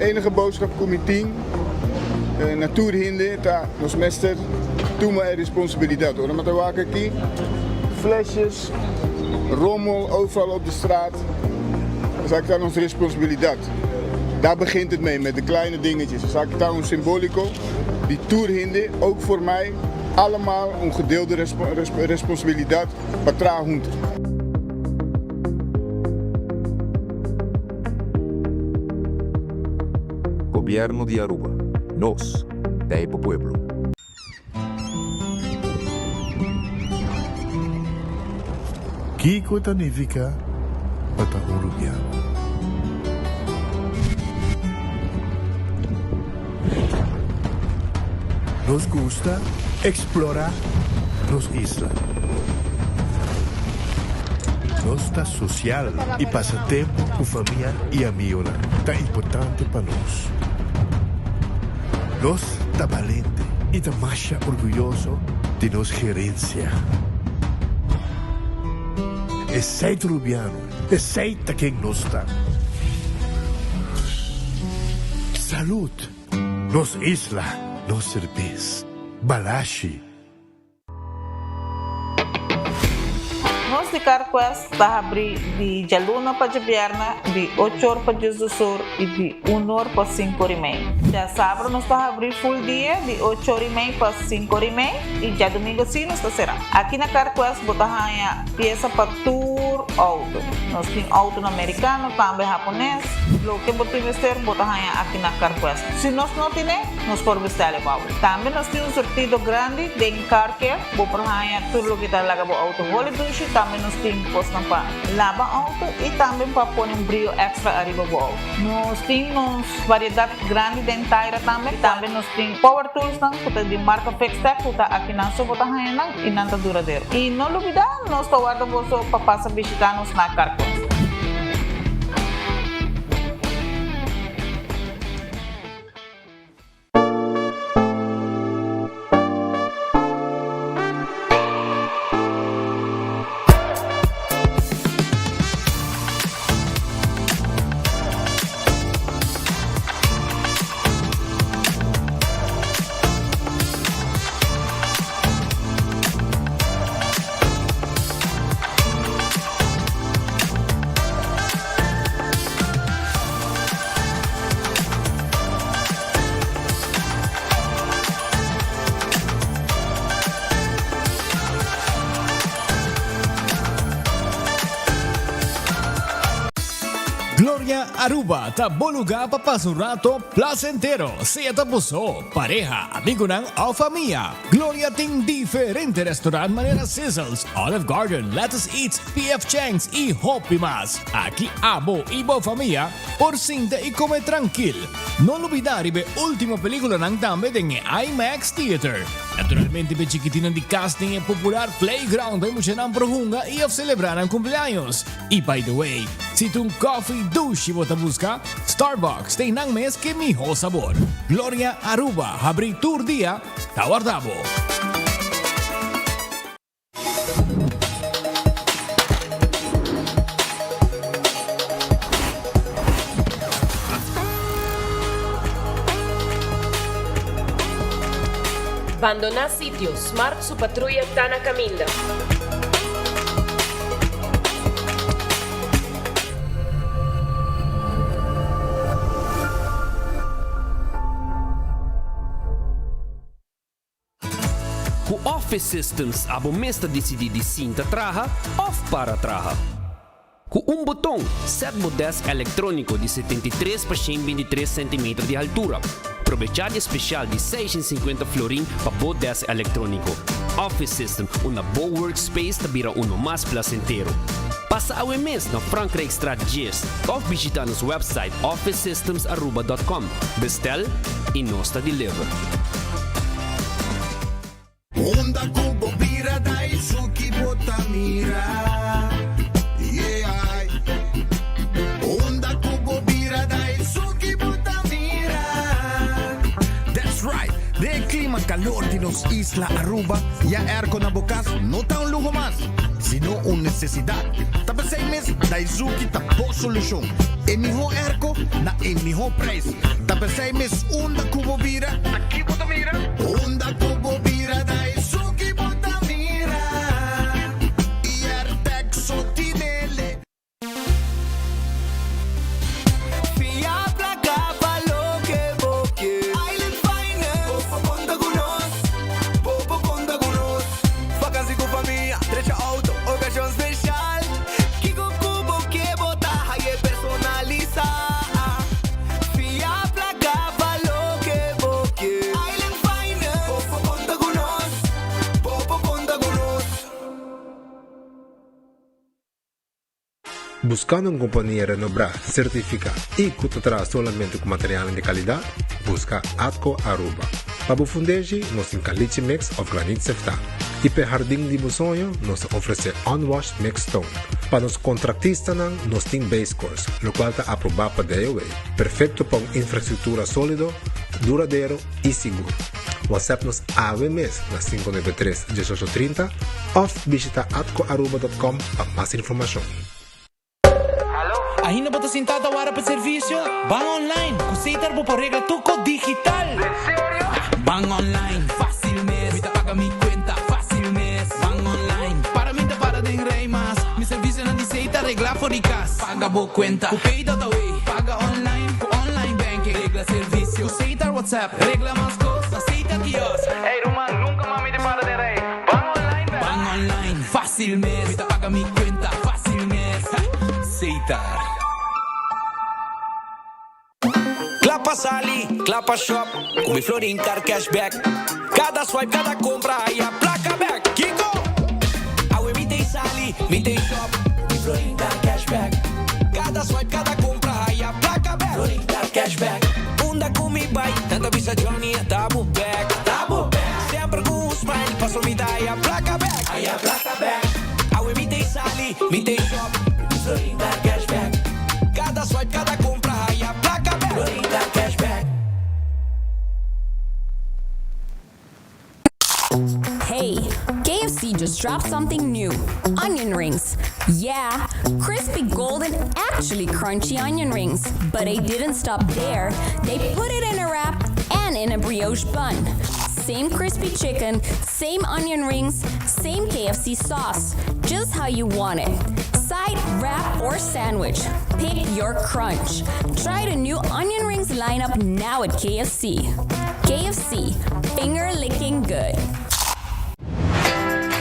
Enige boodschap ku mi tin na tur hende ta nos mester tuma e responsabilidat. Ora mi ta wak aki, flesjes, rommel overal op de straat, esaki ta nos responsabilidat. Daar begint het mee, met de kleine dingetjes. Esaki ta un simbolico di tur hende, ook voor mij, allemaal un gedeelde responsabilidat pa traha hunto. Gobierno di Aruba, nos ta e pa pueblo. Kiko ta nifiká pa ta un rubiano? Nos gusta eksplorá nos isla. Nos ta sosial i pasa tempu ku famia i amigonan ta importante pa nos. Nos ta balente i ta masha orguyoso di nos gerensia. Esei ta Rubiano, esei ta ken nos ta. Salud! Nos isla, nos serbes. Balashi. Nos di CarQuest ta habrí di djaluna pa djabièrnè di ocho or pa diesdos or i di un or pa sinku or i mei. Djasabra nos ta habrí ful dia di ocho or i mei pa sinku or i mei i djadumingu sí nos ta será. Aki na CarQuest bo ta haña piesa pa tur outo. Nos tin outonan merikano, tambe hapones. Loke bo tin mester bo ta haña aki na CarQuest. Si nos no tine, nos por bestèl e bou. Tambe nos tin un surtido grandi den car care. Bo por haña tur loke ta laga bo outo holi dushi. Tambe nos tin kosnan pa laba outo i tambe pa pone un brio extra ariba bo outo. Nos tin nos variedat grandi den taira tambe. Tambe nos tin power toolsnan ku ta di marka Fixtech ku ta akinan so bo ta haña nan i nan ta duradero. I no lubida nos ta warda boso pa pasa bishita nos na Carquest. Gloria Aruba ta bo lugar pa pasa un rato placentero, sea ta bo so, pareha, amigonan of famia. Gloria tin diferente restaurant manera Sizzles, Olive Garden, Lettuce Eats, PF Chang's y hopi mas. Aki abo y bo famia por sinta y come trankil. No lubida riba e ultimo peliculanan tambe den e IMAX Theater. Naturalmente p'e chikitinnan di cas tin e popular playground pa e muchanan por hunga y of celebra nan cumpleaños. Y by the way, si ta un coffee dushi bo ta busca, Starbucks ta einan mes ke miho sabor. Gloria Aruba habri tur dia, ta warda bo. Bandoná sitio, Smart su patruya ta na kaminda. Ku Office Systems abo mes ta disidí di sinta traha òf para traha. Ku un boton, sèt bo dèsk elektróniko di 73 pa 123 sentimeter di haltura. Probechá di e spesial di 650 florin pa bo dèsk elektróniko. Office System, unda bo workspace ta bira uno mas plasentero. Pasa awe mes na Frankrijkstraat 10 òf bishitá nos wèpsait officesystemsaruba.com. Bestel i nos ta deliver. Unda ku bo bira da esun ki bo ta mira, yeah. Unda ku bo bira da esun ki bo ta mira. That's right! Den e klima kalor di nos isla Aruba, ya airco na bo kas no ta un luho mas. sino un nesesidat. Ta p'esei mes Daizuki ta bo solushon. E mihó airco na e mihó preis. Ta p'esei mes unda ku bo bira, ta ki bo ta mira? Unda ku bo bira Daizuki bo ta mira. I Airtag so tinele. Fia placa pa loke bo ke. Island Finance. Bo por conta cu nos. Bo por conta cu nos. Vakantie cu famia, drecha auto, ocasion special. Kico cu bo ke bo ta haye personalisa. Fia placa pa loke bo ke. Island Finance. Bo por conta cu nos. Bo por conta cu nos. Buscando un compania renombra, certifica y cu ta traha solamente cu materialnan di calidad? Busca Atco Aruba. Pa bo fundeshi, nos tin caliche mix of granit seftá. Y p'e hardin di bo soño, nos ta ofrece unwashed mixed stone. Pa nos contractistanan, nos tin base course, locual ta aproba pa DOW. Perfecto pa un infrastructura solido, duradero y sigur. WhatsApp nos awe mes na 593 1830 of bishita atcoaruba.com pa mas informacion. Ainda bo ta sinta ta wara pa servicio? Ban online! Cu Setar bo por regla tur cos digital! En serio? Ban online, facil mes! Mi ta paga mi cuenta facil mes! Ban online, para mi ta para den rij mas! Mi servicionan di Setar regla for di cas! Paga bo cuenta cu Pay.awe! Paga online cu online banking! Regla servicio cu Setar WhatsApp! Regla mas cos na Setar kiosk! Ey ruman, nunca mas mi ta para den rij! Ban online bek! Ban online, facil mes! Mi ta paga mi cuenta facil mes! Setar. Kla pa sali, kla pa shop, ku mi Florin Card Cashback. Kada swipe, kada kompra, haya plaka bek. Kiko? Awe mi t'ei sali, mi t'ei shop, mi Florin Card Cashback. Kada swipe, kada kompra, haya plaka bek. Florin Card Cashback. Unda ku mi bai, nan ta bisa Johnny a ta bo bek. Ta bo bek. Semper ku un smile, paso mi ta haya plaka bek. Haya plaka bek. Awe mi t'ei sali, mi t'ei shop, mi Florin Card Cashback. Kada swipe, kada kompra, haya plaka bek. Florin Card Cashback. Hey, KFC just dropped something new. Onion rings. Yeah, crispy golden, actually crunchy onion rings. But they didn't stop there. They put it in a wrap and in a brioche bun. Same crispy chicken, same onion rings, same KFC sauce. Just how you want it. Side, wrap, or sandwich. Pick your crunch. Try the new onion rings lineup now at KFC. KFC, finger licking good.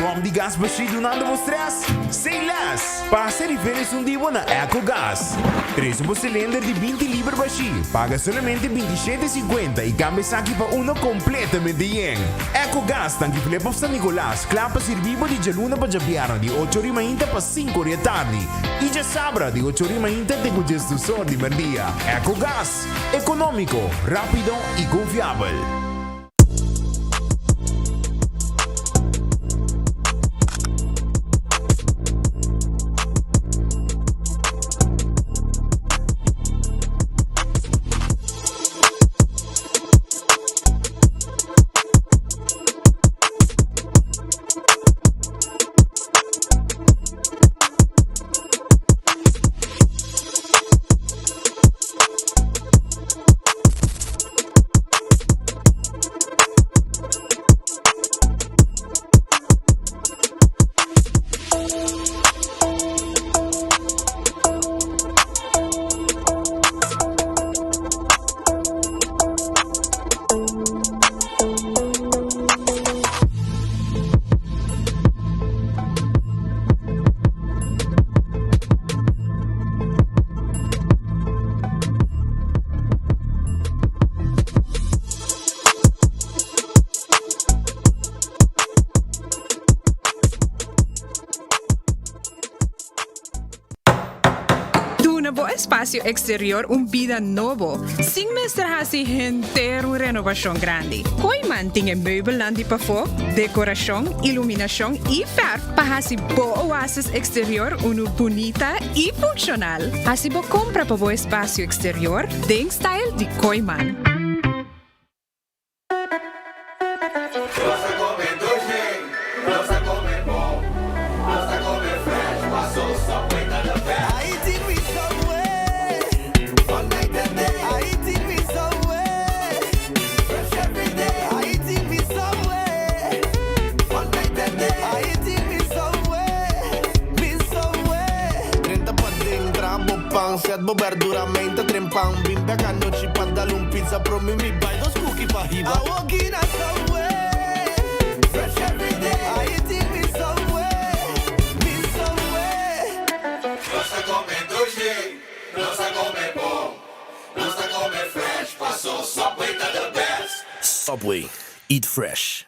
Bom di gas bashí dunando bo stress? Say less! Pasa riba esun di bo na Ecogas. Trese bo cilinder di 20 liber bashí, paga solamente 27,50 y cambia esaki pa uno completamente yen. Ecogas, tanki Flip of San Nicolas, kla pa sirbi bo di djaluna pa djabièrnè di ocho ori mainta pa sinku ori atardi y djasabra di ocho ori mainta te ku djesdus or di merdia. Ecogas, economico, rapido y confiabel. Duna bo espacio exterior un bida nobo, sin mester haci henter un renovacion grandi. Kooiman tin e meubelnan di pafó, decoracion, iluminacion y verf pa haci bo oasis exterior unu bunita y funcional. Haci bo compra pa bo espacio exterior den style di Kooiman. Nos ta come dushi, nos ta come bon, nos ta come. pan Set bo berdura meinta trempan Bin bek anochi pa dal un pizza Promi mi bai dos cookie pa hiba Awoki na Subway Fresh every day I eating mi Subway Mi Subway Nos ta come dushi, nos ta come bon, nos ta come fresh, paso Subway ta the best. Subway, eat fresh.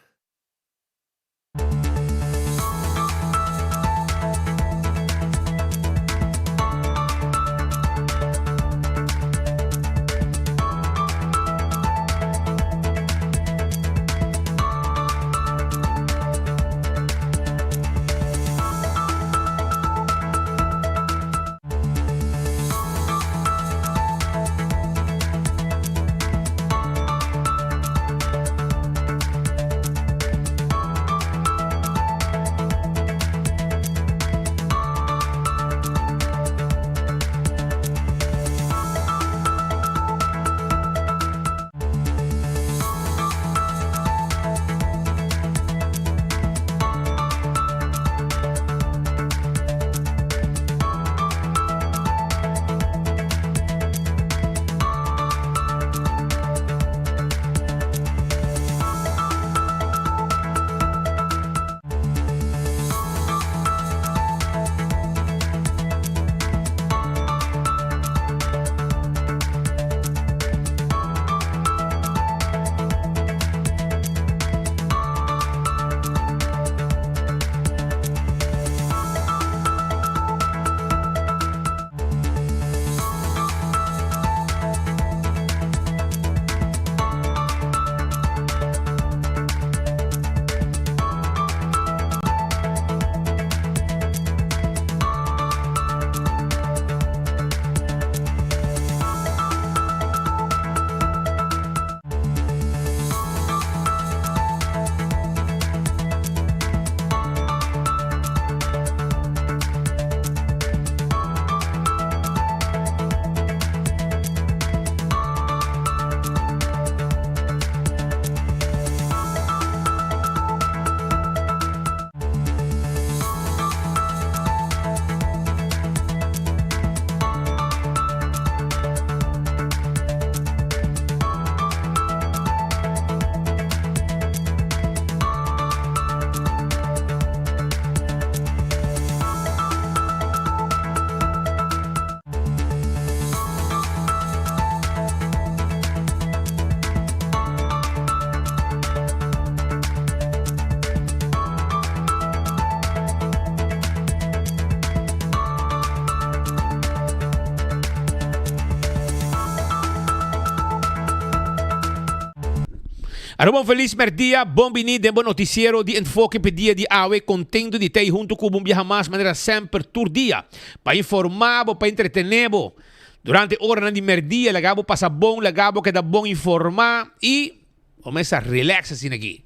Aruba un felis merdia, bon bini den bo noticiero di Enfoke p'e dia di awe, contento di t'ey hunto cu bo un biaha mas manera semper tur dia pa informa bo, pa entretene bo durante oranan di merdia, laga bo pasa bon, laga bo keda bon informa y bo mester relax asina aki.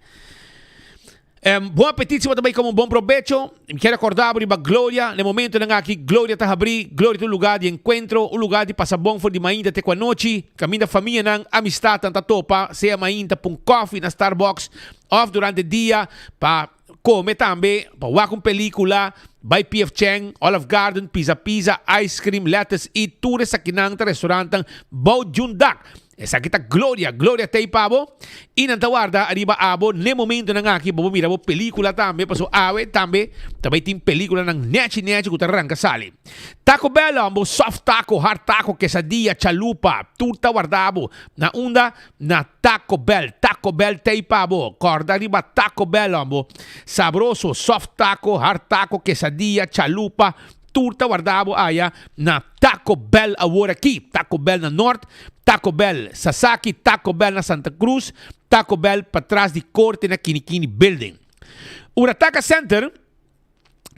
Bon apetit si bo ta bai komo bon probecho. Mi kier akorda bo riba Gloria. Na e momentonan aki Gloria ta habrí. Gloria ta un lugá di enkuentro, un lugá di pasa bon for di mainta te ku anochi. Kaminda famianan, amistatnan ta topa, sea mainta pa un kòfi na Starbucks òf durante dia pa kome tambe, pa wak un pelíkula, bai PF Chang, Olive Garden, Pizza Pizza, Ice Cream, Lettuce Eat, tur esakinan ta restaurantnan bou djun dak. Esaki ta gloria, gloria t'ei pa bo, i nan ta warda ariba abo n'e momentonan aki pa bo mira bo pelicula tambe, pasobra awe tambe ta bai tin peliculanan nechi nechi cu ta ranca sali. Taco Bell, bo soft taco, hard taco, quesadilla, chalupa, tur ta warda bo na unda? Na Taco Bell, Taco Bell t'ei pa bo, corda riba Taco Bell, bo sabroso soft taco, hard taco, quesadilla, chalupa, Tur ta warda bo aya na Taco Bell awor aki. Taco Bell na Noord, Taco Bell Sasaki, Taco Bell na Santa Cruz, Taco Bell patras di Corte na Kinikini Building. Urataka Center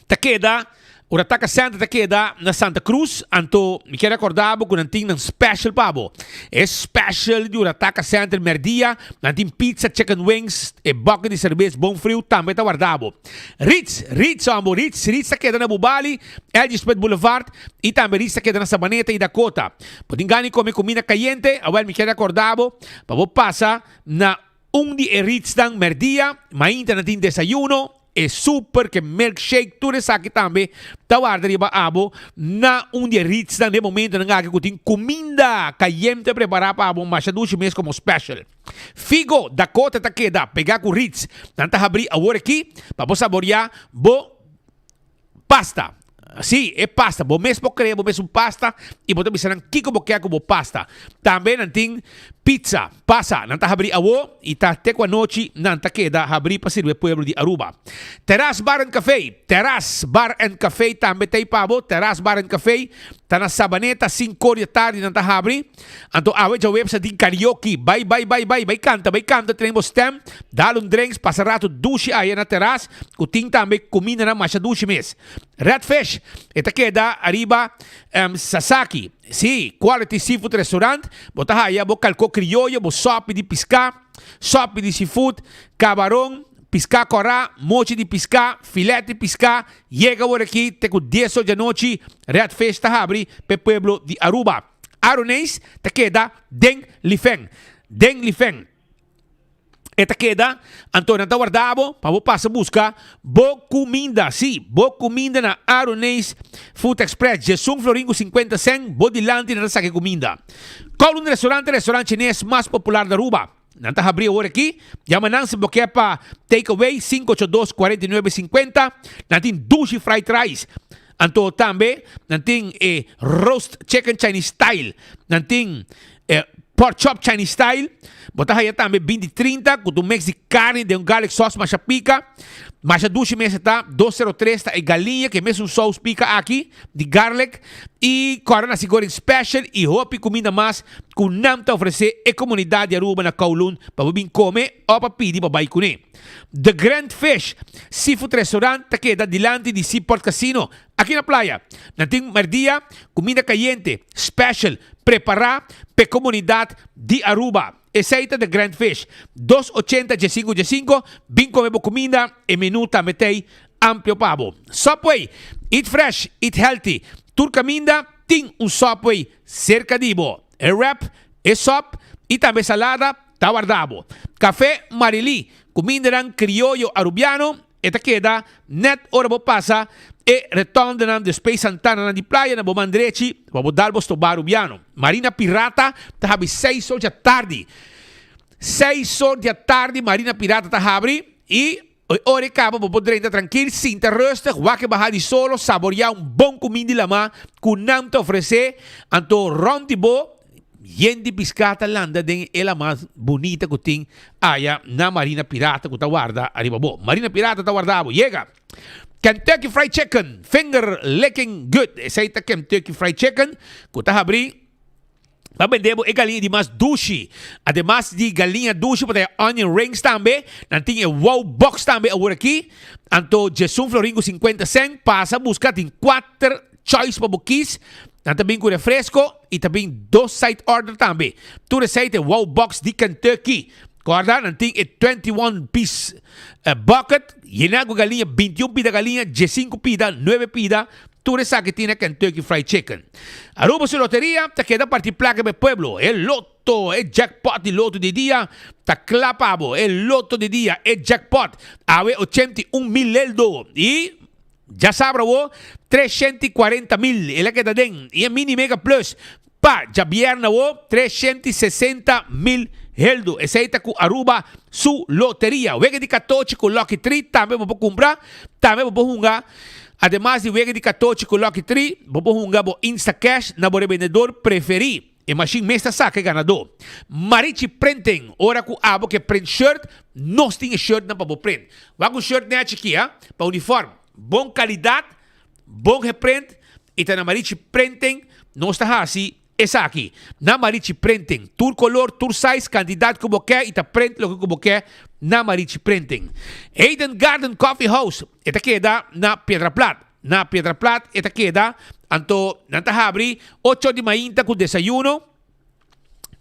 ta keda Urataka Center ta keda na Santa Cruz, anto mi kier recorda bo cu nan tin nan special pa bo. E special di Urataka Center merdia, nan tin pizza, chicken wings, e bucket di cerbes bon friu tambe ta warda bo. Ritz, Ritz hombo, Ritz, Ritz ta keda na Bubali, LG Smith Boulevard y tambe Ritz ta keda na Sabaneta y Dakota. Bo tin gana di come comida cayente? Awel mi kier recorda bo pa bo pasa na un di e Ritznan merdia, mainta nan tin desayuno. e super, ku e milkshake, tur esaki tambe ta warda riba abo na un di e Ritz-nan den momentonan aki ku tin kuminda kayente prepará pa abo masha dushi mes komo special. Figo Dakota ta keda pegá ku Ritz. Nan ta habrí awor aki pa bo saboriá bo Pasta. Sí, e pasta. Bo mes por crea bo mes un pasta y bo ta bisa nan kico bo kier cu bo pasta. Tambe nan tin pizza. Pasa. Nan ta habri awo y ta te cu anochi nan ta keda habri pa sirbi e pueblo di Aruba. Terras Bar and Café. Terras Bar and Café tambe ta ey pa bo. Terras Bar and Café ta na Sabaneta, cinco or di atardi nan ta habri. Anto awe djaweps a tin karaoke. Bai, bai, bai, bai, bai kanta, bai kanta, traen bo stem, dal un drinks, pasa rato dushi aya na teras, ku tin tambe kumindanan masha dushi mes. Red Fish, e ta keda ariba Sasaki. Sí, quality seafood restaurant, bo ta haya bo kalko krioyo, bo sopi di piská, sopi di seafood, kabaron, piská kòrá, mochi di piská, filet di piská, Yega awor aki te ku dies or djanochi, Red Fish ta habri p'e pueblo di Aruba. Aruneis ta keda den Lifen. Den Lifen e ta keda, anto nan ta warda bo pa bo pasa buska bo kuminda. Sí, bo kuminda na Aruneis Food Express, djesun florin ku sinkuenta sèn, bo dilanti nan ta saka e kuminda. Kowloon Restaurant ta e restaurant chines mas popular di Aruba. Nan ta habri awor aki. Yama nan si bo ke pa take away, 582 49 50. Nan tin dushi fried rice. Anto tambe nan tin e roast chicken Chinese style. Nan tin e pork chop Chinese style. Bo ta haya tambe 20 30 ku ta un mix di carni den un garlic sauce masha pica. Masha dushi mes e ta. 203 ta e galiña ku e mesun saus pica aki di garlic. Y kòrda nasi goreng special y hopi kuminda mas. Ku nan ta ofresé e komunidat di Aruba na Kowloon pa bo bin kome o pa pidi pa bai kuné. The Grand Fish Seafood Restaurant ta keda dilanti di Seaport Casino aki na playa. Nan tin merdia kuminda kayente special prepará p'e komunidat di Aruba. Esei ta The Grand Fish. Dos ochenta diesinco diesinco, bin kome bo kuminda, e menu tambe t'ei amplio pa bo. Subway, Eat fresh, eat healthy. Tur kaminda tin un Subway Serka di bo, e wrap, e sop i tambe salada ta warda bo. Café Marilí, kumindanan krioyo arubiano, e ta keda nèt ora bo pasa e retondenan di Space Santananan di playa na bo man drechi pa bo dal bo stobá arubiano. Marina Pirata ta habri seis or djatardi. Seis or djatardi Marina Pirata ta habri i. E ora e kaba bo por drenta trankil, sinta rustig, wak e baha di solo, saboreá un bon kuminda di lamá ku nan ta ofresé. Anto rònt di bo, yen di piská ta landa den e lamá bunita ku tin aya na Marina Pirata ku ta warda ariba bo. Marina Pirata ta warda bo. Yega! Kentucky Fried Chicken, finger licking good. Esei ta Kentucky Fried Chicken ku ta habrí. Pa bende bo e galiña di mas dushi. Ademas di galiña dushi bo ta haya onion rings tambe. Nan tin e wow box tambe awor aki. Anto djesun florin ku sinkuenta sènt. Pasa buska tin kuater choice pa bo kis. Nan ta bin ku refresko i ta bin dos side order tambe. Tur esei ta e wow box di Kentucky. Kòrda nan tin e 21 piece bucket yena ku galiña, 21 pida galiña, djesinku pida, nuebe pida. Tur esaki tin na Kentucky Fried Chicken. Aruba su loteria ta keda parti plaka pa e pueblo. E loto, e jackpot di loto di dia ta kla pa bo. E loto di dia, e jackpot, awe 81 mil leldo y djasabra awo 340 mil. El a keda den. Y e mini mega plus pa djabièrnè awo 360 mil heldo. Esei ta ku Aruba su loteria. Wega di katochi ku Lucky Tree tambe bo por kumpra. Tambe bo por hunga. Ademas di wega di katochi ku Lucky Tree, bo por hunga bo Instacash na bo rebendedor preferí. E mashin mes ta saka e ganadó. Marichi Printing, Ora ku abo ke print shirt, nos tin e shirtnan pa bo print. Wak un shirt nechi aki, ha, pa uniform. Bon kalidat, bon geprint i ta na Marichi Printing nos ta hasi Esaki, na Marichi Printing. Tur color, tur size, cantidad cu bo ke y ta print loke cu bo ke na Marichi Printing. Eden Garden Coffee House, e ta keda na Piedra Plat. Na Piedra Plat e ta keda, anto nan ta habri ocho di mainta cu desayuno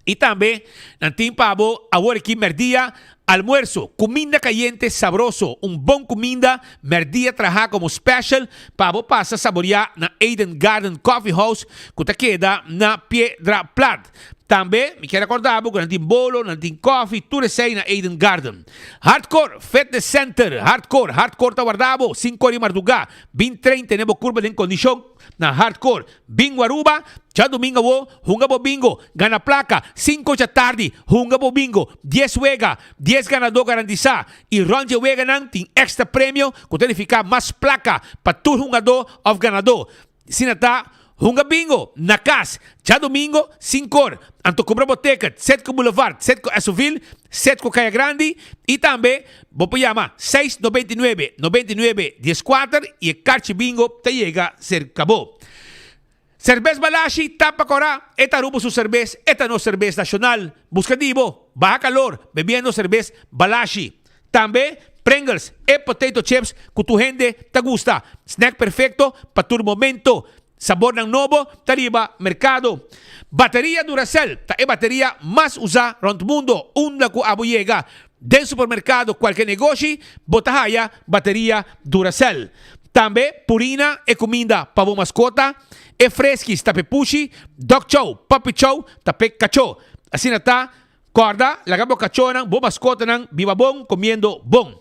y tambe nan tin pa bo awor aki merdia Almuerso, Cuminda cayente sabroso, un bon cuminda merdia traha como special pa bo pasa saboria na Eden Garden Coffee House cu ta keda na Piedra Plat. Tambe mi kier recorda bo cu nan tin bolo, nan tin koffie, tur esey na Eden Garden. Hardcore Fitness Center, Hardcore, Hardcore ta warda bo, cinco ora di marduga, bin train tene bo curpa den condicion na Hardcore. Bingo Aruba, djadomingo awo, hunga bo bingo, gana placa, cinco djatardi, hunga bo bingo, dies wega, dies ganador garantisa y rond dje weganan tin extra premio cu ta nifica mas placa pa tur hungador of ganador. Asina ta, hunga bingo na cas djadomingo cincor, anto cumpra bo ticket Setco Boulevard, Setco Esoville, Setco Caya Grandi y tambe bo por yama seis 99 99 dieskuater y e karchi bingo ta yega serka bo. Serbes Balashi ta pa kora, e ta Aruba su serbes, e ta nos serbes nacional. Busca di bo, baha calor bebiendo serbes Balashi. Tambe Pringles e potato chips cu tur hende ta gusta. Snack perfecto pa tur momento. Sabornan nobo ta riba mercado. Bateria Duracell ta e bateria mas usa rond mundo. Unda cu abo yega den supermercado cualke negoshi bo ta haya bateria Duracell. Tambe Purina e cuminda pa bo mascota, e Friskies ta p'e pushi, Dog Chow, Puppy Chow ta p'e cacho. Asina ta Kòrda, laga bo kachónan, bo maskotanan biba bon komiendo bon.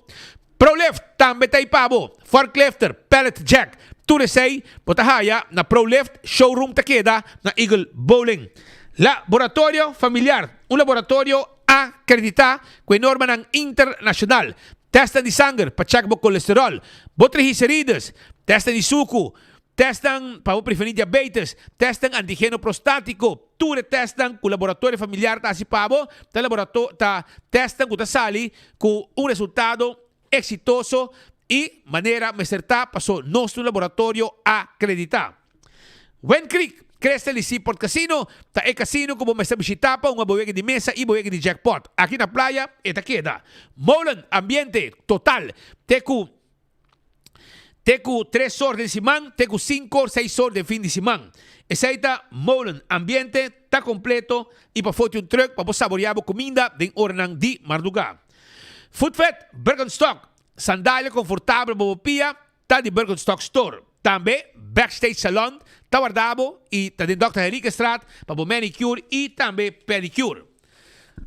ProLift tambe ta ei pa bo. Forklifter, pallet jack, tur esei bo ta haya na ProLift showroom ta keda na Eagle Bowling. Laboratorio Familiar, un laboratorio akreditá ku e normanan internashonal. Tèstnan di sanger pa chèk bo kolesteròl, bo triglicerides, tèstnan di suku, Testnan pa bo prevení diabetes, testnan antigeno prostátiko, tur e testnan ku laboratorio familiar ta hasi pa bo ta laborato ta testnan ku ta sali ku un resultado eksitoso i manera mester ta paso nos ta un laboratorio akreditá. Wind Creek, Crystal di Seaport Casino ta e casino ku bo mester bishitá pa hunga bo wega di mesa i bo wega di jackpot. Aki na playa e ta keda. Molen, ambiente total te ku. Te ku tres or den siman, te ku sinku or, seis or den fin di siman. Esei ta Molen. Ambiente ta kompleto i pafó tin un trùk pa bo saboriá bo kuminda den oranan di mardugá. Footfed, Birkenstock, sandalia konfortabel pa bo pia ta di Birkenstock Store. Tambe Backstage Salon ta warda bo i ta den Dòkter Henriquezstraat pa bo manicure i tambe pedicure.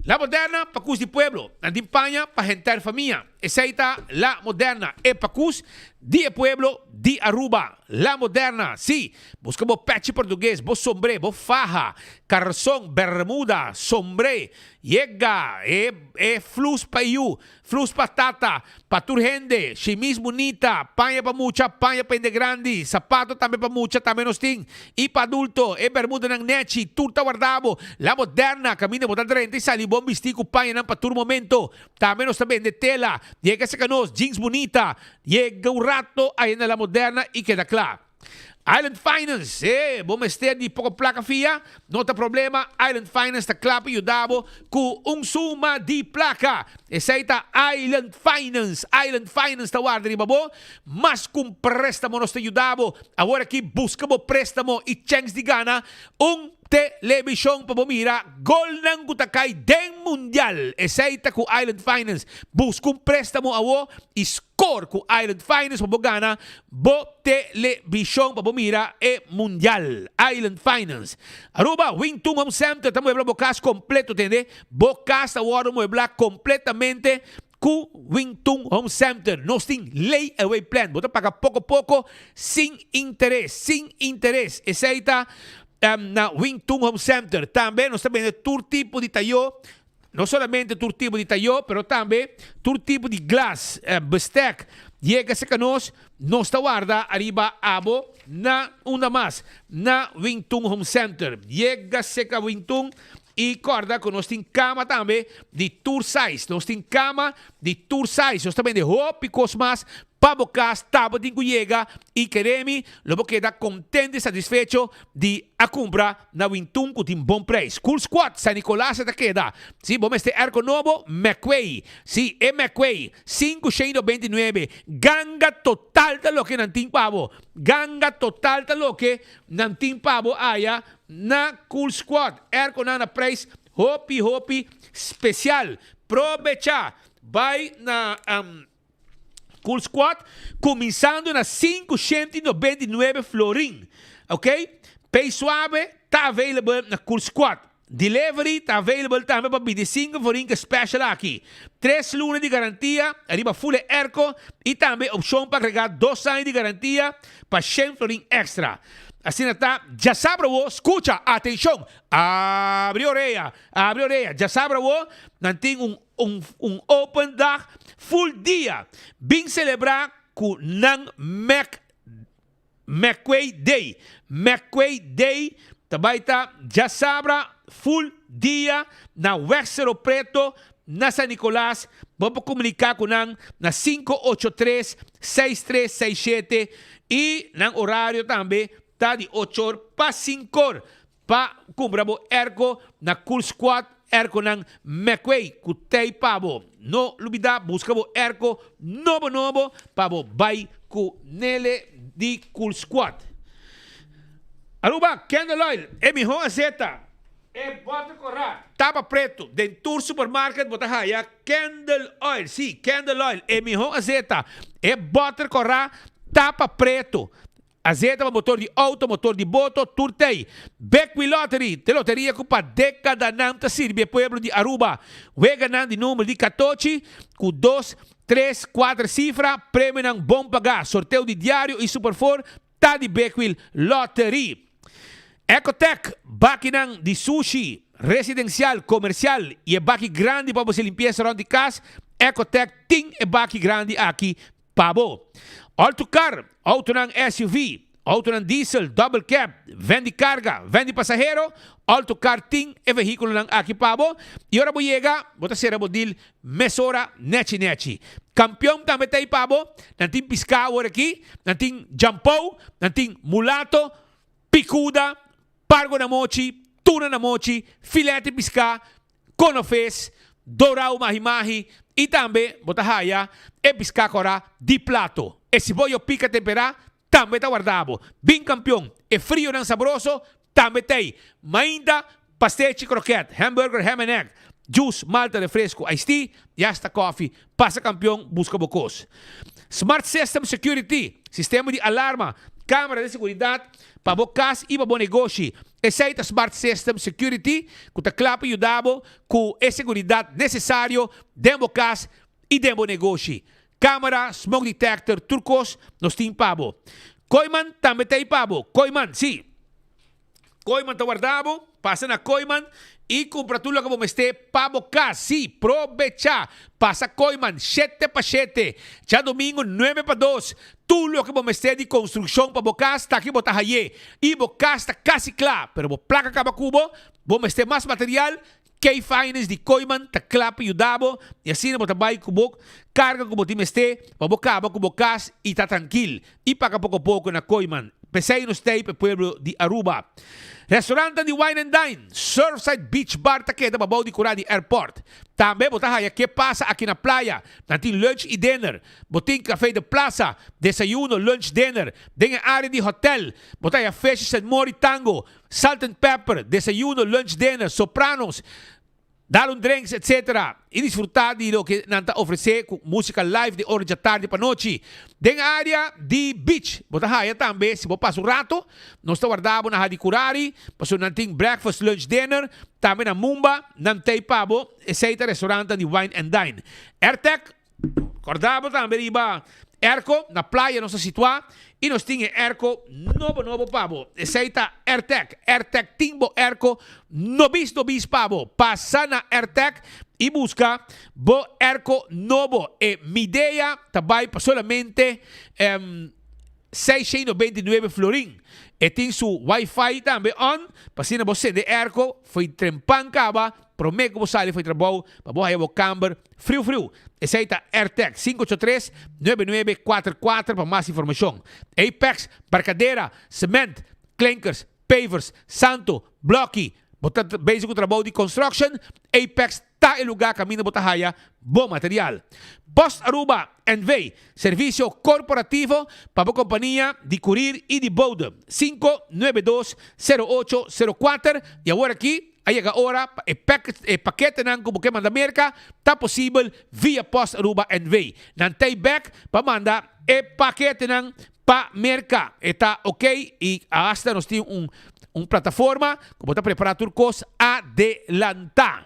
La Moderna, pakus di pueblo. Nan tin paña pa henter famia. Esei ta La Moderna, e pakus di e pueblo di Aruba. La Moderna, si! Buska bo pechi portugues, bo sombré, bo faha, karson, bermuda, sombré. Yega e e flus pa yu, flus pa tata, pa tur hende, shimis bunita, paña pa mucha, paña pa hende grandi, sapato tambe pa mucha tambe nos tin, i pa adulto, e bermudanan nechi, tur ta warda bo. La Moderna, kaminda bo ta drenta i sali bon bistí ku pañanan pa tur momento. Tambe nos ta bende tela. Yega serka nos, jeans bunita. Yega un rato aya na La Moderna i keda kla. Island Finance, e bo mester di poko plaka fia? No ta problema, Island Finance ta kla pa yuda bo ku un suma di plaka. Esei ta Island Finance. Island Finance ta warda riba bo. Mas ku un préstamo nos ta yuda bo. Awor aki buska bo préstamo i chèns di gana un televishon pa bo mira golnan ku ta kai den mundial. Esei ta ku Island Finance. Buska un préstamo awo i Kor ku Island Finance pa bo gana bo televishon pa bo mira e mundial. Island Finance. Aruba, Wing Tun Home Center ta muebla bo kas kompleto tende. Bo kas ta wòrdu mueblá kompletamente ku Wing Tun Home Center. Nos tin lay away plan. Bo ta paga poko poko sin interes. Sin interes. Esei ta na Wing Tun Home Center. Tambe nos ta bende tur tipo di tayó. No solamente tur tipo di tayó, pero tambe tur tipo di glas, bestek. Yega serka nos, nos ta warda ariba abo na unda mas, na Wing Tun Home Center. Yega serka Wing Tun i kòrda ku nos tin kama tambe di tur size. Nos tin kama di tur size. Nos ta bende hopi kos mas pa bo kas tabatin ku yega i kere mi lo bo keda kontent i satisfecho di a kumpra na Wintun ku tin bon preis. Cool Squad, San Nicolas e ta keda. Si bo mester airco nobo, McQuay. Si, e McQuay, 599. Ganga total ta loke nan tin pa bo. Ganga total ta loke nan tin pa bo aya na Cool Squad. Airconan na preis hopi hopi special. Probecha! Bai na. Cool Squad kuminsando na 599 florin. Ok? Pay Suave ta available na Cool Squad. Delivery ta available tambe pa 25 florin ku e special aki. Tres luna di garantia riba full e airco y tambe opcion pa agrega dos aña di garantia pa shen florin extra. Asina ta djasabra awo, scucha, atencion, abri orea, abri orea, djasabra awo nan tin un un un open dag full dia. Bin celebra cu nan Mac McQuay Day. McQuay Day ta bai ta djasabra full dia na Weg Cerro Preto na San Nicolas. Bo por comunica cu nan na 583 6367 y nan horario tambe ta di ocho or pa cinco or. Pa cumpra bo airco na Cool Squad Airconan McQuay cu tey pa bo. No lubida busca bo airco nobo nobo pa bo bay cu nele di Cool Squad. Aruba Candle Oil e miho azeta. E boter cora tapa preto den tur supermarket bo ta haya Candle Oil. Si, Candle Oil e miho azeta. E boter cora tapa preto. Azeta pa motor di auto, motor di boto, tur tei. Bekwee Lottery, t'e loteria cu pa decadanan ta sirbi e pueblo di Aruba. Weganan di number di catochi cu dos, tres, cuater cifra, premionan bon paga. Sorteo di diario y Super Four ta di Bekwee Lottery. Ecotec, bakinan di sushi, residencial, comercial y e baki grandi pa bo haci limpieza rond di cas, Ecotec tin e baki grandi aki Pa bo. Autocar, autonan SUV, autonan diesel, double cab, van di carga, van di pasahero, Autocar tin e vehiculonan aki pa bo y ora bo yega bo ta cera bo deal mesora nechi nechi. Campeon tambe ta ey pa bo, nan tin pisca awor aki, nan tin jampou, nan tin mulato, picuda, pargo na mochi, tuna na mochi, filete pisca, Konofes, dorau mahi mahi y tambe bo ta haya e bisca cora di plato. E siboyo pica tempera tambe ta warda bo. Bin campeon, e frionan sabroso tambe t'ey. Mainta, pastechi, kroket, hamburger, ham and egg, juice, malta, refresco, iced tea y hasta koffie. Pasa campeon busca bo cos. Smart System Security, sistema di alarma, camera di seguridad pa bo cas y pa bo negoshi. Esei ta Smart System Security ku ta kla pa yuda bo ku e seguridat nesesario den bo kas i den bo negoshi. Kamera, smoke detector, tur kos nos tin pa bo. Kooiman tambe ta ei pa bo. Kooiman, sí. Kooiman ta warda bo. Pasa na Kooiman i kumpra tur loke bo mester pa bo kas. Sí, probechá! Pasa Kooiman shete pa shete, djadumingu nuebe pa dos. Tur loke bo mester di konstrukshon pa bo kas ta aki bo ta haye. I bo kas ta kasi kla, pero bo plaka kaba ku bo, bo mester mas material, K-Finance di Kooiman ta kla pa yuda bo i asina bo ta bai ku bo karga ku bo tin mester pa bo kaba ku bo kas i ta trankil i paga poko poko na Kooiman. P'esei nos ta ei pa e pueblo di Aruba. Restaurantan di Wine and Dine, Surfside Beach Bar ta keda pabou di kura di airport. Tambe bo ta haya ke pasa aki na playa. Nan tin lunch i dinner. Bo tin Café de Plaza, desayuno, lunch, dinner. Den e área di hotel, bo ta haya Fishes and More y Tango, Salt and Pepper, desayuno, lunch, dinner, Sopranos, dal un drinks, etc. Y disfruta di loke nan ta ofrece cu musica live di ora djatardi pa nochi. Den área di beach, bo ta haya tambe, si bo pasa un rato, nos ta warda bo na Hadicurari, pasobra nan tin breakfast, lunch, dinner, tambe na Mumba, nan t'ey pa bo, esey ta restaurantnan di Wine and Dine. Airtec. Corda bo tambe riba airco, na playa nos ta situa y nos tin e airco nobo nobo pa bo. Esey ta Airtec. Airtec tin bo airco nobis nobis pa bo. Pasa na Airtec y busca bo airco nobo. E Midea ta bay pa solamente 699 florin. E tin su wifi tambe on, pa asina bo sende airco fo'i trempan caba prome cu bo sali fo'i trabou pa bo haya bo camber friu friu. Esey ta Airtec, 583 9944 pa mas informacion. Apex, Barcadera, Cement, Klinkers, Pavers, Santo, Bloki. Bo ta bezig cu trabou di construction? Apex ta e lugar caminda bo ta haya bo material. Post Aruba NV, servicio corporativo pa bo compania di curir y di bode. 592 0804 y awor aki a yega ora pa e e paketenan cu bo ke manda Merca ta posibel via Post Aruba NV. Nan ta bek pa manda e paketenan. Pa Merca e ta ok y hasta nos tin un un plataforma cu bo ta prepara tur cos adelanta.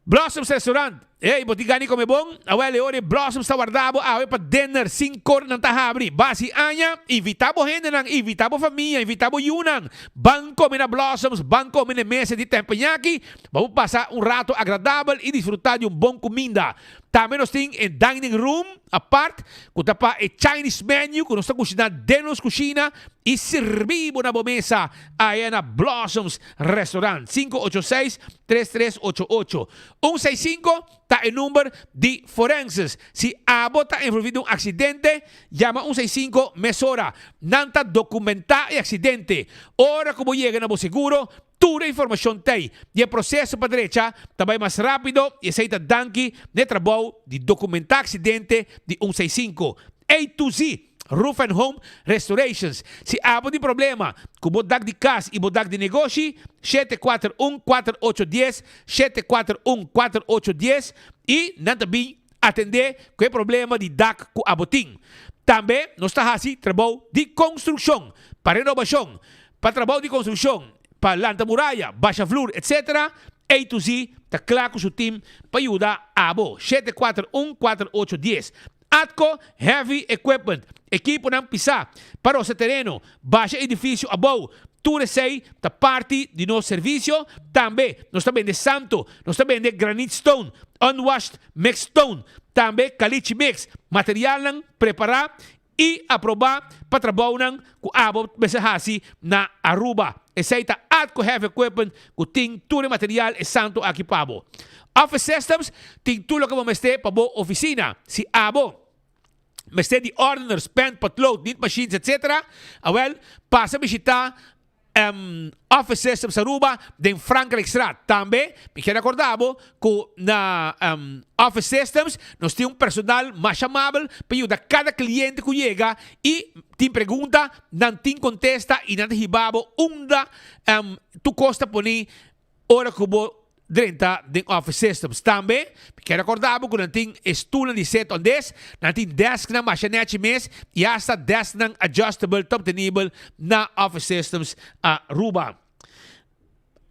Blossoms Restaurant, Ey, bo tin gana di come bon? Awel e ora e Blossoms ta warda bo awe pa dinner, sinkor nan ta habri. Basi aña, invita bo hendenan, invita bo famia, invita bo yunan. Ban come na Blossoms, ban come na e mesa di Tempeñaki, pa bo pasa un rato agradabel y disfruta di un bon cuminda. Tambe nos tin e dining room apart cu ta pa e Chinese menu cu nos ta cushina den nos cushina y sirbi bo na bo mesa aya na Blossoms Restaurant. 586 3388. 165 ta e number di forenses. Si abo ta envolvi den un accidente, yama 165 mesora. Nan ta documenta e accidente. Ora cu bo yega na bo seguro, Tur e informacion t'ey di e proceso pa drecha ta bay mas rapido y esey ta danki n'e trabou di documenta accidente di un seis sinku. A to Z Roof and Home Restorations Si abo tin problema cu bo dak di cas y bo dak di negoshi, 741 4810, 741 4810 y nan ta bin atende cu e problema di dak cu abo tin. Tambe nos ta haci trabou di construccion pa renobacion, Pa trabou di konstrukshon, pa lanta muraya, basha flur, etc. A to Z ta kla ku su tim pa yuda abo. 741 48 dies. Atco Heavy Equipment, ekiponan pisá pa rosa tereno, basha edifisio abou, tur esei ta parti di nos servisio. Tambe nos ta bende santo, nos ta bende granite stone, unwashed mixed stone, tambe caliche mix, materialnan prepará i aprobá pa trabounan ku abo mester hasi na Aruba. Esei ta Atco Heavy Equipment ku tin tur e material e santu aki pa bo. Office Systems tin tur loke bo mester pa bo ofisina. Si abo mester di ordeners, pen, potlood, nit machines etc. Awel, pasa bishita Office Systems Aruba den Frankrijkstraat. Tambe mi kier recorda bo cu na Office Systems nos tin un personal masha amabel pa yuda cada cliente cu yega y tin pregunta, nan tin contesta y nan ta hiba bo unda tu cos ta poni Ora ku bo drenta den Office Systems tambe, mi kier rekorda bo ku nan tin e stulnan di sit on this, nan tin desknan masha nechi mes i hasta desknan adjustable ta obtenibel na Office Systems Aruba.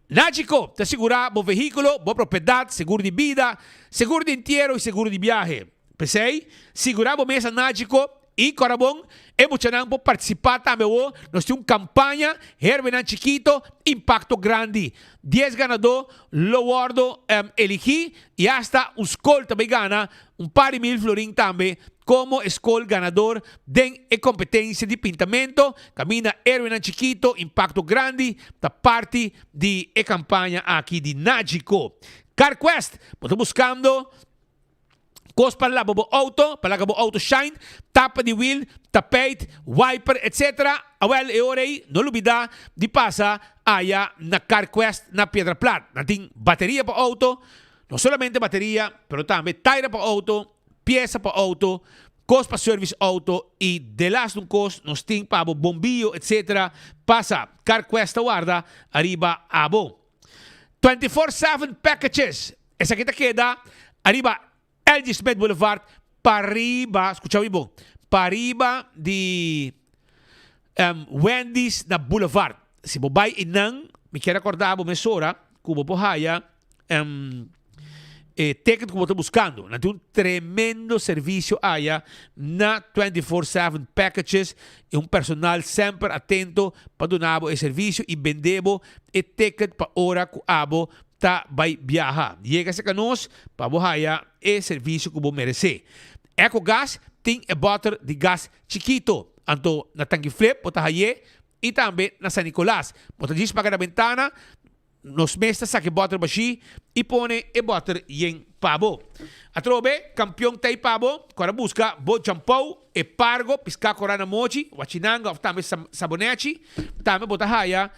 Nagico ta sigurá bo vehíkulo, bo propiedat, seguro di bida, seguro di entiero i seguro di biahe. P'esei, sigurá bo mes na Nagico I kora bon, e muchanan por partisipá tambe awor. Nos tin un kampaña, Herbenan Chikito, Impakto Grandi. Dies ganadó lo wòrdu eligí i asta un skol ta bai gana un par di mil florin tambe komo e skol ganador den e kompetensia di pintamento. Kaminda Herbenan Chikito, Impakto Grandi ta parti di e kampaña aki di Nagico. CarQuest, bo ta buskando Kos pa laba bo auto, pa laga bo auto shine, tapa di wiel, tapijt, wiper, etc. Awel e ora ei no lubida di pasa aya na CarQuest na Piedra Plat. Nan tin bateria pa auto, no solamente bateria, pero tambe taira pa auto, piesa pa auto, kos pa service auto y delas un kos nos tin pa bo bombiyo, etc. Pasa CarQuest ta warda ariba abo. 24/7 packages. Esaki ta keda ariba LG Smith Boulevard pariba, scucha mi bon, pariba di um, Wendy's na Boulevard. Si bo bai einan, mi kier acorda bo mesora cu bo por haya um, e ticket cu bo ta buscando. Nan tin un tremendo servicio aya na 24/7 packages y un personal semper atento pa duna bo e servicio y bende bo e ticket pa ora cu abo ta bai biaha. Yega serka nos pa bo haya e servisio ku bo meresé. Ecogas tin e bòter di gas chikito. Anto na Tanki Flip bo ta hay'é i tambe na San Nicolas. Bo ta djis paga na bentana, nos mes ta saka e bòter bashí i pone e bòter yen pa bo. Atrobe, kampion ta ei pa bo ku a buska bo champou, e pargo, piská korá na mochi, wachinanga òf tambe sabonechi. Tambe bo ta haya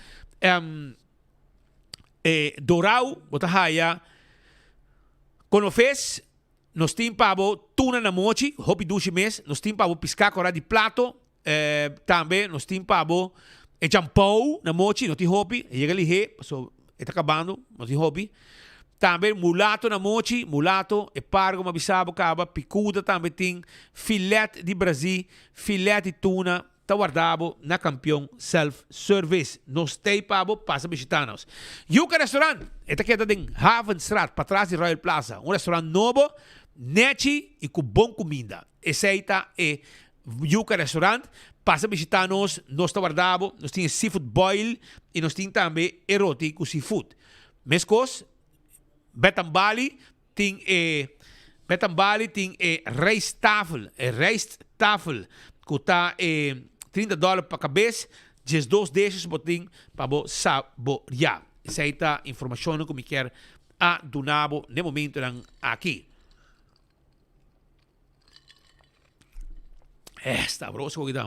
E dorau bo ta haya konofes, nos tin pa bo tuna na mochi, hopi dushi mes, nos tin pa bo piská kora di plato, tambe nos tin pa bo e champou na mochi, no tin hopi, e yega lihé, paso e ta kabando, no tin hopi. Tambe mulato na mochi, mulato, e pargo m'a bisa bo caba, picuda tambe tin, filet di brazi, filet di tuna ta warda bo na Campeon Self Service. Nos t'ey pa bo pasa bishita nos. Yuca Restaurant, e ta keda den Havenstraat, patras di Royal Plaza. Un restaurant nobo, nechi y cu bon cuminda. Esey ta e Yuca Restaurant. Pasa bishita nos, nos ta warda bo. Nos tin e seafood boil y nos tin tambe e roti cu seafood. Meskos, Betambali tin e Betambali tin e rijsttafel, e rijsttafel ku ta e 30 dòler pa kabes, 12 deshes bo tin pa bo saboreá. Esei ta informashonnan ku mi kier a duna bo n'e momentonan aki. Eh, sabroso ku ta.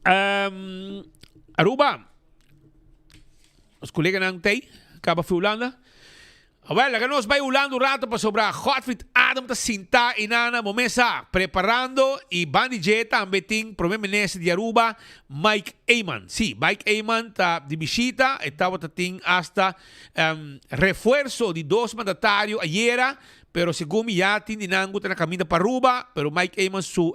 Um, Aruba. Nos coleganan tei, kaba fi Hulanda. Awel, laga nos bai Hulanda un rato pasobra Godfried Adam ta sinta i nana momesa preparando i bandi dje tambe tin Prome Minister di Aruba, Mike Eman. Si, Mike Eman ta di bishita, e tabata tin hasta um, refuerzo di dos mandatario ayera, Pero segun mi ya tin di nan ku ta na kaminda pa Aruba, pero Mike Eman su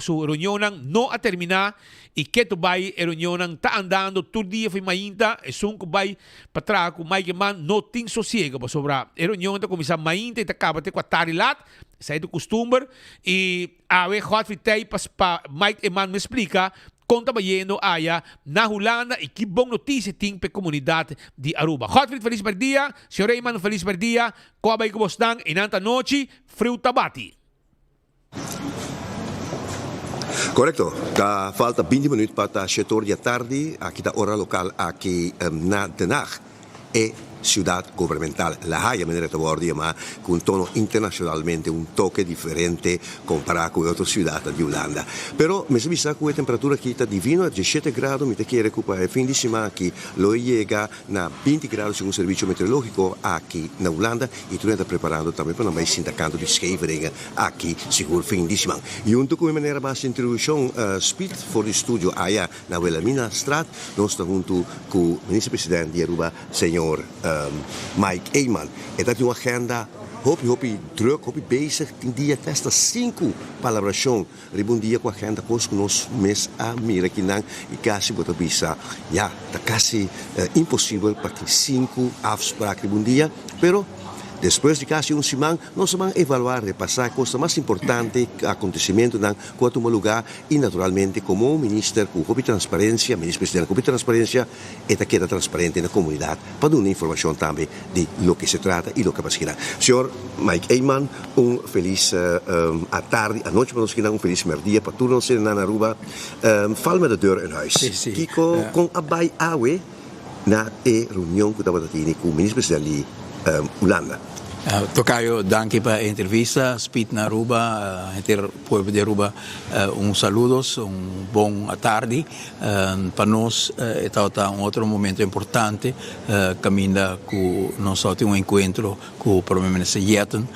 su reunionnan no a terminá i ketu bai e reunionnan ta andando tur dia for mainta, esun ku bai pa traha ku Mike Eman no tin sosiego pasobra e reunion ta kuminsá mainta i ta kaba te ku atardi lat, esei ta kustumber i awe Godfrey tei pa pa Mike Eman me splika Kon ta bayendo aya na Hulanda y ki bon noticia tin p'e comunidad di Aruba. Godfried feliz merdia, señor Reyman feliz merdia, con a bay cu bosnan y nan ta nochi, friu ta bati. Correcto, ta falta 20 minuut pa ta shete or di atardi, aki ta ora local aki na Den Haag. E ciudad gubernamental La Haya, manera ta wordo yama cu un tono internacionalmente, un toke diferente compara cu e otro ciudadnan di Hulanda. Pero mester bisa cu e temperatura aki ta divino, diesshete grado, mi ta kere cu pa e fin di siman aki lo e yega na binti grado segun Servicio Meteorologico aki na Hulanda y tur nan ta preparando tambe pa nan bay sinta canto di Scheveningen aki sigur fin di siman. Junto cu mi manera basa introduccion speed for di studio aya Na Wilhelminastraat nos ta huntu ku Minister President di Aruba señor Mike Eman. E ta tin un agenda hopi hopi druk, hopi bezig, tin dia te hasta sinku palabrashon riba un dia ku agenda kos ku nos mes a mira kinan i kasi bo ta bisa ya ta kasi imposibel pa tin sinku afsprak riba un dia pero despues di kasi un siman nos a ban evaluá, repasá kos ta mas importante, akontesimentunan ku a tuma lugá i naturalmente komo minister ku hopi transparensia, minister presidente ku hopi transparensia, e ta keda transparente na komunidat pa duna informashon tambe di loke se trata i loke a pasa kinan. Señor Mike Eman, un felis atardi, anochi pa nos kinan, un felis merdia pa tur nos hendenan na Aruba. Val met de deur in huis. Kiko, kon a bai awe na e reunion ku tabata tini ku minister presidente di Hulanda? Tocayo, danki pa e entrevista. Speed na Aruba, henter pueblo di Aruba un saludos, un bon atardi. Pa nos e tabata un otro momento importante caminda cu nos tabatin un encuentro cu Prome Minister Jetten.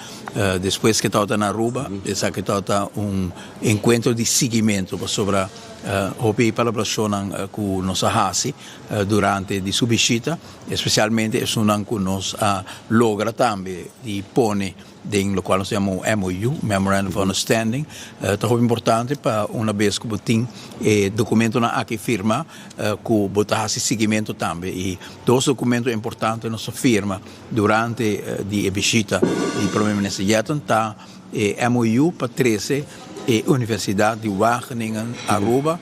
Despues cu e tabata na Aruba, esaki tabata un encuentro di siguimento pasobra hopi palabracionnan cu nos a haci durante di su bishita. Especialmente esunnan cu nos a logra tambe di pone den locual nos ta yama un MOU, Memorandum of Understanding, ta hopi importante pa una bes cu bo tin e documentonan aki firma cu bo ta haci siguimento tambe. Y dos documento importante nos a firma durante di e bishita di Prome Minister Jetten ta e MOU pa trece e Universidad di Wageningen Aruba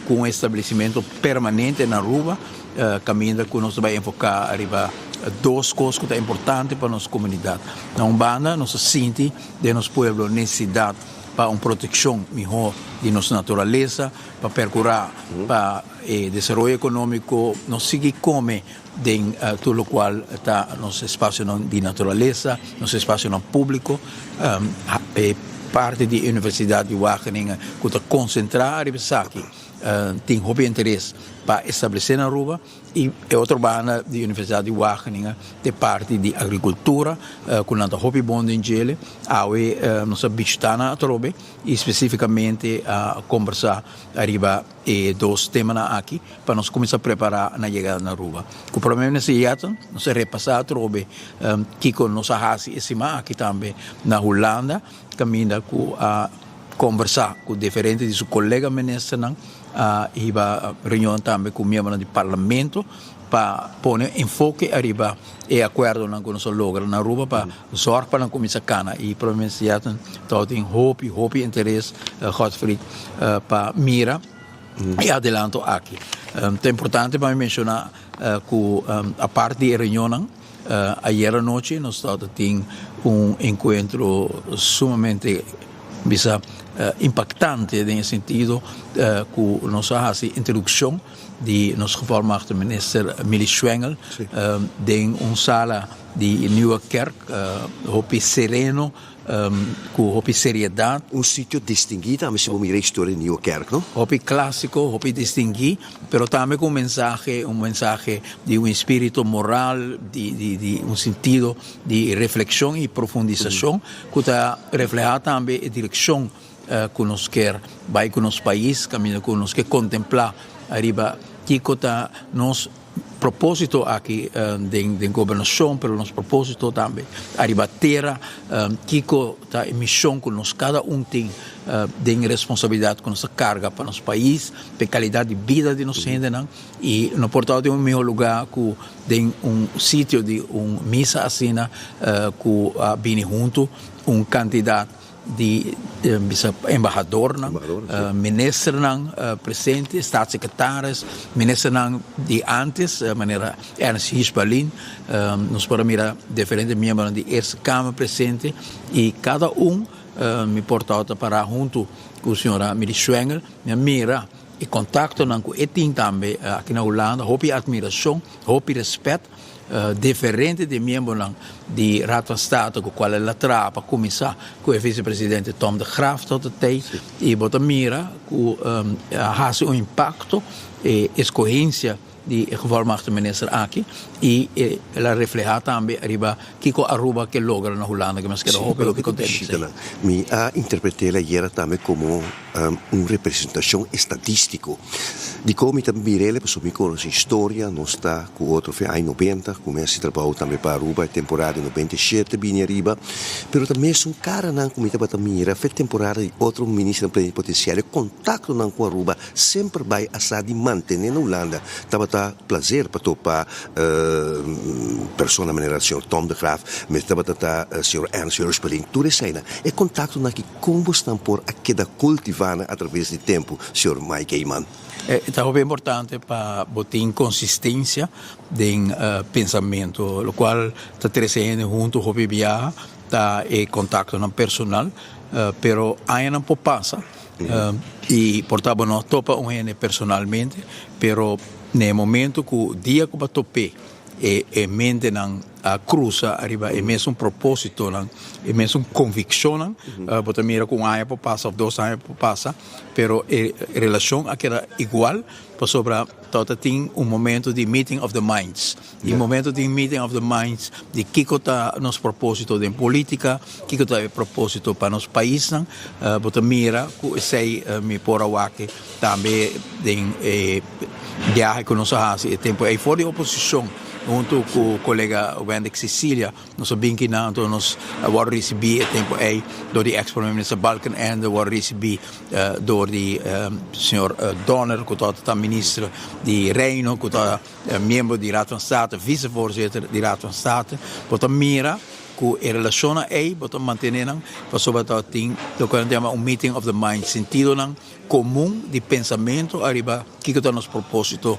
cu un establecimento permanente na Aruba caminda cu nos ta bay enfoca riba dos cos cu ta importante pa nos comunidad. Na un banda nos ta sinti den nos pueblo necesidad pa un proteccion miho di nos naturaleza, pa percura pa e desaroyo economico no sigui come Den tur lokual ta nos espasionan di naturalesa, nos espasionan públiko, e parti di Universidat di Wageningen ku ta konsentrá riba esaki. tin hopi interes pa establesé na Aruba i e otro banda di Universidat di Wageningen te parti di agrikultura ku nan ta hopi bon den djele. Awe nos a bishitá nan atrobe i spesifikamente a kombersá ariba e dos temanan aki pa nos kuminsá prepará na yegada na Aruba. Ku Prome Minister Jetten nos a repasá atrobe kiko nos a hasi e siman aki tambe na Hulanda kaminda ku a kombersá ku diferente di su kolega ministernan, a hiba reunion tambe ku miembronan di parlamento pa pone enfoke ariba e akuerdonan ku nos a logra na Aruba pa zòrg pa nan kuminsá kana. I Prome Minister Jetten tabatin hopi, hopi interes, Godfried, pa mira e adelanto aki. Ta importante pa mi menshoná ku apart di e reunionnan, Ayer anochi nos tabata tin un enkuentro sumamente bisa impaktante den e sentido ku nos a hasi introdukshon di nos gevolmachtigde minister Milly Schwengle den un sala di Nieuwe Kerk hopi sereno. Ku hopi seriedat. Un sitio distinguí tambe si bo mira e historia di Nieuwe Kerk, no? Hopi klásiko, hopi distinguí, pero tambe ku un mensahe, un mensahe di un espíritu moral, di di di un sentido di reflekshon i profundisashon ku ta reflehá tambe e direkshon ku nos kier bai ku nos pais, kaminda ku nos ke kontemplá ariba kiko ta nos Propósito aki den den gobernashon, pero nos propósito tambe ariba tera, kiko ta e mishon ku nos kada un tin den responsabilidat ku nos ta karga pa nos pais, pa e kalidat di bida di nos hendenan, i no por ta den un mihó lugá ku den un sitio di un misa asina ku a bini huntu un kantidat di bisa embahadornan, ministernan presente, staatssecretaris, ministernan di antes manera Ernst Hirschballin, nos por a mira diferente miembronan di Eerste Kamer presente y cada un mi por tabata para hunto cu señora Miri Schwengle, mi a mira e contactonan cu e tin tambe aki na Hulanda, hopi admiracion, hopi respet. Diferente di e miembronan di Raad van State ku kual el a traha pa kuminsá ku e visepresidente Tom de Graaf tot e tei i bo ta mira ku a hasi un impakto e eskohensia di e gevolmachtigde minister aki i el a reflehá tambe riba kiko Aruba ke logra na Hulanda ke mes keda hopi hopi kontento di esei. Mi a interpret'el ayera tambe komo un representashon estadístiko. Dikon mi ta mir'el? Pasobra mi konosé historia, nos ta ku otro fin aña nobenta, ku mi hasi trabou tambe pa Aruba e temporada di 97 bini ariba, pero ta mesun karanan ku mi tabata mira fe temporada di otro ministernan plenipotenciario, e kontaktonan ku Aruba semper bai a sa di mantené na Hulanda. Tabata plaser pa topa persona manera señor Tom de Graaf, mi tabata ta señor Ernst Herspeling, tur eseinan. E kontaktonan aki Kon bosnan por a keda kultivá nan atraves di tempu, señor Mike Eman? E ta hopi importante pa bo tin konsistensia den pensamentu, lokual ta trese hende huntu hopi biaha ta e kontaktonan personal, pero añanan por pasa i por ta bo no topa un hende personalmente, pero na e momento ku dia ku bo a top'é e mentenan a cruza ariba e mesun propositonan, e mesun conviccionnan. Bo ta mira cu un aña por pasa of dos aña por pasa, pero e relacion a keda igual pasobra tabata tin un momento di meeting of the minds. Y momento di meeting of the minds di kico ta nos proposito den politica, kico ta e proposito pa nos paisnan, bo ta mira cu esey mi por a wak tambe den e biahe cu nos a haci e tempo ey for di oposicion. Huntu ku kolega Wendrick Cecilia nos a bin kinan, anto nos a wòrdu risibí e tempu ei dor di eks prome minister Balkenende, wòrdu risibí dor di señor Donner ku tabata ta minister di Reino, ku ta miembro di Raad van State, vicevoorzitter di Raad van State. Bo ta mira ku e relashonnan ei bo ta mantené nan pasobra tabatin loke nan ta yama un meeting of the minds, sentidonan komun di pensamentu ariba kiko ta nos propósito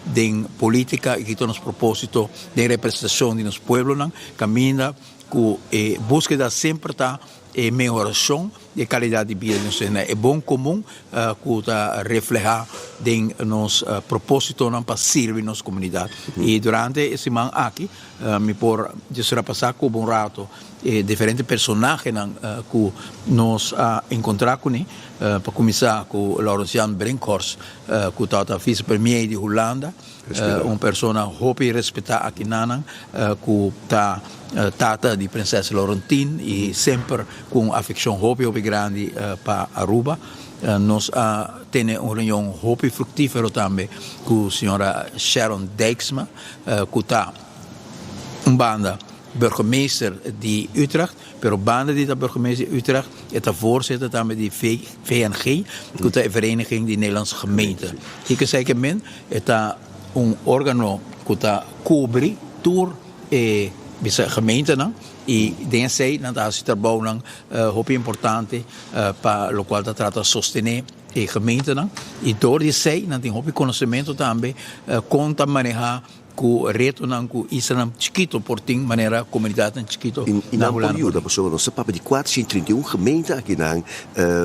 den polítika i kiko ta nos propósito den representashon di nos pueblonan, kaminda ku e búskeda semper ta e mehorashon. di e kalidat di bida di nos hende, e bon komun ku ta reflehá den nos propósitonan pa sirbi nos komunidat. I durante e siman aki mi por djis repasá ku bo un rato e diferente personahenan ku nos a enkontrá kuné, pa kuminsá ku Laurens Jan Brinkhorst ku tabata visepremier di Hulanda, un persona hopi respetá aki nanan ku ta tata di prinses Laurentien i semper ku un afekshon hopi hopi grandi pa Aruba. Nos a tene un reunion hopi fruktífero tambe ku señora Sharon Dijksma ku ta un banda burgemeester di Utrecht, pero banda di ta burgemeester di Utrecht e ta voorzitter tambe di VNG ku ta e Vereniging di Nederlandse Gemeenten. Kiko esei ke men? E ta un organo ku ta kubri tur e bisa gemeentenan i den esei nan ta hasi trabounan hopi importante pa lokual ta trata sostené e gemeentenan i dor di esei nan tin hopi konosementu tambe kon ta manehá ku retonan ku islanan chikito por tin manera komunidatnan chikito I na nan por Hulanda. yuda pasobra nos ta papia di 431 gemeente akinan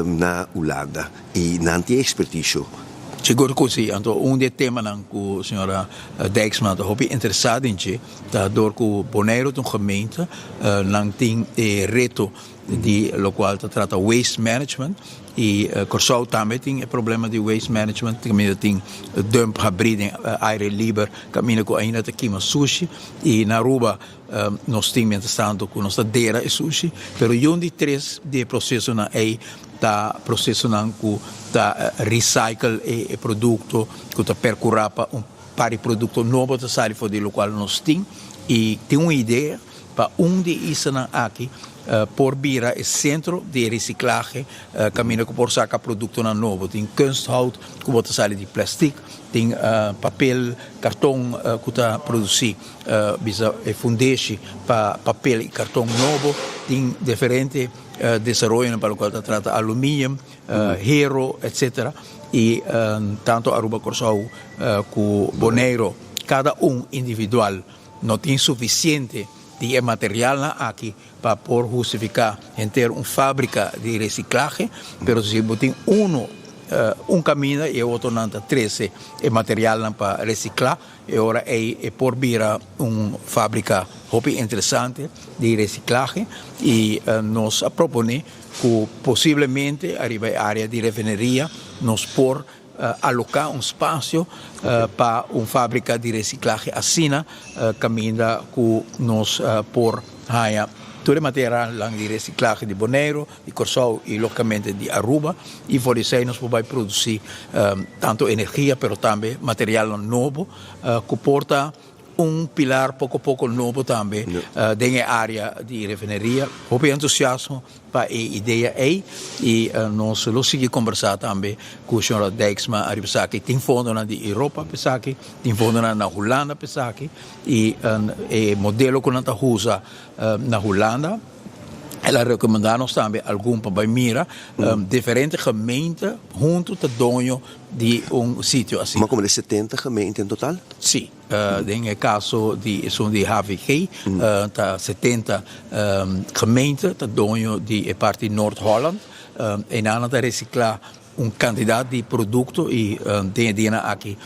na Hulanda i nan tin ekspertisio. Sigur ku si. Anto un di e temanan ku señora Dijksma ta hopi interesá den dje ta dor ku Boneiru ta un gemeente, nan tin e reto di lokual ta trata waste management i Kòrsou tambe tin e problema di waste management kaminda tin dump habrí den aire liber kaminda ku ainda ta kima sushi i na Aruba nos tin mientrastanto ku nos ta dera e sushi pero yun di tres di e prosesonan ei ta prosesonan ku ta recycle e produkto ku ta perkurá pa un par di produkto nobo ta sali for di lokual nos tin i tin un idea Pa un di e islanan aki por bira e sentro di e resiklahe kaminda ku por saka produktonan nobo. Tin kunsthout ku bo ta sali di plèstik, tin papel, karton ku ta produsí bisa e fundeshi pa papel i karton nobo. Tin diferente desaroyonan pa lokual ta trata aluminium, hero, etsetera. I tantu Aruba, Kòrsou ku Boneiru kada un individual. No tin sufisiente di e materialnan aki pa por hustifiká henter un fábrika di resiklahe, pero si bo tin unu un kaminda i e otronan ta trese e materialnan pa resiklá, e ora ei e por bira un fábrika hopi interesante di resiklahe i nos a proponé ku posiblemente ariba e área di refineria nos por aloká un spasio pa un fábrika di resiklahe asina kaminda ku nos por haña tur e materialnan di resiklahe di Boneiru, di Kòrsou i lógikamente di Aruba i for di esei nos por bai produsí tantu energia pero tambe materialnan nobo ku por ta Un pilar poko poko nobo tambe den e area di refineria. Hopi entusiasmo pa e idea ei y nos lo sigui combersa tambe cu señora Dijksma ariba esaki. Tin fondonan di Europa pa esaki, tin fondonan na Hulanda pa esaki y e modelo cu nan ta usa na Hulanda. El a recomenda nos tambe algun pa bay mira. Diferente gemeente hunto ta doño di un sitio asina. Ma como de 70 gemeente en total? Si. Den e caso di esun di HVG ta 70 gemeente ta doño di e parti Noord-Holland. Einan nan ta recicla un cantidad di producto y den e dianan aki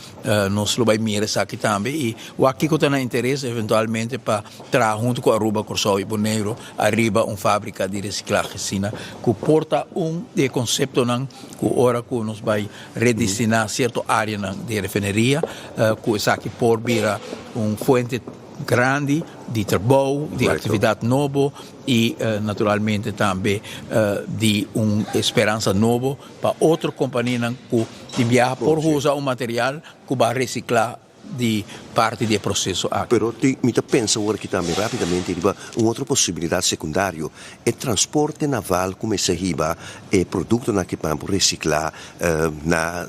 nos lo bay mira esaki tambe y wak kico ta nan interes eventualmente pa traha hunto cu Aruba, Corsou y Boneiru ariba un fabrica di reciclahe asina cu por ta un di e conceptonan cu ora cu nos bay redestiná cierto areanan di refineria cu esaki por bira un fuente grandi di trabou, di actividad nobo y naturalmente tambe di un speransa nobo pa otro companianan cu tin biaha por usa un material cu ba recicla di parti di e proceso aki. Pero tin, mi ta pensa awor aki tambe rapidamente riba un otro posibilidad secundario, e transporte naval cu mester hiba e productonan aki pa nan por recicla na.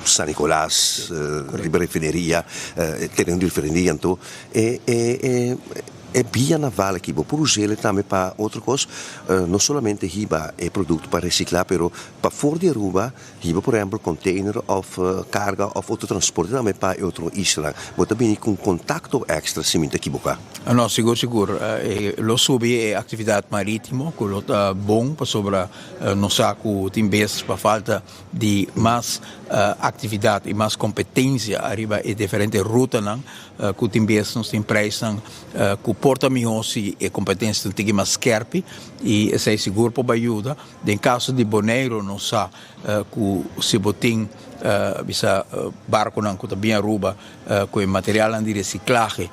San Nicolas, riba refineria, e tereno di refineria anto e e e e via naval aki bo por us'el tambe pa otro kos, no solamente hiba e produkto pa recicla pero pafor di Aruba hiba por ehempel container of carga of otro transporte tambe pa e otro islanan. Bo ta bini cu un contacto extra si mi ta ekiboca. No, sigur sigur. Lo subi e actividad maritimo cu lo ta bon pasobra nos sa cu tin bes pa falta di mas actividad y mas competencia ariba e diferente rutanan cu tin bes nos tin prijsnan cu por ta miho si e competencia ta tiki mas skerpi y esey sigur por bay yuda. Den caso di Boneiro nos sa cu si bo tin bisa barconan cu ta bin Aruba cu e materialnan di reciclahe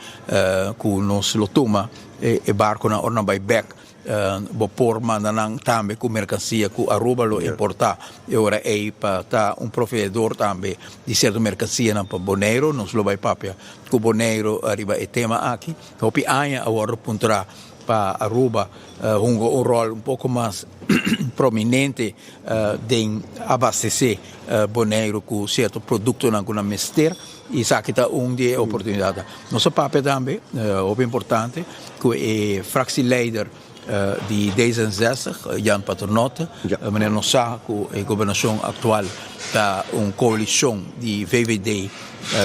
cu nos lo tuma e barconan ora nan bay bek Bo por manda nan tambe ku merkansia ku Aruba lo importá. E ora ei pa ta un proveedor tambe di sierto merkansianan pa Boneiru. Nos lo bai papia ku Boneiru riba e tema aki. Hopi aña a wòrdu puntrá pa Aruba hunga un ròl un poko mas prominente den abastesé Boneiru ku sierto produktonan ku nan mester. I esaki ta un di e oportunidatnan. Nos a papia tambe, hopi importante, ku e fractieleider di D66, Jan Paternotte. Manera nos sa ku e gobernashon aktual ta un koalishon di VVD,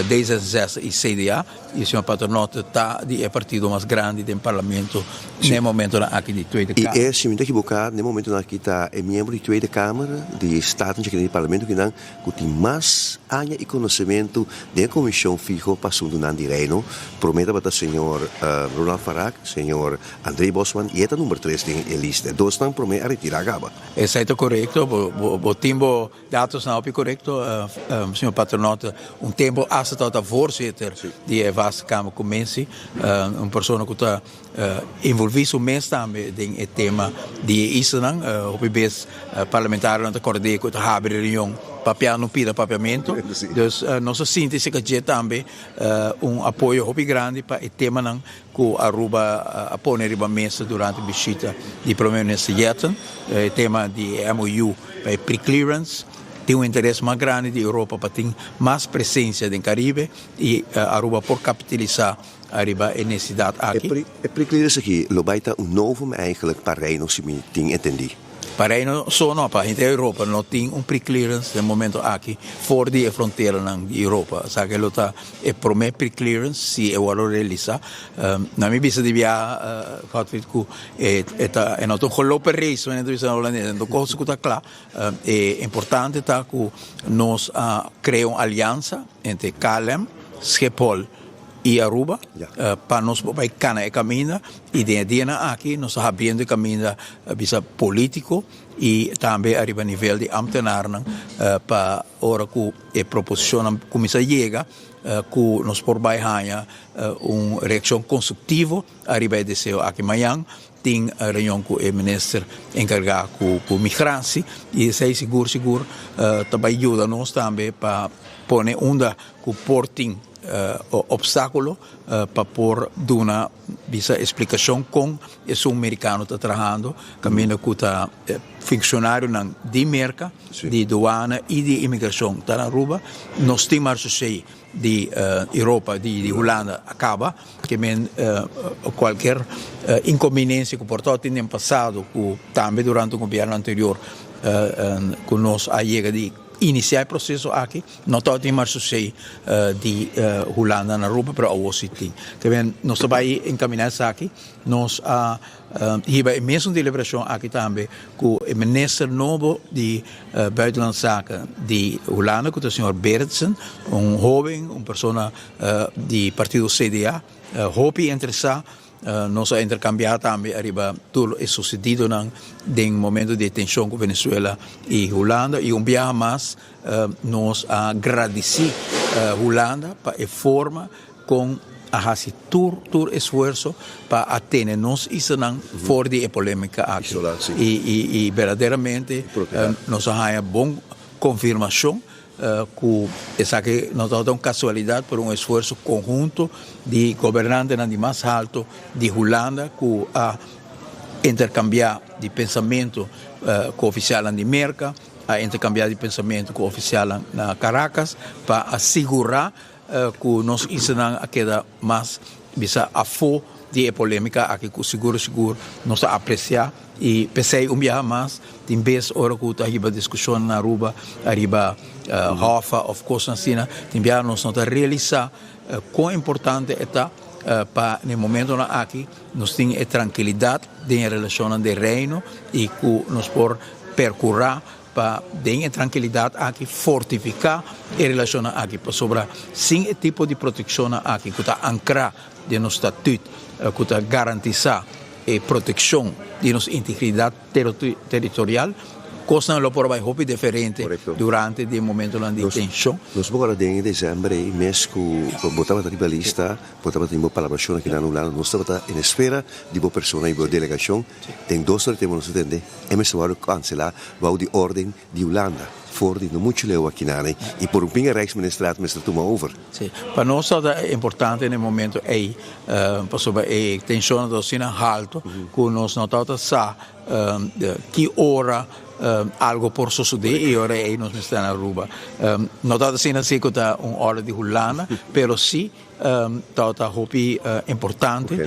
D66 i CDA. I señor Paternotte ta di e partido mas grandi den parlamento n'e momentonan aki di Tweede Kamer. I e, si mi no ta ekiboká, n'e momentonan aki ta e miembro di Tweede Kamer di Staten dje di parlamento kinan ku tin mas aña i konosementu den e komishon fiho pa asuntunan di Reino. Promé tabata señor Ronald Farag, señor André Bosman i e ta number tres den e lista. E dosnan promé a retirá kaba. Esei ta korekto, bo tin bo datosnan hopi korekto, señor Paternotte. Un tempu asta tabata voorzitter di e Vaste Kamer Commissie, un persona ku ta Envolví su mes tambe den e tema di e islanan. Hopi bes parlamentarionan ta kòrda ku ta habri reunion papiando un pida papiamentu. Dus nos a sinti serka dje tambe un apoyo hopi grandi pa e temanan ku Aruba a pone riba mesa durante bishita di Prome Minister Jetten. E tema di e MOU pa e pre-clearance. Tin un interes mas grandi di Europa pa tin mas presensia den Karibe i Aruba por kapitalisá Ariba e necesidad aki. E preclearance aki lo bay ta un novum eigenlijk pa Reino si mi tin entendi. Pa Reino so no, pa henter Europa no tin un preclearance den momento aki for di e fronteranan di Europa. Esaki lo ta e prome preclearance si e worde realisa. Na mi bisa di biaha Godfried cu e ta e no ta un gelopen race manera ta bisa na Holandes, e no ta un cosa cu ta cla. E importante ta cu nos a crea un aliansa entre KLM, Schiphol y Aruba pa nos por bay cana e caminda y den e dianan aki nos ta habriendo e caminda bisa politico y tambe ariba nivel di ambtenaarnan pa ora cu e proposicionnan cuminsa yega cu nos por bay haya un reaccion constructivo ariba e deseo aki. Mañan tin reunion cu e minister encarga cu migratie y esey sigur sigur ta bay yuda nos tambe pa pone unda cu por tin obstaculo pa por duna bisa explicacion con esun mericano ta trahando caminda cu ta funcionarionan di Merca di douane y di inmigracion ta na Aruba nos tin marchusey di Europa di Hulanda a caba ke men cualkier inconveniencia cu por ta tin den pasado cu tambe durante un gobierno anterior cu nos a yega di inicia e proceso aki no tabatin mas sosei di Hulanda na Aruba pero awor si tin. Ke men nos ta bai encamina esaki nos a hiba e mesun deliberacion aki tambe cu e minister nobo di Buitenlandse Zaken di Hulanda cu ta señor Berendsen un hoben un persona di partido CDA hopi interesa. Nos a interkambiá tambe ariba tur e susedidonan den momento di e tenshon ku Venezuela i Hulanda i un biaha mas nos a gradisí Hulanda pa e forma kon a hasi tur tur esfuerso pa a tene nos islanan for di e polémika aki i berdaderamente nos a haña bon konfirmashon Ku esaki no tabata un kasualidat pero un esfuerso konhunto di gobernantenan di mas halto di Hulanda ku a interkambiá di pensamentu ku ofisialnan di Merka. a interkambiá di pensamentu ku ofisialnan na Caracas pa a sigurá ku nos islanan a keda mas bisa afó di e polémika aki ku sigur sigur nos ta apresiá i p'esei un biaha mas tin bes ora ku ta hiba diskushonnan na Aruba ariba hòf òf kosnan asina tin biaha nos no ta realisá kon importante e ta pa na e momentonan aki nos tin e trankilidat den e relashonnan den Reino i ku nos por perkurá pa den e trankilidat aki fortifiká e relashonnan aki, pasobra sin e tipo di protekshonnan aki ku ta ankrá den nos statüt ku ta garantisá e protekshon di nos integridat teritorial, kosnan lo por bai hopi diferente durante di e momentonan di tenshon. Nos por kòrda den e desèmber ei mes ku bo tabata riba lista, bo tabatin bo palabrashon aki na Hulanda, nos tabata en espera di bo persona i bo delegashon. Den dos ora tempu nos a tende e mester wòrdu kanselá bou di órden di Hulanda for di no muchu leu akinane i por un pin e Rijksministraat mester tuma over. Sí, pa nos tabata importante na e momento ei pasobra e tenshonnan tabata asina haltu ku nos no tabata sa ki ora algo por sosodé i e ora ei nos mester ta na Aruba. No tabata asina si ku ta un órden di Hulanda, pero sí Tabata hopi importante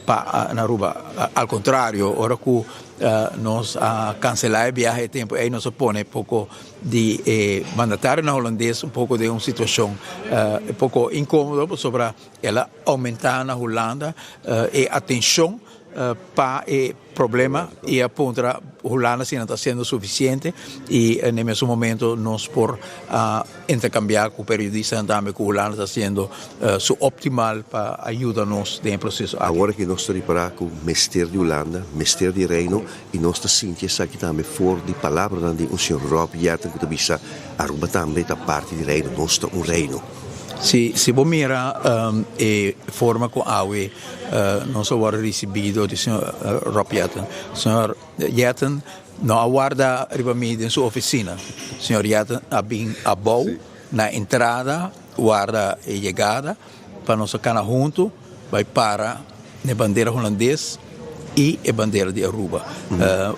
pa na Aruba. Al contrario, ora cu nos a cancela e biahe e tempo ey nos a pone poco di e mandatarionan Holandes un poco den un situacion poco incomodo pasobra el a aumenta na Hulanda e atencion pa e problema y a puntra Hulanda si nan ta haciendo suficiente y na e mesun momento nos por a intercambia cu periodistanan tambe cu Hulanda ta haciendo su optimal pa a yuda nos den e proceso aki. Awor aki nos ta ripara cu mester di Hulanda, mester di Reino y nos ta sinti esaki tambe for di palabranan di un señor Rob Jetten cu ta bisa Aruba tambe ta parti di Reino, nos ta un Reino. Si, si bo mira e forma cu awe Nos a wòrdu risibí dor di señor Rob Jetten. Señor Jetten no a warda riba mi den su ofisina. Señor Jetten a bin abou na entrada warda e yegada pa nos a kana huntu bai para na e bandera hulandes i e bandera di Aruba.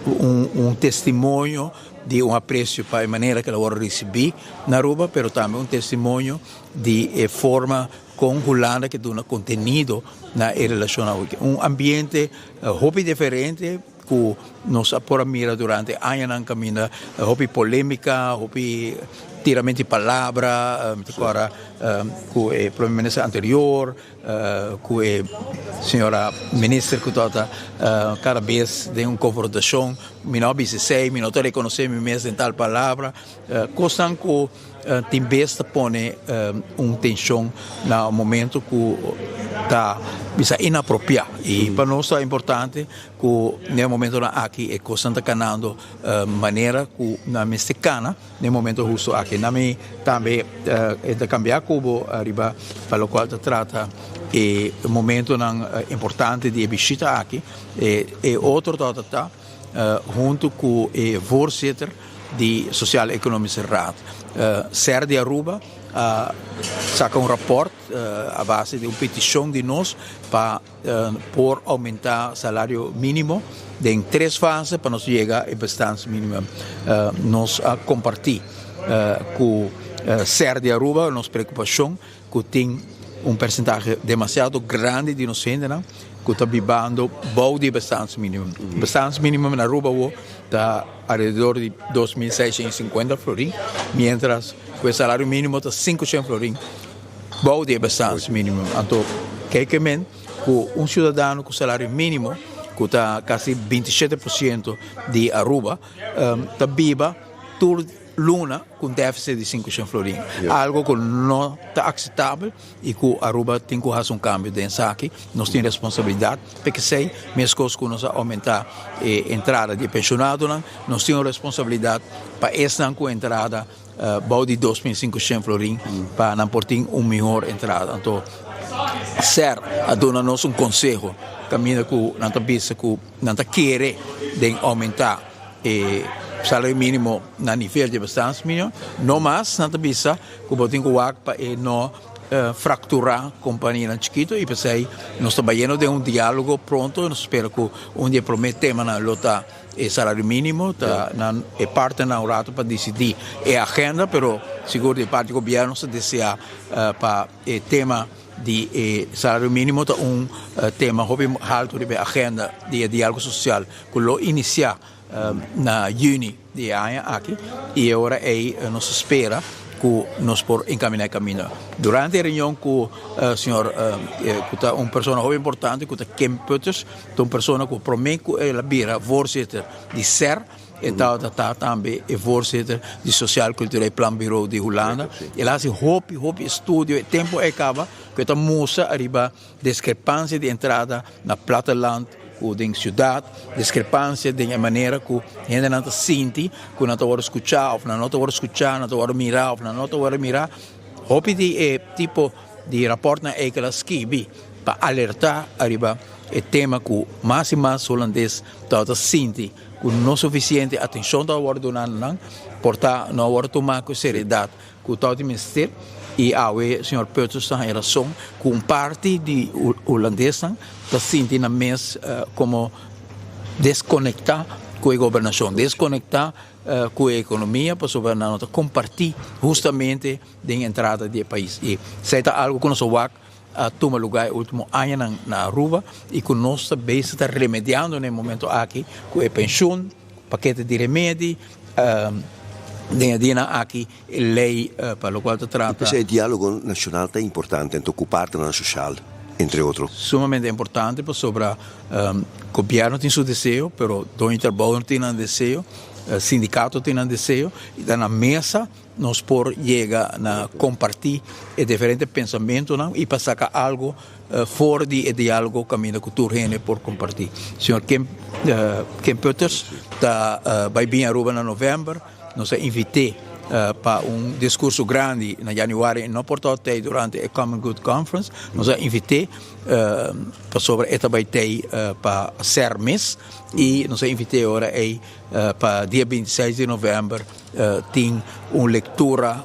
Un testimonio di un apresio pa e manera ku el a wòrdu risibí na Aruba, pero tambe un testimonio di e forma Kon Hulanda ke duna kontenido na e relashon awe. Un ambiente hopi diferente ku nos a por a mira durante añanan kaminda hopi polémika, hopi tiramento di palabra, mi ta kòrda ku e prome minister anterior, ku e señora minister ku tabata kada bes den un konfrontashon, mi no a bisa esei, mi no ta rekonosé mi mes den tal palabra, kosnan ku. Tin bes ta pone un tenshon na un momento ku ta bisa inapropiá. I pa nos ta importante ku den e momentonan aki e kosnan ta kanando manera ku nan mester kana den e momento husto aki. Na mi tambe e ta kambia ku bo riba pa lokual ta trata e momentonan importante di e bishita aki. E otro tabata ta huntu ku e voorzitter. di Sociaal Economische Raad. SER di Aruba a saca un rapport a base di un peticion di nos pa por aumenta salario minimo den tres fase pa nos yega e bestaansminimum. Nos a comparti cu SER di Aruba nos preocupacion cu tin un percentahe demasiado grandi di nos hendenan cu ta bibando bou di e bestaansminimum. Bestaansminimum na Aruba awo ta alrededor di 2650 florin, mientras cu e salario minimo ta 500 florin bou di e bestaansminimum. Anto kijk men cu un ciudadano cu salario minimo cu ta casi 27% di Aruba ta biba tur luna cu un deficit di 500 florin. Algo cu no ta aceptabel y cu Aruba tin cu haci un cambio den esaki. Nos tin responsabilidad p'esey, mescos cu nos a aumenta e entrada di e pensionadonan, nos tin un responsabilidad pa esnan cu entrada bou di 2500 florin pa nan por tin un mihor entrada. Anto SER a duna nos un conseho caminda cu nan ta bisa cu nan ta kere den aumenta e. salario minimo na nivel di bestaansminimum, no mas nan ta bisa ku bo tin ku wak pa e no fractura companianan chikito y p'esey nos ta bayendo den un dialogo pronto, nos spera cu un di e prome temanan lo ta e salario minimo, ta nan e partenan un rato pa dicidi e agenda, pero sigur di parti gobierno nos ta desea pa e tema di e salario minimo ta un tema hopi halto riba e agenda di e dialogo social cu lo inicia na juni di e aña aki y e ora ey nos ta spera cu nos por encamina e caminda. Durante e reunion cu señor cu ta un persona hopi importante cu ta Kim Putters, ta un persona cu prome cu el a bira voorzitter di ser e tabata ta tambe e voorzitter di Sociaal Cultureel Planbureau di Hulanda. El a haci hopi hopi estudio e tempo ey caba cu e ta mustra ariba Diskrepansia di entrada na platteland ku den siudat, diskrepansia den e manera ku hendenan ta sinti ku nan ta wòrdu skuchá òf nan no ta wòrdu skuchá, nan ta wòrdu mirá òf nan no ta wòrdu mirá. Hopi di e tipo di rapòrtnan ei ku el a skibi pa alertá ariba e tema ku mas i mas hulandes tabata sinti ku no sufisiente atenshon tabata wòrdu duná na nan, por ta no a wòrdu tumá ku seriedat. Ku tòg di mester i awe señor Putters ta haña rason ku un parti di hulandesnan ta sinti nan mes komo deskonektá ku e gobernashon, deskonektá ku e ekonomia pasobra nan no ta kompartí hustamente den entrada di e pais. I esei ta algu ku nos a wak a tuma lugá e último añanan na Aruba i ku nos ta bezig ta remediando na e momento aki ku e penshun. Pakete di remedi, den e dianan aki e lei pa lokual ta trata. I p'esei e dialogo nashonal ta importante anto ku partnernan soshal, entre otro. Sumamente importante pasobra gobièrnu tin su deseo, pero doño di trabou no tin nan deseo, sindikato tin nan deseo i ta na mesa Nos por yega na kompartí e diferente pensamentunan i pa saka algu for di e diálogo kaminda ku tur hende por kompartí. Señor Kim Kim Putters ta bai bin Aruba na novèmber. Nos a invit'é pa un diskurso grandi na yanüari i no por tabata tei durante e Common Good Conference. Nos a invit'é pasobra e ta bai tei pa ser mes i nos a invit'é ora ei pa dia 26 di novèmber. Tin un lectura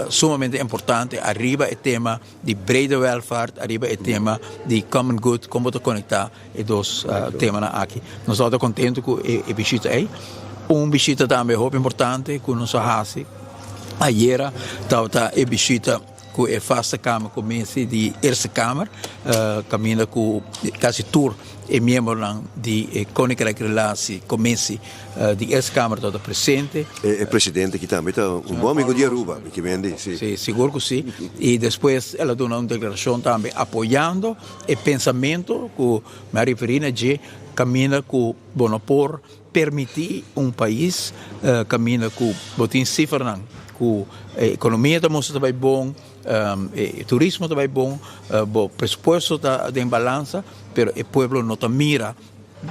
sumamente importante ariba e tema di brede welvaart, ariba e tema di common good, con bo ta conecta e dos temanan aki. Nos tabata contento cu e bishita ey. Un bishita tambe hopi importante cu nos a haci ayera tabata e bishita cu e Vaste Kamer Commissie di Eerste Kamer, caminda cu casi tur e miembronan di e Koninkrijk Relatie Commissie di Eerste Kamer tabata presente. E presidente aki tambe ta un bon amigo di Aruba, mi ke mendi, si. Si, sigur cu si. Y despues el a duna un declaracion tambe apoyando e pensamento cu mi a referi na dje, caminda cu bo no por Permití un pais kaminda ku bo tin sifranan ku e ekonomia ta mustra ta bai bon, e turismo ta bai bon, bo presupuesto ta den balansa, pero e pueblo no ta mira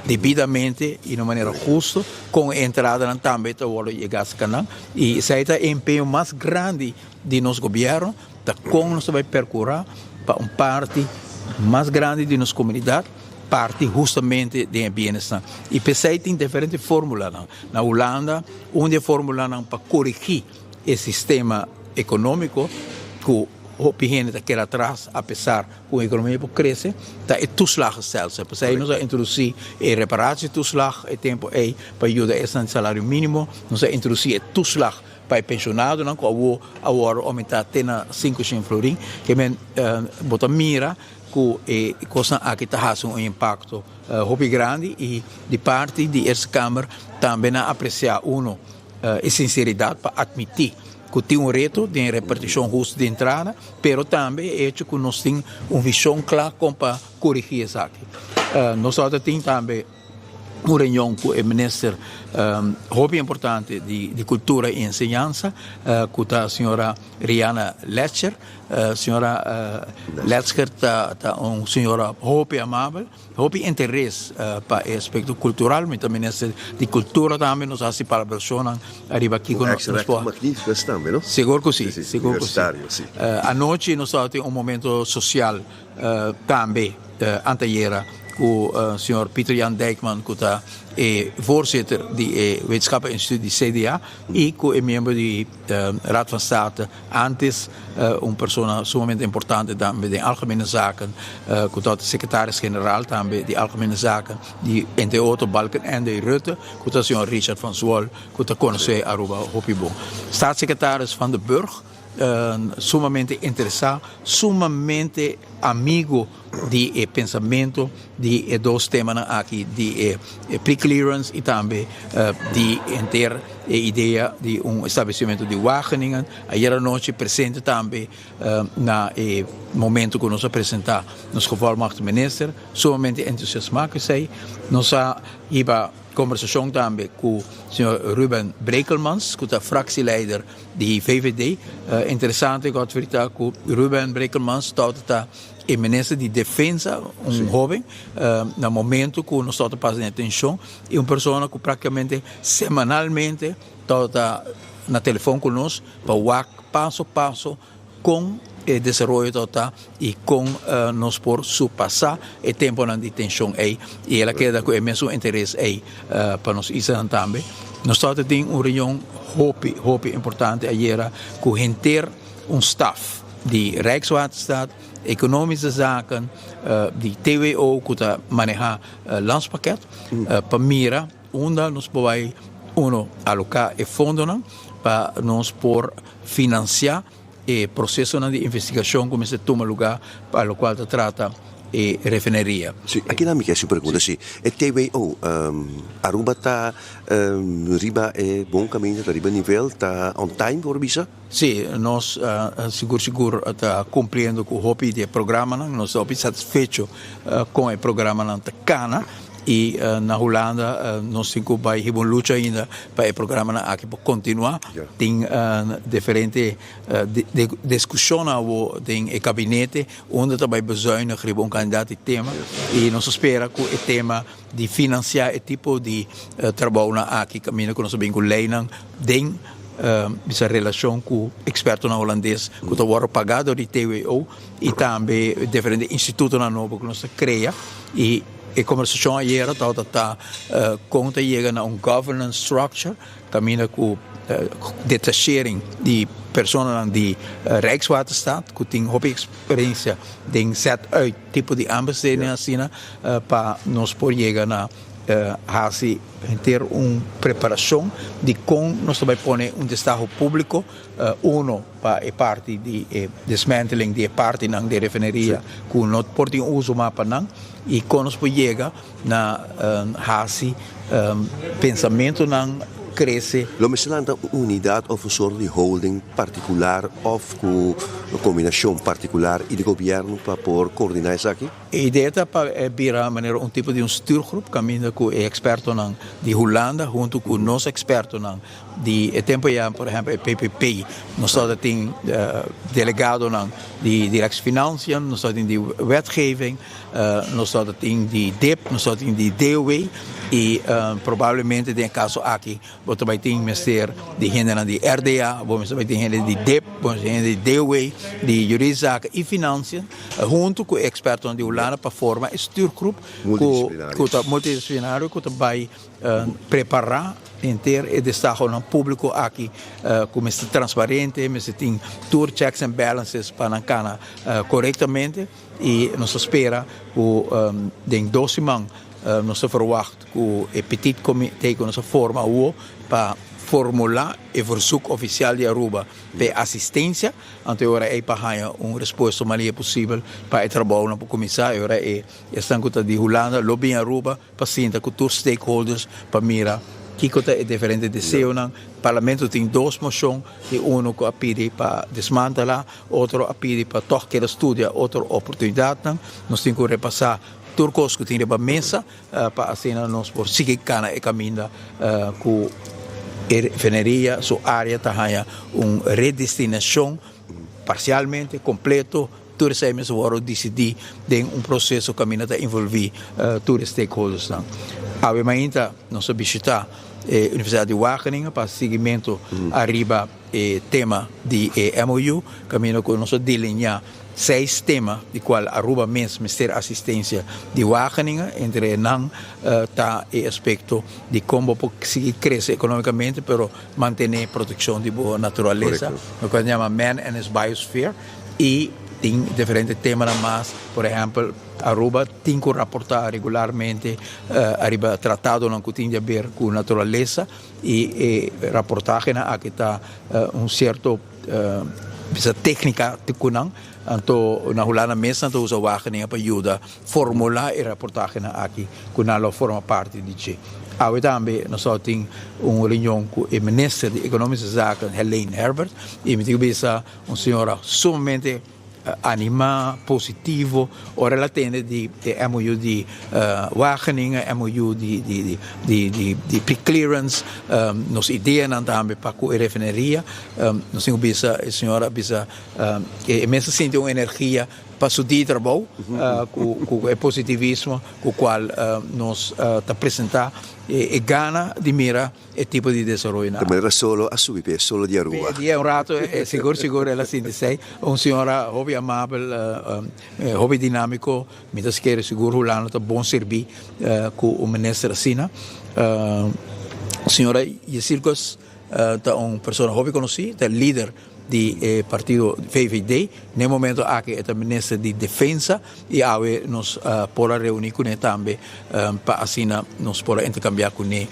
debidamente i na un manera husto kon e entradanan tambe ta wòrdu yega aserka nan. I esei ta e empeño mas grandi di nos gobièrnu, ta kon nos ta bai perkurá pa un parti mas grandi di nos komunidat parti hustamente den e bienesnan. I p'esei tin diferente formulanan. Na Hulanda, un di e formulanan pa korigí e sistema ekonómiko ku hopi hende ta keda atras apesar ku ekonomia por krese, ta e toeslagenstelsel. P'esei nos a introdusí e reparatietoeslag e tempu ei pa yuda esnan di salario mínimo. Nos a introdusí e toeslag pa e penshonadonan ku awor a wòrdu oumentá te na 500 florin. Ke men bo ta mira ku e kosnan aki ta hasi un impakto hopi grandi i di parti di Eerste Kamer tambe nan apresiá uno e sinseridat pa atmití ku tin un reto den repartishon hustu di entrada, pero tambe e echo ku nos tin un vishon kla kon pa korigí esaki. Nos tabata tin tambe un reunion ku e minister hopi importante di kultura i enseñansa ku ta señora Rianna Letcher. Señora Letcher ta un señora hopi amabel, hopi interes pa e aspecto kultural. Mi ta minister di kultura tambe, nos a hasi palabrashonnan ariba kiko nos por. Magnificus tambe, no? Sigur ku si, sigur ku si. Anochi nos tabatin un momento sosial tambe anteayera. ku señor Pieter Jan Dijkman ku ta e voorzitter di e Wetenschappelijk Instituut di CDA i ku e miembro di Raad van State, antes un persona sumamente importante tambe den Algemene Zaken, ku tabata secretaris-generaal tambe di Algemene Zaken di entre otro Balkenende i Rutte, ku ta señor Richard van Zwol ku ta konosé Aruba hopi bon. Staatssecretaris Van der Burg sumamente interesá, sumamente amigo di e pensamento di e dos temanan aki di e pre-clearance i tambe di henter e idea di un establecimentu di Wageningen. Ayer anochi presente tambe na e momento ku nos a presentá nos gevolmachtigde minister, sumamente entusiasmá ku esei. Nos a hiba Kombersashon tambe ku señor Ruben Brekelmans, ku ta fraksieleider di VVD. Interesante Godfrey ta ku Ruben Brekelmans tabata ta e minister di defensa, un hoben, na momento ku nos tabata pasa den e tenshon, i un persona ku praktikamente semanalmente tabata na telefon ku nos pa wak paso paso Kon e desaroyo ta ta i kon nos por surpasá e temponan di tenshon ei? I el a keda ku e mesun interes ei pa nos islanan tambe. Nos tabata tin un reunion hopi, hopi importante ayera ku henter un staf di Rijkswaterstaat, Economische Zaken, di TWO ku ta manehá Landspakket, pa mira unda nos por bai uno aloká e fondonan pa nos por Financia e procesonan di investigacion cu mester tuma lugar pa locual ta trata e refineria. Si, aki nan mi ke haci un pregunta, si e TWO Aruba ta riba e bon caminda, ta riba nivel, ta on time por bisa? Si, nos sigur sigur ta cumpliendo cu hopi di e programanan, nos ta hopi satisfecho con e programanan ta cana. I na Hulanda nos tin ku bai hiba un lucha ainda pa e programanan aki por kontinuá. Tin diferente diskushonnan awo den e kabinete unda ta bai bezuinig riba un kandidat di tema i nos ta spera ku e tema di finansiá e tipo di trabounan aki kaminda ku nos ta bin ku leinan den bisa relashon ku ekspertonan hulandes ku ta wòrdu pagá dor di TWO i tambe diferente institutonan nobo ku nos ta krea i E kombersashon ayera tabata ta kon ta yega na un governance structure kaminda ku detachering di personanan di Rijkswaterstaat ku tin hopi eksperensia den set uit tipo di aanbesteding asina pa nos por yega na hasi henter un preparashon di kon nos ta bai pone un destaho públiko uno pa e parti di e dismantling di e partinan di e refineria ku no por tin uso mas pa nan i kon nos por yega na hasi pensamentunan krese. Lo mester lanta un unidat òf un sort di holding partikular òf ku kombinashon partikular i di gobièrnu pa por koordiná esaki? E idea ta pa e bira manera un tipo di un stuurgroep kaminda ku e ekspertonan di Hulanda huntu ku nos ekspertonan Di e tempo ya, por ehempel, e PPP, nos tabata tin delegadonan di Directie Financiën, nos tabata tin di Wetgeving, nos tabata tin di dip, nos tabata tin di DOW i probablemente den e kaso aki bo ta bai tin mester di hendenan di RDA, bo mester bai tin hende di dip, bo mester tin hende di DOW, di Juridische Zaken i Financiën, huntu ku e ekspertonan di Hulanda pa forma e stuurgroep ku ta multidisciplinario ku ta bai Prepará henter e destahonan públiko aki ku mester transparente, mester tin tur checks and balances pa nan kana korektamente i nos ta spera ku den dos siman nos ta verwagt ku e petit comité ku nos a forma awo pa formulá e verzoek ofisial di Aruba pa e asistensia, anto e ora ei pa haña un respuesta manera posibel pa e trabounan por kuminsá, e ora ei esnan ku ta di Hulanda lo bin Aruba. Pa sinta ku tur stakeholders pa mira kiko ta e diferente deseonan. Parlamento tin dos moshon, tin uno ku a pidi pa desmantelá, otro a pidi pa tòg keda studia otro oportunidatnan. Nos tin ku repasá tur kos ku tin riba mesa pa asina nos por sigui kana e kaminda ku e refineria su área ta haña un redestinashon parsialmente, kompleto. Tur esei mester wòrdu disidí den un proseso kaminda ta envolví tur e stakeholdersnan. Awe mainta nos a bishitá e Universidat di Wageningen pa siguimentu ariba e tema di e MOU, kaminda ku nos a delineá Seis tema di cual Aruba mes mester asistencia di Wageningen, entre nan ta e aspecto di con bo por sigui crece economicamente pero mantene proteccion di bo naturaleza, loke nan yama Man and his Biosphere, y tin diferente temanan mas, por ehempel Aruba tin cu raporta regularmente ariba tratadonan cu tin di haber cu naturaleza y e raportahenan aki ta un cierto Bisa téknika ku nan, anto na Hulanda mes nan ta usa Wageningen pa yuda formulá e raportahenan aki ku nan lo forma parti di dje. Awe tambe nos tabata tin un reunion ku e minister di Ekonomische Zaken Helene Herbert i mi tin ku bisa un señora sumamente Anima, positivo, ora el a tende di e MOU di Wageningen, MOU di di di di di pre-clearance, nos ideanan tambe pa ku e refineria, nos tin ku bisa, e señora a bisa e mes a sinti un energia pa su dia di trabou ku ku e positivismo ku kual nos ta presenta e gana di mira. E tipo di desaroyo na. Ta manera solo a subi p'e solo di Aruba. P'e dia un rato, sigur sigur el a sinti esei. Un señora hopi amabel, hopi dinamico. Mi ta skere sigur Hulanda ta bon sirbi cu un minister asina. Señora Yesilkos ta un persona hopi conoci, ta lider di e partido VVD. Na e momento aki e ta minister di Defensa y awe nos por a reuni cune tambe pa asina nos por a intercambia cune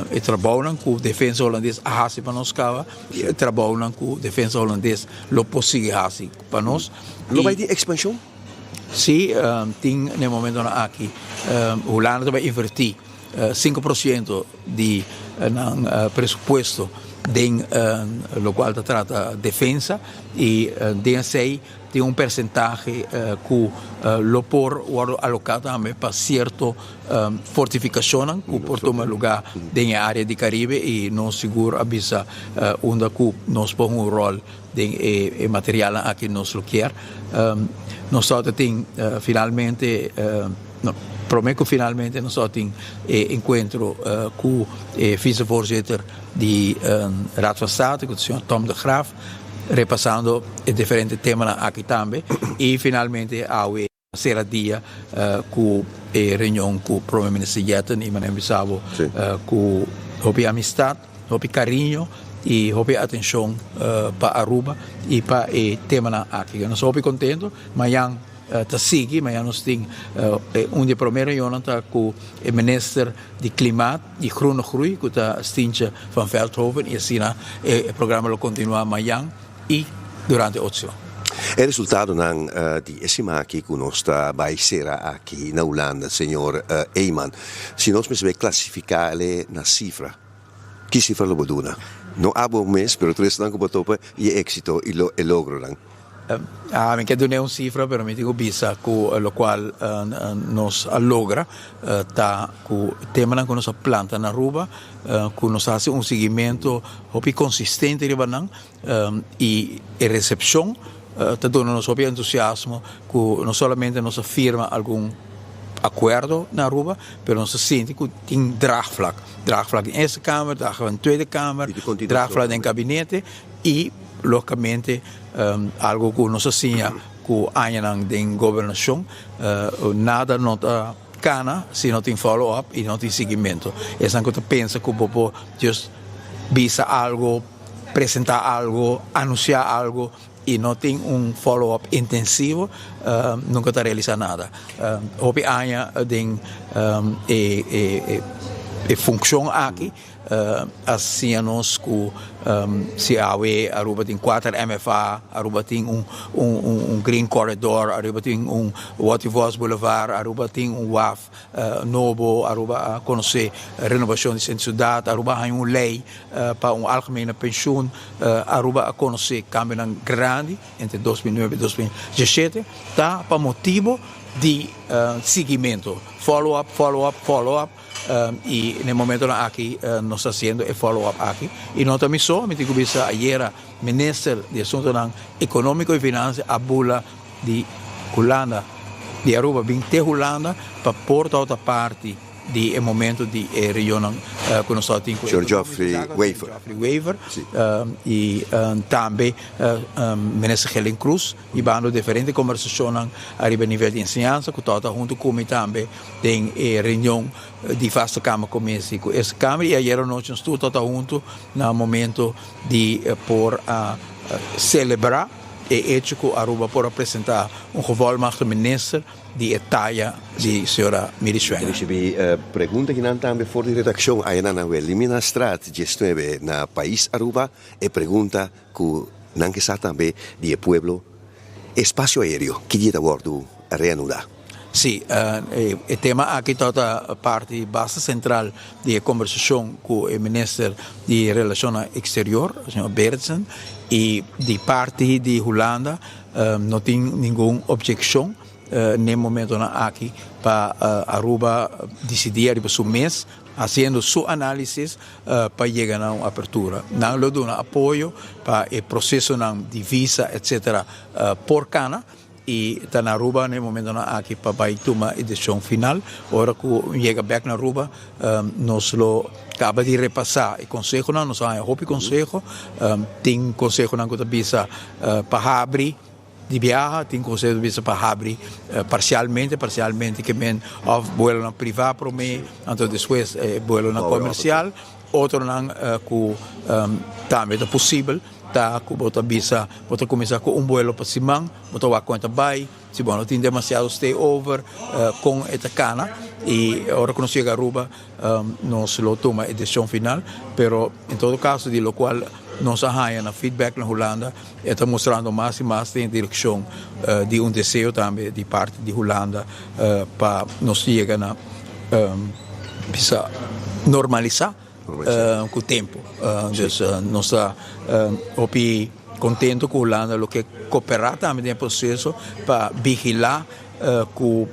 e trabounan cu Defensa Holandes a haci pa nos caba y e trabounan cu Defensa Holandes lo por sigui haci pa nos. Lo bay tin expansion? Si, tin na e momentonan aki. Hulanda ta bay inverti 5% di nan presupuesto den locual ta trata defensa y den esey tin un percentahe cu lo por wordo aloca tambe pa cierto fortificacionnan cu por tuma lugar den e area di Caribe y nos sigur a bisa unda cu nos por hunga un rol den e materialnan aki nos lo kier. Nos tabata tin finalmente. No, prome ku finalmente nos a tin e enkuentro ku e vicevoorzitter di Raad van State, ku ta señor Tom de Graaf, repasando e diferente temanan aki tambe i finalmente awe sera dia ku e reunion ku Prome Minister Jetten i manera mi bisa bo ku hopi amistad, hopi kariño i hopi atenshon pa Aruba i pa e temanan aki. Nos hopi kontento, mañan Ta sigui, mañana nos tin un di e prome reunionnan ta ku e minister di Klimaat i Groene Groei ku ta Stientje van Veldhoven i asina e programa lo kontinua mañan i durante otro siman. E resultadonan di e siman aki ku nos ta bai sera aki na Hulanda, señor Eman, si nos mester bai klasifiká el na sifra, ki sifra lo bo duna? No abo mes, pero tur esnan ku bo topa i e éksito i e logronan. Ah, mi ke dun'é un sifra, pero mi tin ku bisa ku lokual nos a logra ta ku temanan ku nos a planta na Aruba, ku nos a hasi un siguimentu hopi konsistente riba nan i e resepshon ta duna nos hopi entusiasmo ku no solamente nos a firma algun akuerdo na Aruba, pero nos a sinti ku tin draagvlak, draagvlak den Eerste Kamer, draagvlak den Tweede Kamer, draagvlak den gabinete i logicamente algo cu nos a siña cu añanan den gobernacion, nada no ta cana si no tin follow up y no tin siguimento. Esnan cu ta pensa cu bo por just bisa algo, presenta algo, anuncia algo y no tin un follow up intensivo, nunca ta realisa nada. Hopi aña den e funcion aki. A siña nos ku si awe Aruba tin kuater MFA, Aruba tin un un green corridor, Aruba tin un Watty Vos Boulevard, Aruba tin un waf nobo, Aruba a konosé renobashon di Sentro Siudat, Aruba a haña un lei pa un algemene penshun, Aruba a konosé kambionan grandi entre 2009 i 2017, ta pa motibo di siguimentu, follow up, follow up, follow up. I na e momentonan aki nos ta hasiendo e follow up aki. I no ta mi so, mi tin ku bisa ayera minister di asuntonan economico i financia a bula di Hulanda, di Aruba bin te Hulanda pa por ta ota parti di e momento di e reunionnan ku nos tabatin ku Señor Geoffrey Wever. Geoffrey Wever i tambe Minister Gelin Cruz hibando diferente kombersashonnan ariba e nivel di enseñansa ku tabata huntu ku mi tambe den e reunion di Vaste Kamer Commissie ku Eerste Kamer i ayera nochi nos tur tabata huntu na momento di por a selebrá e echo ku Aruba por a presentá un gevolmagte minister di e taya di señora Miri Schwengle. Ricibi pregunta kinan tambe for di redaccion aya na Wilhelminastraat 19 na pais Aruba. E pregunta cu nan ke sa tambe di e pueblo, espacio aereo ki dia ta wordo reanuda? Sí, e tema aki tabata parti basta central di e conversacion cu e minister di Relacionnan Exterior, señor Berendsen, y di parti di Hulanda no tin ningun objeccion n'e momentonan aki pa Aruba dicidi ariba su mes, haciendo su analisis pa yega na un apertura. Nan lo duna apoyo pa e procesonan di visa etc. Por cana y ta na Aruba n'e momentonan aki pa bay tuma e decision final. Ora cu yega bek na Aruba nos lo caba di repasa e consehonan, nos a haya hopi conseho, tin consehonan cu ta bisa pa habri di biaha, tin conseho cu ta bisa pa habri parcialmente, parcialmente ke men of buelonan priva prome, anto despues buelonan comercial, otronan cu tambe ta posibel ta cu bo ta bisa bo ta cuminsa cu un buelo pa siman, bo ta wak con e ta bay. Si bo no tin demasiado stay over con e ta cana y ora cu nos yega Aruba nos lo tuma e decision final pero en todo caso di locual nos a haya na feedback na Hulanda e ta mustrando mas y mas den e direccion di un deseo tambe di parti di Hulanda pa nos yega na bisa normalisa cu tempo. Dus nos ta hopi contento cu Hulanda lo ke coopera tambe den e proceso pa vigila cu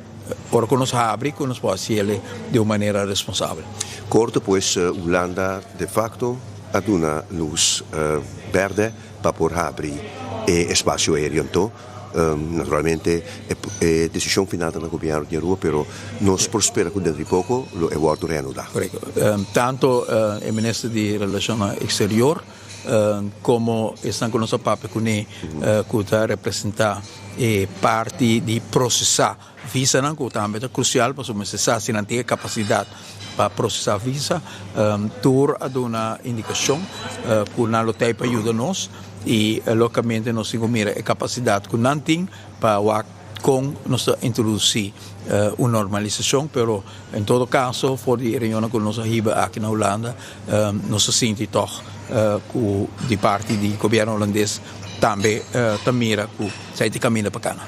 ora cu nos habri cu nos por haciele di un manera responsabel. Corto pues Hulanda de facto a duna luz berde pa por habri e espacio aereo anto Naturalmente e desishon final ta na gobièrnu di Aruba, pero nos por spera ku dentro di poko lo e wòrdu reanudá. Korekto. Tanto e minister di Relashonnan Eksterior komo esnan ku nos a papia kuné ku ta representá e parti di prosesá visanan ku tambe ta krusial pasobra mester sa si nan tin e kapasidat pa prosesá visa. Tur a duna indikashon ku nan lo ta ei pa yuda nos i lógikamente nos tin ku mira e kapasidat ku nan tin pa wak kon nos ta introdusí un normalisashon. Pero en todo kaso for di e reunionnan ku nos a hiba aki na Hulanda nos a sinti tòg ku di parti di gobièrnu hulandes tambe ta mira ku esei ta e kaminda pa kana.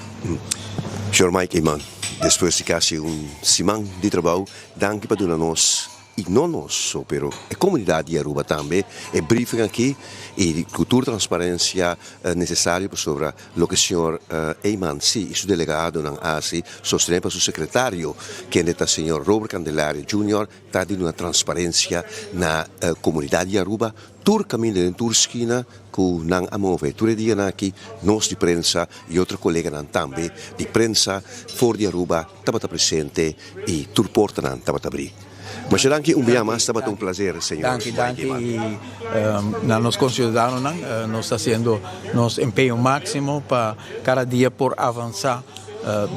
Señor Mike Eman, despues di casi un siman di trabou, danki pa duna nos, y no nos so, pero e comunidad di Aruba tambe, e briefing aki y cu tur transparencia necesario pasobra loke señor Eman si y su delegadonan haci, sostene pa su secretario, kende ta señor Robert Candelario Junior, ta di duna transparencia na comunidad di Aruba, tur caminda den tur skina cu nan a move. Tur e dianan aki nos di prensa y otro coleganan tambe di prensa for di Aruba tabata presente y tur portanan tabata abri. Masha danki un bia mas, tabata un placer señor Danki, danki y na nos conciudadanonan nos ta haciendo nos empeño maximo pa cada dia por avansa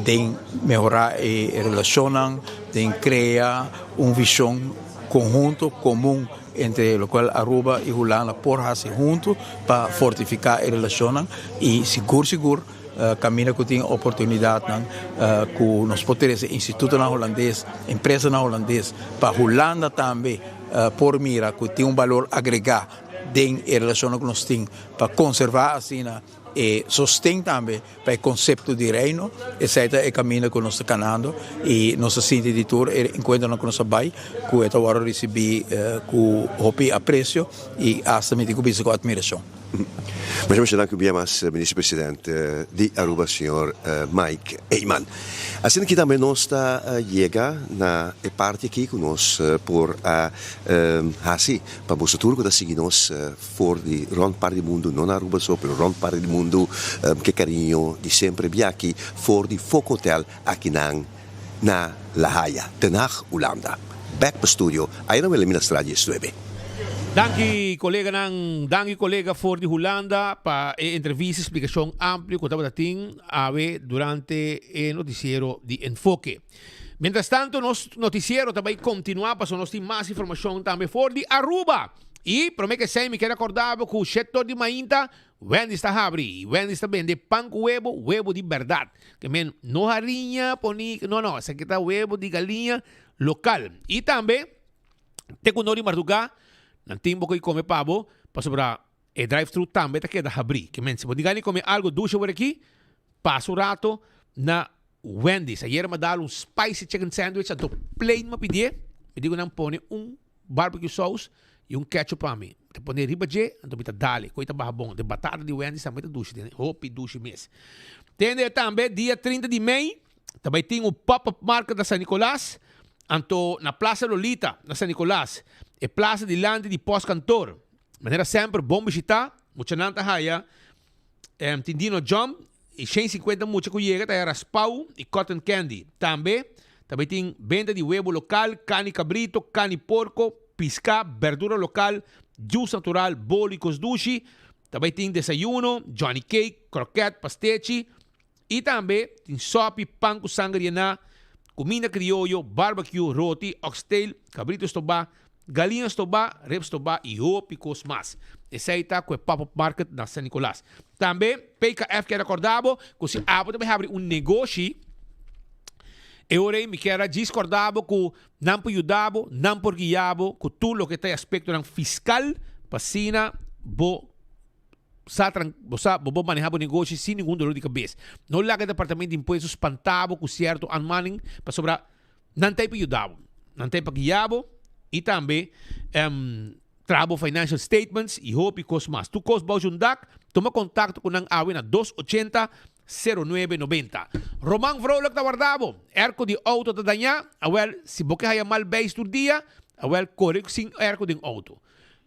den mehora e relacionnan, den crea un vision conhunto, comun. Entre locual Aruba y Hulanda por haci hunto pa fortifica e relacionnan y sigur sigur caminda cu tin oportunidadnan cu nos por trece institutonan Hulandes, empresanan Hulandes pa Hulanda tambe por mira cu tin un balor agrega den e relacionnan cu nos tin pa conserva asina E sosten tambe pa e konsepto di Reino, esei ta e kaminda ku nos ta kanando i nos ta sinti di tur e enkuentronan ku nos a bai ku e ta wòrdu risibí ku hopi apresio i asta mi tin ku bisa ku atmirashon. Masha masha danki un bia mas Minister President di Aruba señor Mike Eman. Asina ki tambe nos ta yega na e parti aki ku nos por a hasi pa boso tur ku ta sigui nos For di rond parti di mundu, no na Aruba so, pero rond parti di mundu, ke cariño di semper bia aki for di Fok Hotel akinan na La Haya, Den Haag, Hulanda. Bek pa studio, aya na Wilhelminastraat 19. Danki koleganan, danki kolega for di Hulanda pa e entrevista y splicacion amplio cu tabata tin awe durante e noticiero di Enfoke. Mientras tanto nos noticiero ta bay continua pasobra nos tin mas informacion tambe for di Aruba. Y prome ke esey mi kier acorda bo cu Shetor di Mainta Wendy's ta habri y Wendy's ta bende pan cu webo, webo di berdad. Ke men no hariña poni, no no, esaki ta webo di galiña local. Y tambe te cu no di marduga nan tin bo cu come pa bo pasobra e drive thru tambe ta keda habri. Ke men si bo tin gana di come algo dushi awor aki pasa un rato na Wendy's. Ayer mi a dal un spicy chicken sandwich anto plain mi a pidie. Mi di cu nan pone un barbecue sauce y un ketchup pa mi. Mi ta pone riba dje anto mi ta dal e. Cu ei ta baha bon. De batata di Wendy's tambe ta dushi tene. Hopi dushi mes. Tende tambe dia 30 di mei Ta bai tin un pop-up market na San Nicolas, anto na Plaza Lolita na San Nicolas, e plaza dilanti di postkantoor. Manera semper bon bishita, muchanan ta haya tin dino jump y 150 mucha cu yega ta haya raspao y cotton candy. Tambe ta bai tin benta di webo local, cani cabrito, cani porco, pisca, berdura local, juice natural, bolo y cos dushi. Ta bai tin desayuno, johnny cake, croquet, pastechi. I tambe tin sòpi, pan ku sanger yená, kuminda krioyo, barbecue, roti, oxtail, kabritu stobá, galiña stobá, rib stobá i hopi kos mas. Esei ta ku e pop-up market na San Nicolas. Tambe PKF kier rekordá bo ku si abo ta bai habri un negoshi, e ora ei mi kier a djis kòrda bo ku nan por yuda bo, nan por guia bo ku tur loke ta e aspektonan fiskal pa asina bo Sa tran, bo sa, bo por maneha bo negoshi sin ningun dolor di kabes. No laga departamento di impuesto spanta bo ku sierto aanmaning, pasobra nan ta ei pa yuda bo. Nan ta ei pa guia bo i tambe traha bo financial statements i hopi kos mas. Tur kos bou un dak, tuma kontakto ku nan awe na 280 09 90. Roman Vrolijk ta warda bo. Airco di auto ta dañá? Awel, si bo ke haya mal beis tur dia, awel kore sin airco den auto.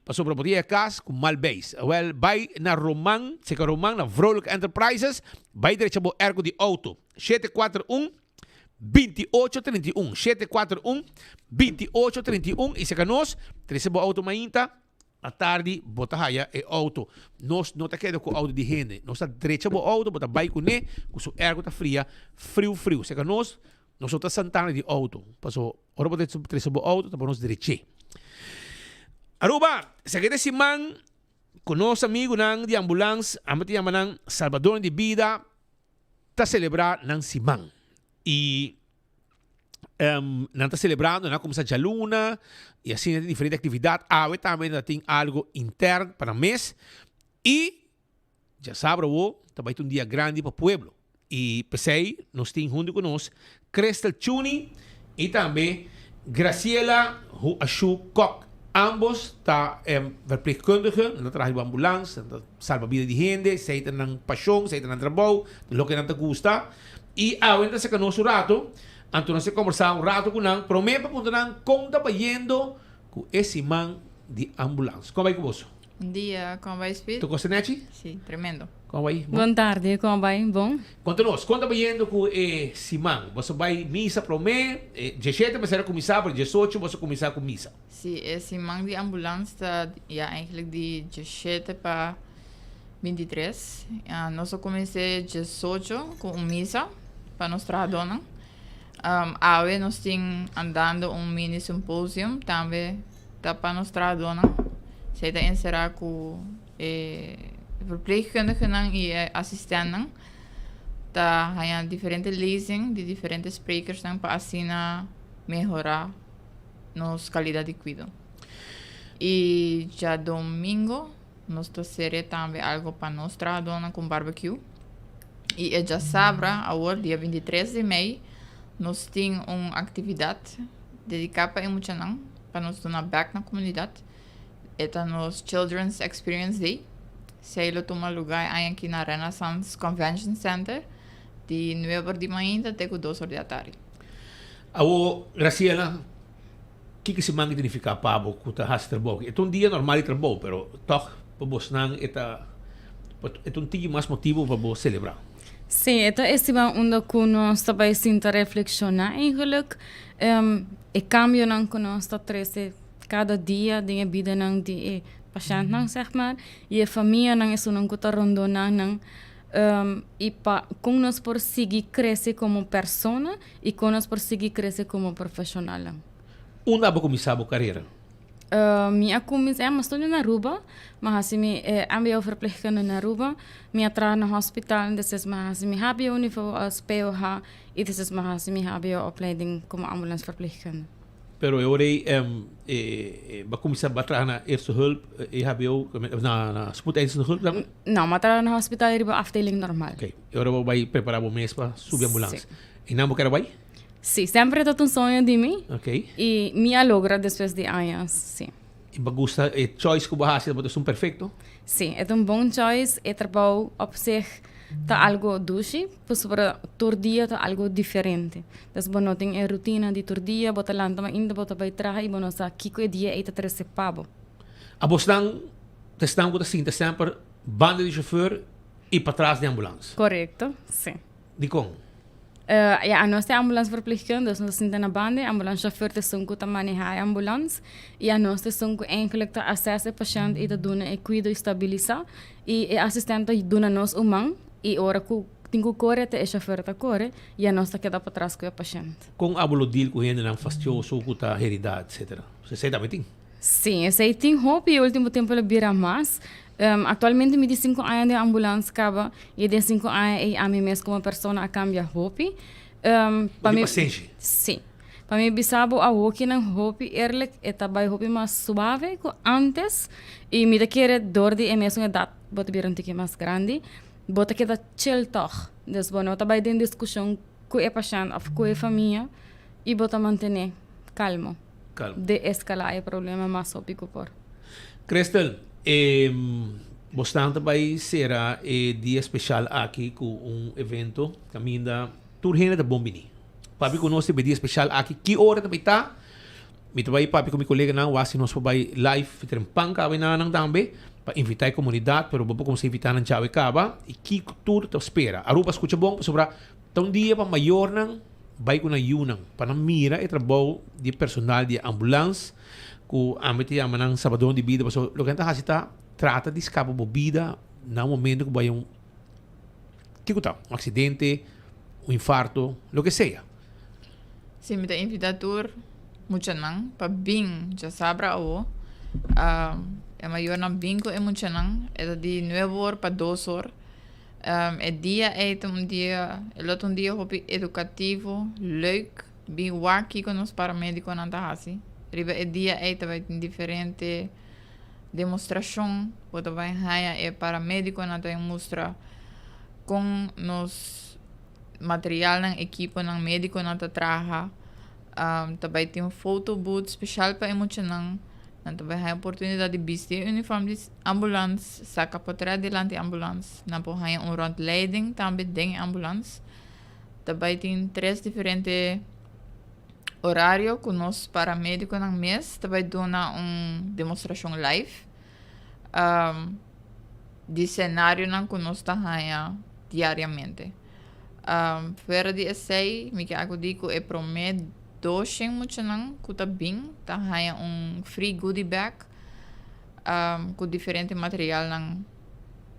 Pasobra bo ta yega kas ku mal beis. Awel, bai na Roman, seka Roman na Vrolijk Enterprises, bai drecha bo erko di outo. 741 2831, 741 2831 i seka nos, trese bo outo mainta, atardi bo ta haya e outo. Nos no ta keda ku outo di hende. Nos ta drecha bo outo, bo ta bai kuné, ku su erko ta fria friu friu. Seka nos, nos no ta santana di outo, paso. Ora bo ta trese bo auto ta pa nos dreché. Aruba, esaki ta e siman ku nos amigunan di ambulans, amo ta yama nan salbadornan di bida, ta selebrá nan siman. I nan ta selebrando, nan a kuminsá djaluna i asina tin diferente aktividat. Awe tambe nan ta tin algu intern pa nan mes. I Djasabra awo ta bai ta un dia grandi pa pueblo y p'esey nos tin hunto cu nos Crystal Chuni y tambe Graciela Huashu Kok. Ambos ta verpleegkundigen, nan ta traha riba ambulans, nan ta salba bida di hende, esey ta nan pasion, esey ta nan trabou, ta loke nan ta gusta. Y awe nan ta saca nos un rato, anto nos ta combersa un rato cu nan, prome pa puntra nan con ta bayendo cu e siman di ambulans. Con a bay cu boso? Bon dia, kon bai Speed? Tur kos ta nechi? Si, tremendo. Kon bai? Bon tardi, kon bai? Bon. Konta nos, kon ta bayendo ku e siman? Boso bai misa promé, e diesshete mester a kuminsá, pero diesocho boso kuminsá ku misa. Si, e siman di ambulans ta ya eigenlijk di diesshete pa bintitres. Nos a kumins'é diesocho ku un misa pa nos trahadónan. Awe nos tin andando un mini symposium tambe. Ta pa nos trahadónan. Esei ta enserá ku e verpleegkundigenan i e asistèntnan ta haña diferente lezing di diferente sprekersnan pa asina mehorá nos kalidat di kuido. I djadomingo nos ta sere tambe algu pa nos trahadónan ku un barbecue. I e djasabra awor dia 23 di mei nos tin un aktividat dediká pa e muchanan pa nos duna bèk na komunidat. E ta nos Children's Experience Day. Esei lo tuma lugá e aña aki na Renaissance Convention Center di nuebe or di mainta te ku dos or di atardi. Awor, Graciela, kiko siman ta nifiká pa bo ku ta hasi trabou aki? E ta un dia normal di trabou, pero tòg pa bosnan e ta e ta un tiki mas motibu pa bo selebrá. Sí, e ta e siman unda ku nos ta bai sinta reflekshoná eigenlijk e kambionan ku nos ta trese kada dia den e bidanan di e pashèntnan sèg mar i e famianan esunnan ku ta rondoná nan i pa kon nos por sigui krese komo persona i kon nos por sigui krese komo profeshonalnan. Unda bo kuminsá bo karera? Mi a kuminsá, mi a studia na Aruba, mi a hasi mi mbo verpleegkunde na Aruba, mi a traha na hospital, despues mi a hasi mi hbo nivo as POH i despues mi a hasi mi hbo opleiding komo ambulance verpleegkunde. Pero e ora ei bo a kuminsá bo a traha na eerste hulp, EHBO, na spoedeisende hulp tambe? No, mi a traha na hospital riba afdeling normal. Oké, e ora bo bai prepará bo mes pa subi ambulans. Sí. Einan bo kere bai? Sí, semper ta un soño di mi. Ok. Y mi a logra despues di añas, sí. Y bo gusta e choice cu bo haci tabata esun perfecto? Sí, e ta un bon choice. E trabou op zich ta algo dushi, pasobra tur dia ta algo diferente. Dus bo no tin e rutina di tur dia, bo ta lanta mainta, bo ta bay traha y bo no sa kico e dia ey ta trece pa bo. Abosnan ta esnan cu ta sinta semper banda di chauffeur y patras di ambulans? Correcto, sí. Dikon? Ja, anos ta e ambulans verpleegkundige, dus nos ta sinta na banda, e ambulans chauffeur ta esun ku ta manehá e ambulans i anos ta esun ku eigenlijk ta assess e pashènt i ta duna e kuido i stabilisá i e asistènt ta duna nos un man i ora ku tin ku kore ta e chauffeur ta kore i anos ta keda patras ku e pashènt. Kon abo lo deal ku hendenan fastioso ku ta heridá etcetera? Esei tambe tin. Sí, esei tin hopi e ultimo tempo lo bira mas. Actualmente mi di cinco aña den ambulans caba y den cinco aña ei ami mes como persona a cambia hopi. Pa mi pasenshi. Sí. Pa mi bisa bo awokinan hopi eerlijk e ta bay hopi mas suave cu antes y mi ta kere door di e mesun edad bo ta bira un tiki mas grandi bo ta keda chill toch. Dus bo no ta bay den discusion cu e pashent of cu e famia y bo ta mantene calmo. Calmo. De-escala e problema mas hopi cu por. Christel, e bosnan ta bay cera e dia special aki cu un evento caminda tur hende ta bon bini. Papia cu nos riba e dia special aki ki ora ta bay ta? Mi ta bay papia cu mi coleganan wak si nos por bay live trempan caba enanan tambe pa invita e comunidad pero bo por cuminsa invita nan djawe caba y kico tur ta spera. Aruba scucha bon pasobra ta un dia pa mayornan bai ku nan yunan pa nan mira e trabou di e personal di e ambulans ku ami ta yama nan salbador di bida pasobra loke nan ta hasi ta trata di skapa bo bida na un momento ku bo haña un kiko ta un aksidente un infarto loke sea. Si mi ta invita tur muchanan pa bin djasabra awo e mayornan bin ku e muchanan e ta di nuebe or pa dos or. E dia ei ta un dia, e lo ta un dia hopi edukativo, leuk. Bin wak kiko nos paramedikonan ta hasi. Riba e dia ei ta bai tin diferente demostrashon. Bo ta bai haña e paramedikonan ta bai mustra kon nos materialnan, ekiponan medikonan ta traha. Ta bai tin un foto booth speshal pa e muchanan. Nan ta bai haña oportunidat di bisti e uniform di ambulans, saka potrèt dilanti ambulans. Nan por haña un rondleiding tambe den e ambulans. Ta bai tin tres diferente orario ku nos paramedikonan mes ta bai duna un demostrashon live di senarionan ku nos ta haña diariamente. Fuera di esei mi ke akudí ku e promé Doshen muchanan ku ta bin ta haña un free goodie bag ku diferente materialnan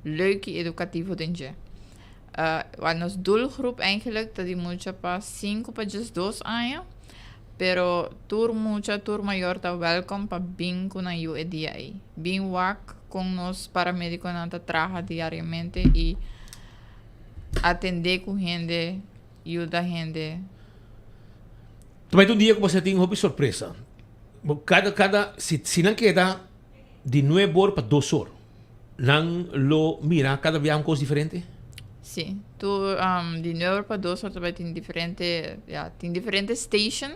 leuk i edukativo den dje. Wak nos doelgroep eigenlijk ta di mucha pa sinku pa diesdos aña, pero tur mucha, tur mayor ta wèlkom pa bin ku nan yu e dia ei. Bin wak kon nos paramedikonan ta traha diariamente i atendé ku hende. Yuda hende. Ta bai ta un dia ku bo sa tin hopi sorpresa. Bo kada kada si si nan keda di nuebe or pa dos or, nan lo mira kada bia un kos diferente? Sí, tur di nuebe or pa dos or ta bai tin diferente, ya, tin diferente station.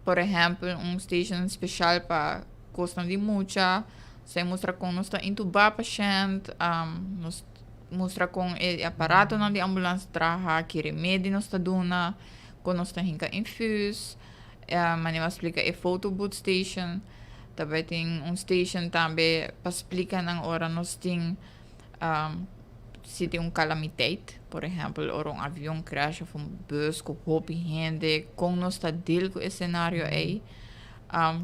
Por ehèmpel un station speshal pa kosnan di mucha, nos ta mustra kon nos ta intubá pashènt, nos. Mustra kon e aparatonan di ambulans traha, ki remedi nos ta duna, kon nos ta hinka infus. Manera mi a splika e photo booth station. Ta bai tin un station tambe pa splika nan ora nos tin. si tin un calamiteit, por ehempel ora un avion crash of un bus cu hopi hende, con nos ta deal cu e scenario ey,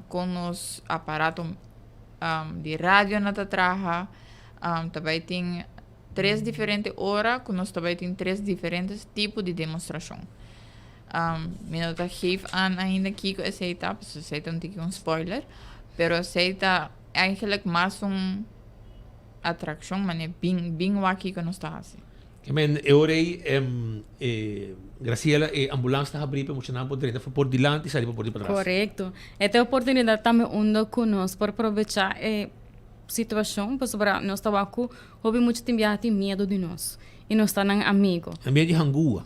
con nos aparato di radionan ta traha, ta bay tin tres diferente ora cu nos ta bay tin tres diferente tipo di demostracion. Mi no ta geef aan ainda kico esey ta, pasobra esey ta un tiki un spoiler, pero esey ta eigenlijk mas un atraccion mane bin bin wak kico nos ta haci. Ke men e ora ei e Graciela e ambulans ta habri pa e muchanan por drenta for por dilanti i sali por por di patras. Korekto. E ta e oportunidat tambe unda ku nos por probechá e situashon pasobra nos ta wak ku hopi mucha tin biaha tin miedu di nos i nos ta nan amigo. E miedu di hangua.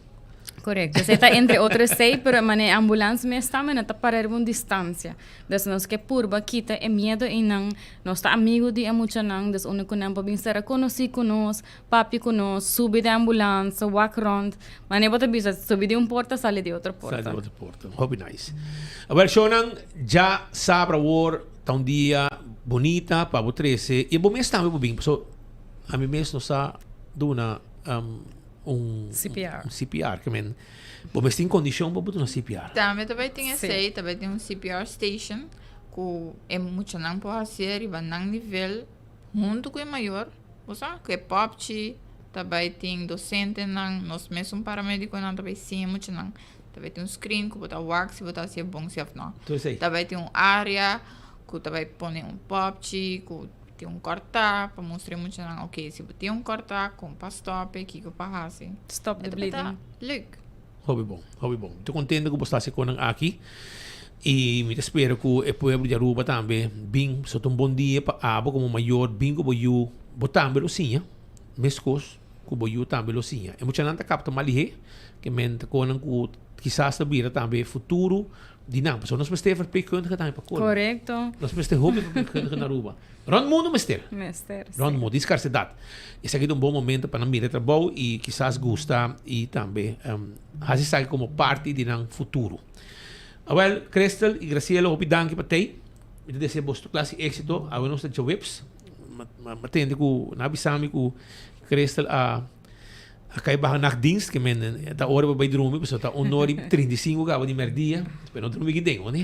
Korekto. Esei ta entre otro esei pero manera e ambulans mes tambe nan ta para riba un distansia. Des nos ke purba kita e miedu einan. Nos ta amigo di e muchanan des unda ku nan por bin sera konosí ku nos. Papia ku nos, subi den ambulans, wak rond. Manera bo ta bisa, subi di un porta, sali di otro porta. Sali di otro porta. Hopi nice. Awel shownan, dja sabra awor ta un dia bunita pa bo trece y bo mes tambe bo bin paso ami mes no sa duna un CPR. Un CPR ke men bo mes tin condicion pa bo duna CPR. Tambe ta bay tin esey, ta bay tin un CPR station ku e muchanan por hacié riba nan nivel hunto ku e mayor. Bo sa ku e popchi ta bai tin dosentenan, nos mesun paramedikonan ta bai siña muchanan. Ta bai tin un screen ku bo ta wak si bo ta hasi e bon si òf no. Ta bai tin un área ku ta bai pone un popchi ku tin un kòrtá pa mustra e muchanan oke si bo tin un kòrtá kon pa stòp e, kiko pa hasi. Stop the bleeding. Leuk. Hopi bon, hopi bon. Mi ta kontento ku bo sta hasi konan aki i mi ta spera ku e pueblo di Aruba tambe bin. So ta un bon dia pa abo komo mayor bin ku bo yu. Bo tambe lo siña meskos ku bo yu tambe lo siña. E muchanan ta kapta mal lihé ke men ta konan ku kisas ta bira tambe futuro di nan. Pasobra nos mester verpleegkundige tambe pa kolo. Korekto. Nos mester hopi verpleegkundige na Aruba. Rond mundo mester. Mester, sí. Rond mundo, di scarsedad. Esaki ta un bon momento pa nan mira e trabou y kisas gusta y tambe haci esaki como parti di nan futuro. Awel, Crystal y Graciela, hopi danki pa tey. Mi ta desea boso tur clase di exito. Awe nos ta djaweps. Ma tende cu nan a bisa mi cu Crystal a A kai baha nachtdienst, ke men ta ora pa bai drumi, pasobra ta un ora i 35 kaba di merdia, pero no drumi ki den, hoor.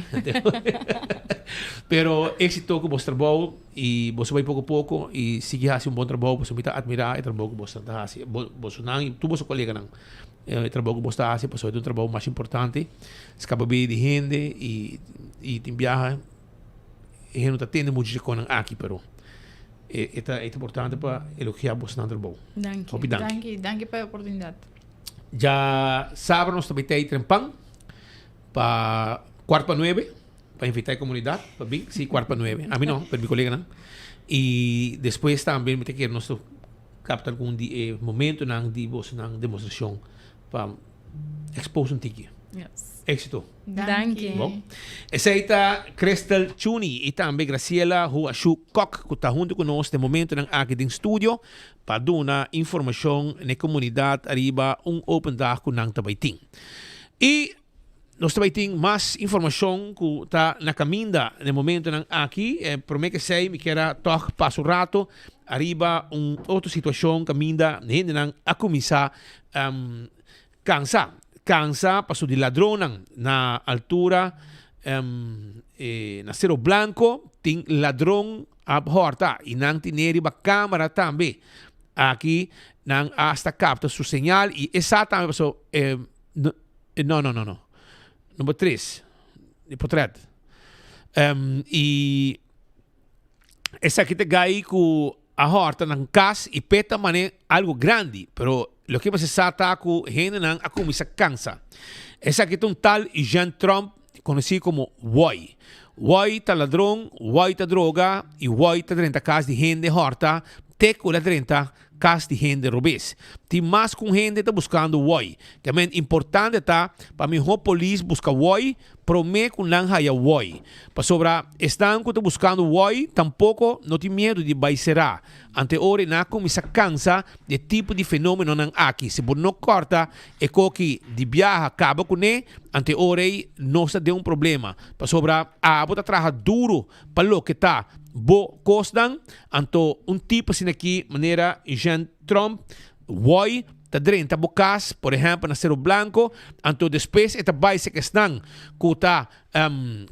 Pero éxito ku bos trabou i boso bai poko poko i sigui hasi un bon trabou, pasobra mi ta admirá e trabou ku boso ta hasi, bosonan i tur boso koleganan, e trabou ku boso ta hasi pasobra ta un trabou masha importante, skapa bida di hende i tin biaha e hende no ta tende muchu dje konan aki, pero. E ta importante pa elogia bosnan trabou. Danki. Hopi danki. Danki, danki pa e oportunidad. Dja sabra nos ta bay tey trempan pa cuart pa nuebe pa invita e comunidad pa bin. Si, cuart pa nuebe. Ami no, pero mi coleganan. Y despues tambe mi ta kere nos ta capta algun di e momentonan di bosnan demostracion pa expose un tiki. Yes. Éxito. Danki. Bon. Esei ta Crystal Chuni y tambe Graciela Huashu Kok cu ta hunto cu nos den momentonan aki den studio pa duna informacion n'e comunidad ariba un open dag cu nan ta bay tin. Y nos ta bay tin mas informacion cu ta na caminda n'e momentonan aki. Prome k'esei mi kier a tog pasa un rato ariba un otro situacion caminda hendenan a cuminsa Cansa, cansa paso di ladronnan na altura na Cero Blanco tin ladron a horta y nan tine riba camera tambe. Aki nan hasta capta su señal y esa tambe paso no no no no number tres di potret y esaki ta gai cu a horta nan cas y p'e ta mane algo grandi, pero loke mester sa ta cu hendenan a cuminsa cansa. Esaki ta un tal Jean Trump conoci como Woy. Woy ta ladron, Woy ta droga y Woy ta drenta cas di hende horta te cu el a drenta cas di hende robes. Tin mas cu un hende ta buscando Woy. Kiamen importante ta pa miho polis busca Woy prome cu nan haya woi. Pasobra esnan cu ta buscando woi tampoco no tin miedo di bay cera. Ante ora e nan a cuminsa cansa di e tipo di fenomenonan aki. Si bo no corta e coki di biaha caba cune, ante ora ey nos ta den un problema. Pasobra abo ta traha duro pa loke ta bo cosnan, anto un tipo asina aki manera Jean Trump. Woi ta drenta bo kas, por ehèmpel na Cerro Blanco, anto despues e ta bai sek esnan ku ta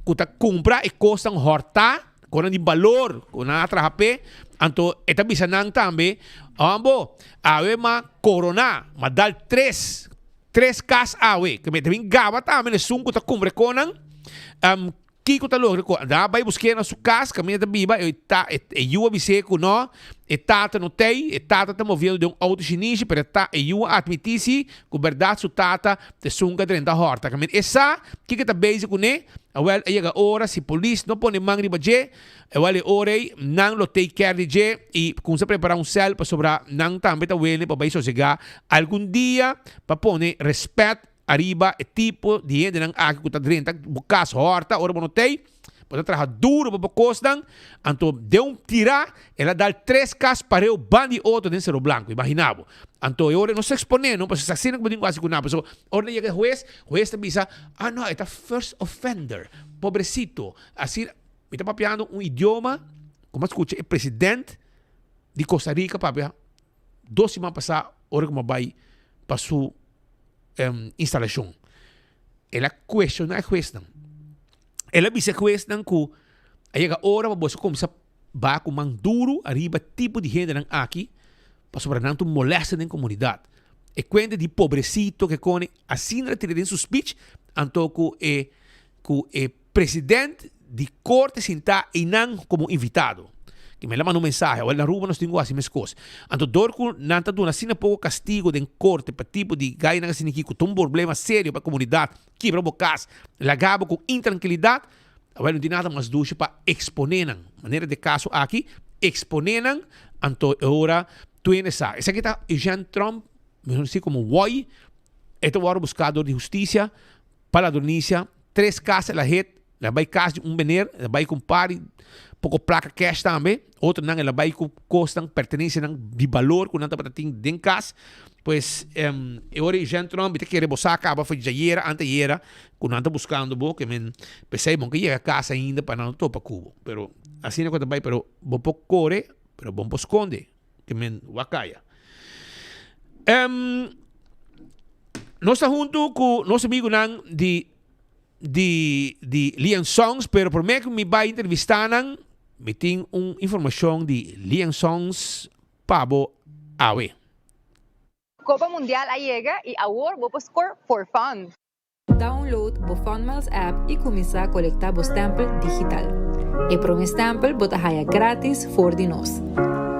ku ta kumpra e kosnan hòrtá, kosnan di balor ku nan a traha p'e, anto e ta bisa nan tambe, Amo, awe m'a koroná, m'a dal tres, tres kas awe, ke mi ta bin gaba tambe na esun ku ta kumpra e kosnan. Kiko ta logra ku nan a bai busk'é na su kas kaminda ta biba e ta e yu a bis'é ku no e tata no t'ei e tata ta moviendo den un outo shinishi pero e ta e yu a atmití si ku bèrdat su tata ta esun ku a drenta hòrta kaminda e sa kiko ta bezig kuné awèl a yega ora si polis no pone man riba dje awèl e ora ei nan lo take care di dje i kumsa prepará un sèl pasobra nan tambe ta wene pa bai sosegá algun dia pa pone rèspèt Ariba e tipo di hendenan aki ku ta drenta bo kas hòrta ora bo no t'ei, bo ta traha duru pa bo kosnan, anto den un tirá el a dal tres kas pareu ban di otro den Sero Blanco, imaginá bo. Anto e ora e no sa eksponé no, pasobra asina ku bo tin ku hasi ku nan, pasobra ora nan yega e hues, hues ta bisa, ah no, e ta first offender, pobrecito, asina, mi ta papiando un idioma ku mi a skucha e president di Costa Rica papia dos siman pasá ora ku mi a bai pa su instalashon. El a kuestioná e huesnan. El a bisa e huesnan ku a yega ora pa boso kuminsá baha ku man duru ariba tipo di hendenan aki pasobra nan ta un molèstia den komunidat. E kuenta di pobresito ke kone asina el a tira den su speech anto ku e ku e president di korte sintá einan komo invitado. Ke mi a manda un mensahe, awor na Aruba nos tin ku hasi meskos. Anto dor ku nan ta duna asina poko kastigo den korte pa tipo di gainan asina aki ku ta un problema serio pa e komunidat, kibra bo kas, laga bo ku intrankilidat, awor no tin nada mas dushi pa eksponé nan. Manera di e kaso aki, eksponé nan, anto e ora tuende sa. Esaki ta Eugène Tromp, mihor konosí komo Woy, e ta wòrdu buská dor di hustisia pa ladronisia. Tres kas el a het, el a bai kas di un meneer, el a bai ku un par di poko plaka cash tambe, otronan el a bai ku kosnan, pertenensianan di balor ku nan tabata tin den kas. Pues e ora ei Jean Trump mi ta kere bo sa kaba for djayera, antayera ku nan ta buskando bo, ke men p'esei bo no ke yega kas ainda pa nan no topa ku bo. Pero asina ku ta bai, pero bo por kore, pero bo no por skonde. Ke men wak kaya. Nos ta huntu ku nos amigunan di di di Lian Songs, pero promé ku mi bai entrevistá nan, mi tin un informashon di Lian Songs pa bo awe. Copa Mundial a yega y awor bo por score for fun! Download bo FunMiles app y cuminsa colecta bo stempel digital. E prome stempel bo ta haya gratis for di nos.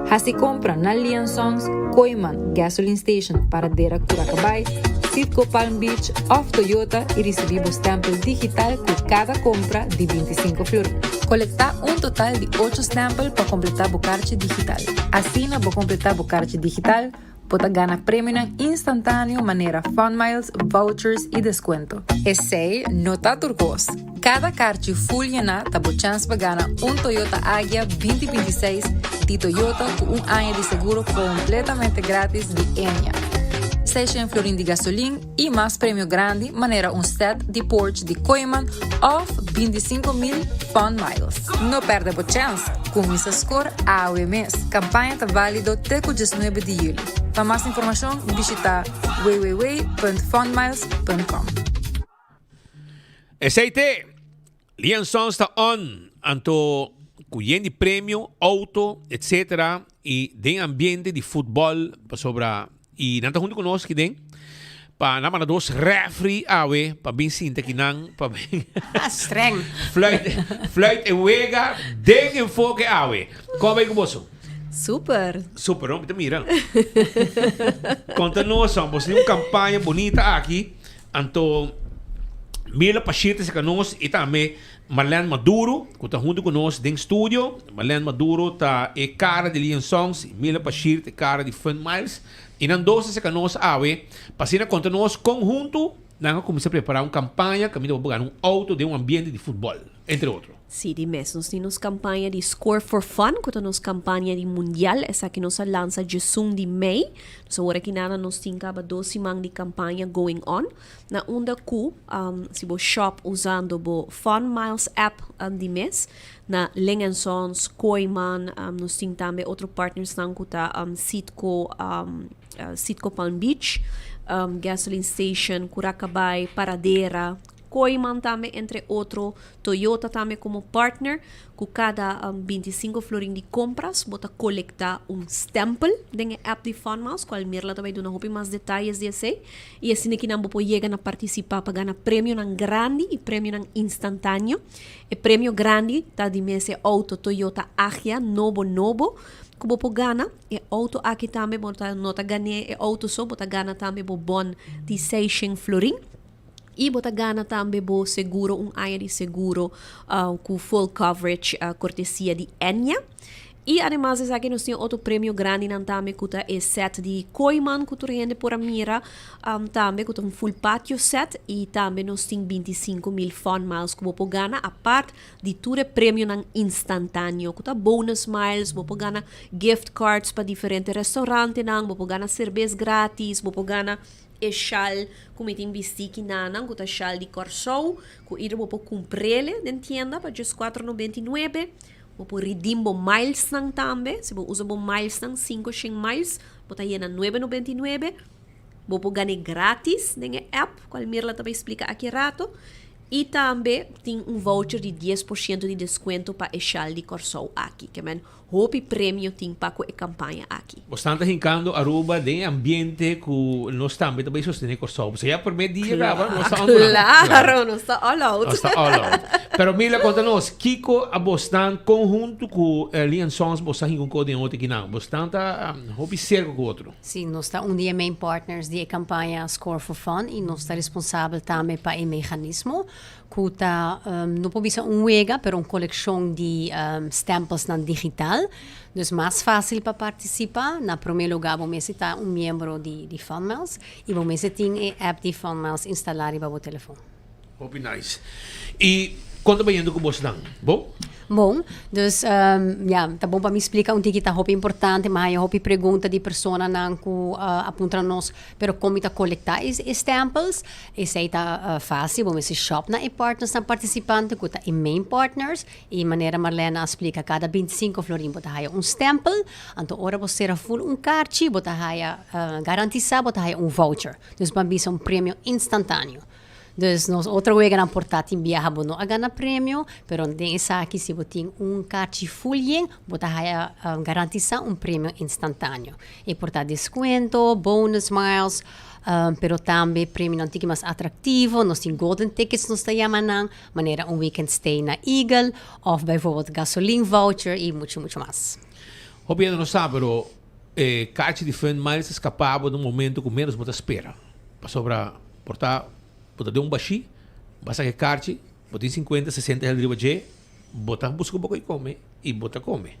Haci compra na Lian Songs, Kooyman, Gasoline Station, Paradera Curacabay, Citgo Palm Beach of Toyota y ricibi bo stempel digital cu cada compra di 25 florin. Colecta un total di ocho stempel pa completa bo carchi digital. Asina bo completa bo carchi digital, Bo ta gana premionan instantáneo manera Fun Miles, vouchers i deskuento. Esei no ta tur kos. Kada karchi ful yená ta bo chèns pa gana un Toyota Agya 2026 di Toyota ku un aña di seguro kompletamente grátis di Ennia, seishen florin di gasolin i mas premio grandi manera un sèt di porch di Kooiman òf 25,000 Fun Miles. No pèrdè bo chèns! Kuminsá skor awe mes! Kampaña ta válido te ku 19 di yüli. Pa mas informashon bishitá www.funmiles.com. Esei te! Lian Sons ta on! Anto ku yen di premio, auto, etc. I den ambiente di futbòl pasobra i nan ta huntu ku nos aki den pa nan manda dos refri awe pa bin sinta aki nan pa bin Streng. fluit fluit e wega den enfoke awe. Kon bai ku boso? Super. Super, no? Mi ta mira. Konta nos, boso tin un kampaña bunita aki. Anto Mila Pashir ta seka nos i tambe Marlene Maduro ku ta huntu ku nos den studio. Marlene Maduro ta e kara di Lian Songs i Mila Pashir ta e kara di Fun Miles. I nan dos ta seka nos awe pa asina konta nos kon huntu. Nan a kuminsá prepará un kampaña kaminda bo por gana un outo den un ambiente di futbòl, entre otro. Sí, di mes. Nos tin nos kampaña di Score for Fun, ku ta nos kampaña di mundial. Esaki nos a lansa djesun di mei. Nos awor aki nada nos tin kaba dos siman di kampaña going on, na unda ku si bo shop usando bo Fun Miles app di mes, na Ling and Sons, Kooyman, nos tin tambe otro partnersnan ku ta Citgo, Citgo Palm Beach, Gasoline Station, Curacabai, Paradera, Kooyman tambe entre otro, Toyota tambe como partner, cu cada 25 florin di compras bo ta colecta un stempel den e app di Funmiles, cual Mirla ta bay duna hopi mas detayes di esey, y asina kinan bo por yega na participa pa gana premionan grandi y premionan instantaneo. E premio grandi ta di mes e auto Toyota Agya nobo nobo cu bo por gana. E auto aki tambe bo ta no ta gané e auto so, bo ta gana tambe bo bon di seishen florin. I bo ta gana tambe bo seguro, un aña di seguro cu full coverage cortesia di Ennia. I ademas esaki nos tin otro premio grandinan tambe cu ta e set di Kooiman cu tur hende por a mira tambe cu ta un full patio set i tambe nos tin 25,000 fun miles cu bo por gana apart di tur e premionan instantaneo cu ta bonus miles, bo por gana gift cards pa diferente restaurantenan, bo por gana cerbes gratis, bo por gana e shal cu mi tin bisti kinanan cu ta shal di Corsou cu ider bo por cumprele den tienda pa djes cuatro noventa i nuebe, bo por redeem bo milesnan tambe, si bo usa bo milesnan cinco shen miles bo ta yena nuebe noventa i nuebe, bo por gane gratis den e app cual Mirla ta bay splica aki rato. I tambe tin un voucher di dies por ciento di descuento pa e shal di Corsou aki. Ke men hopi premio tin pa cu e campaña aki. Bosnan ta hincando Aruba den e ambiente cu nos tambe ta bay sostene Corsou. Pasobra ya primer dia caba nos ta on Claro, nos ta all out. Nos ta all out. Pero Mila conta nos, kico a bosnan conhunto cu Lee and Sons bos ta hinca un co den otro kinan? Bosnan ta hopi cerca cu otro. Sí, nos ta un di e main partners di e campaña Score for Fun y nos ta responsabel tambe pa e mechanismo cu ta, no por bisa un wega, pero un coleccion di stempelsnan digital. Dus mas facil pa participa. Na prome lugar bo mester ta un miembro di di Funmiles y bo mester tin e app di Funmiles instala riba bo telefon. Hopi nice. Y con ta bayendo cu bosnan? Bon? Bon. Dus, ya, ta bon pa mi splica un tiki, ta hopi importante, mi haya hopi pregunta di personanan cu a puntra nos, pero con mi ta colecta e e stempels? Esey ta facil, bo mester shop na e partnersnan participante cu ta e main partners, y manera Marlene a splica, cada 25 florin bo ta haya un stempel, anto ora bo cera full un carchi, bo ta haya, garantisa bo ta haya un voucher. Dus bo a bisa un premio instantaneo. Dus nos otro weganan por ta tin biaha bo no a gana premio, pero den esaki si bo tin un karchi full yen, bo ta haya garantisa un premio instantaneo. E por ta descuento, bonus miles, pero tambe premionan tiki mas atractivo, nos tin golden tickets nos ta yama nan, manera un weekend stay na Eagle, of bijvoorbeeld gasoline voucher y mucho mucho mas. Hopi hende no sa pero e karchi di Fun Miles ta skapa bo na un momento ku menos bo ta spera. Pasobra por ta bo ta den un bashí, bo a saka e karchi, bo tin sinkuenta, sesenta hel riba dje, bo ta buska un poko di kome i bo ta kome.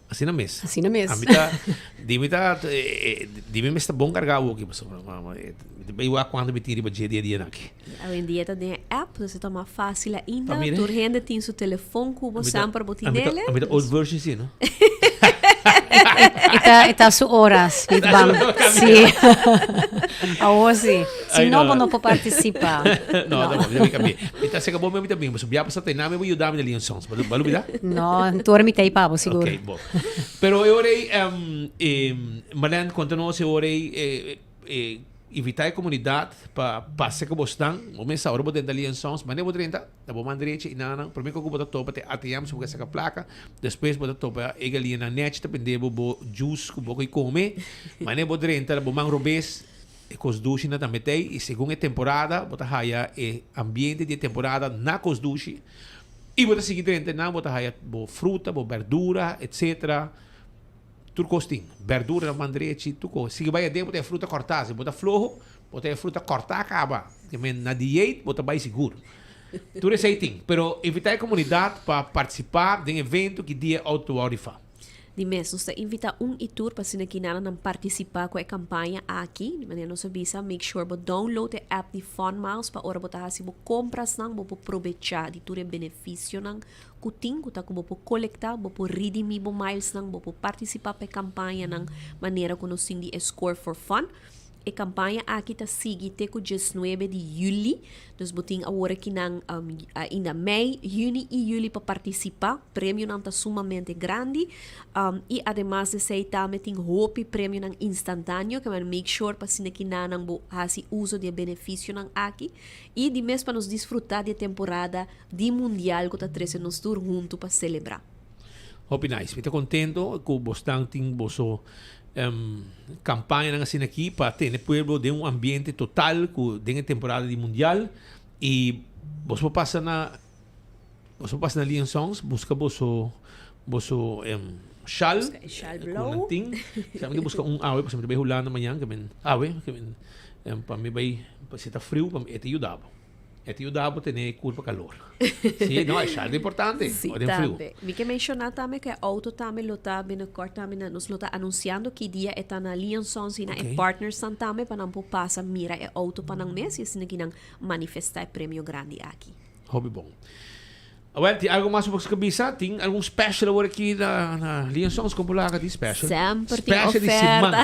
Asina mes. Asina mes. Ami ta, di mi ta, di mi mes ta bon kargá awoki pasobra mi ta bai wak kuantu mi tin riba dje dia dianan aki. Awendia ta den e app, dus e ta mas fácil ainda. Tur hende tin su telefon ku bo semper bo tin dele. Ami ta old version si, no? E ta, e ta su ora, Speed Bam. Sí. Awor sí. Si no, bo no por participa. No, no, no, mi cambié. Mi ta seca bo, mi ta bin. Bo bia pasa te nami, bo yuda mi na Leon Sons. Bo lo bida? No, tur mi ta pa bo, sigur. Ok, bo. Pero e ora ei, um, eh, Marlene, conta nos e ora ei, eh, eh, invita e comunidad pa pasa cu bosnan. Bo mesa ora bo drenta Leon Sons, mane bo drenta? Na bo man drechi y nan, prome cu bo ta topa te ATM si bo ke saca placa, despues bo ta topa e galiña nan nechi ta bende bo bo juice cu bo ke come, mane bo drenta na bo man robes e cos dushi nan ta mete y segun e temporada bo ta haya e ambiente di e temporada na cos dushi y bo ta sigui drenta nan bo ta haya bo fruta, bo berdura etc. Tur cos tin. Berdura na man drechi, tur cos. Sigui bai aden bo ta haya fruta corta, si bo ta floho bo ta haya fruta corta caba. Te men na dieet bo ta bai sigur. Tur esei tin. Pero invita e comunidad pa participa den evento ki dia auto ta wou rifa. Di mes, nos ta invita un y tur pa asina kinana nan participa cu e campaña aki. Di manera nos a bisa, make sure bo download e app di Fun Miles pa ora bo ta haci bo comprasnan bo por probecha di tur e beneficionan cu tin, cu ta cu bo por colecta, bo por redimi bo milesnan, bo por participa pa e campañanan manera cu nos tin di e Score for Fun. E campaña aki ta sigui te cu diesnuebe di juli, dus bo tin awor akinan ainda mei, juni y juli pa participa. Premionan ta sumamente grandi y ademas di esey tambe tin hopi premionan instantaneo ke men make sure pa asina kinanan bo haci uso di e beneficionan aki y di mes pa nos disfruta di e temporada di mundial cu ta trece nos tur hunto pa celebra. Hopi nice. Mi ta contento cu bosnan tin boso Campañanan asina aki pa tene pueblo den un ambiente total cu den e temporada di mundial y boso por pasa na boso por pasa na Lian Songs busca boso boso shal Busca e shal cu nan blauw. tin. Sa mi ta busca un awe pasobra mi ta bay Hulanda mañan ke men awe ke men pa mi bay pa si ta friu pa mi e ta yuda bo. E ta yuda bo tene e kurpa kalor. Sí, no, e shal ta importante. Sí, Ora den friu. tambe. Mi ke menshoná tambe ku e outo tambe lo ta binnenkort tambe na, nos lo ta anunsiando ki dia e ta na Lian Sons i na e Oké. partnersnan tambe pa nan por pasa mira e outo pa nan mes i asina ki nan manifestá e premio grandi aki. Hopi bon. Awel, tin algo mas bo ke bisa? Tin algun special awor aki na, na Lian Sons? Kon por laga di special? Semper tin Special di siman. oferta.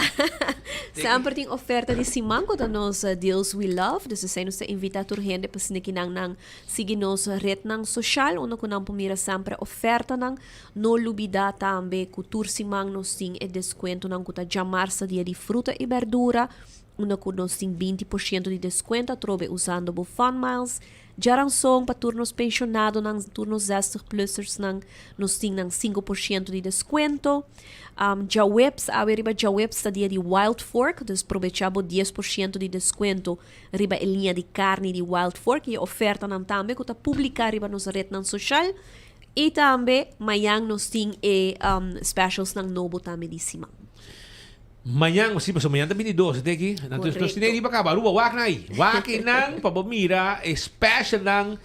Semper tin oferta di siman ku ta nos Deals We Love. Dus esei nos ta invitá tur hende pa asina ki nan nan sigui nos retnan soshal unda ku nan por mira semper e ofertanan. No lubidá tambe ku tur siman nos tin e deskuentonan ku ta djamarsa dia di fruta i bèrdura unda ku nos tin 20% di deskuento atrobe usando bo Fun Miles. Djaranson pa tur nos pensionadonan, tur nos zestig plussersnan, nos tin nan 5% di descuento. Djaweps, awe riba djaweps ta dia di Wild Fork, dus probecha bo 10% di descuento riba e liña di carni di Wild Fork y e ofertanan tambe cu ta publica riba nos rednan social. Y tambe mañan nos tin e specialsnan nobo tambe di siman. Mañan, si, pasobra mañan ta 22, te aki. Nan nos nos tene riba caba. Aruba, wak nan ahí. Wak einan pa bo mira e specialnan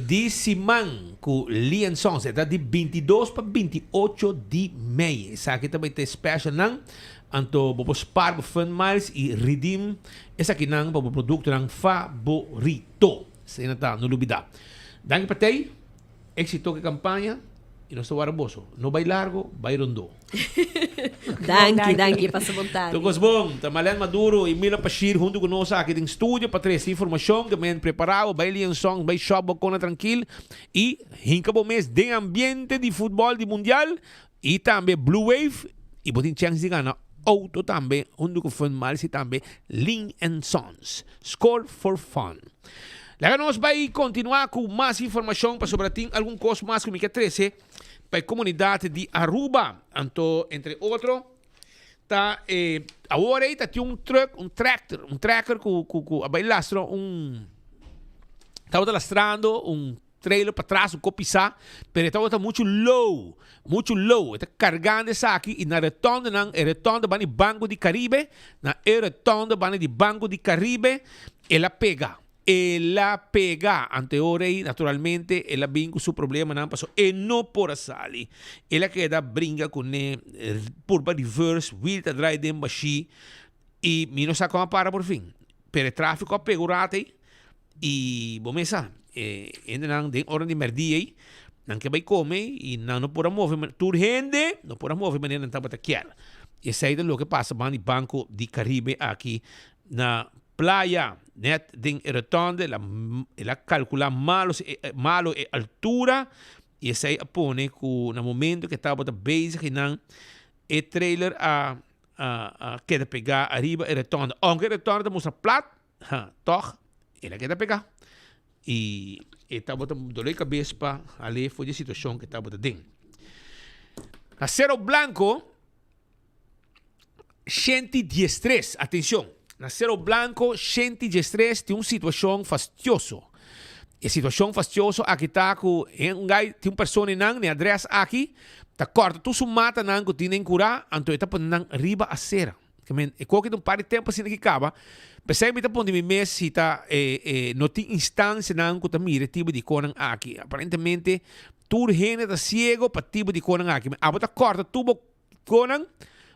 di siman cu Lee and Sons. E ta di 22 pa 28 di mei. Esaki ta bay ta e specialnan. Anto bo por spaar bo fun miles y redeem esakinan pa bo productonan favorito. Esei nan ta, no lubida. Danki pa tei. Éxito ku e kampaña i nos ta wara boso. No bai largo, bai rondó. Danki, danki, pasa bon tardi. Tur kos bon. Ta Marlene Maduro i Mila Pashir huntu ku nos aki den studio pa trese informashon ke men prepará bo. Bai Lian Song, bai shop bo kona trankil i hinka bo mes den ambiente di futbòl di mundial i tambe Blue Wave i bo tin chèns di gana outo tambe huntu ku Fun Miles i tambe Lin and Sons. Score for fun. Laga nos bai kontinuá ku mas informashon pasobra tin algun kos mas ku mi ke trese pa e komunidat di Aruba. Anto entre otro ta e awor ei ta tin un truck, un tractor, un tracker ku ku ku a bai lastra un tabata lastrando un trailer patras un ko pisá, pero e tabata muchu low, muchu low. E ta kargando esaki i na retondenan, e retonde banda di Banco di Caribe, na e retonde banda di Banco di Caribe, el a pega. El a pega. Anto e ora ei, naturalmente, el a bin ku su problemanan pasobra e no por a sali. El a keda bringa kuné, purba reverse, wiel ta draai den bashí i mi no sa kon a para por fin. Pero e tráfiko a pega un rato ei. I bo mes sa, e hendenan den ora di mèrdia ei, nan ke bai kome i nan no por a move, tur hende no por a move manera nan tabata kier. Esei ta loke pasa ban di Banco di Caribe aki na Playa, net den e rotonde, el a el a kalkulá malo malo e altura i esei a pone ku na momento ku e tabata bezig einan e trailer a a keda pegá ariba e rotonde. Ounke e rotonde ta mustra plat, Ha, tòg el a keda pegá i e tabata doló e kabes pa hal'é for di e situashon ku e tabata den. Na Cerro Blanco, 113, atenshon, na Cerro Blanco 113 tin un situashon fastioso. E situashon fastioso aki ta ku un gai tin un persona einan na e adrès aki ta kòrta tur su matanan ku tin den kurá, anto e ta pone nan riba asera. Ke men, e koki ta un par di tempu asina ki kaba. P'esei mi ta pone mi mes si ta e e no tin instancianan ku ta mira e tipo di konan aki. Aparentemente tur hende ta siego pa tipo di konan aki. Abo ta kòrta tur bo. konan,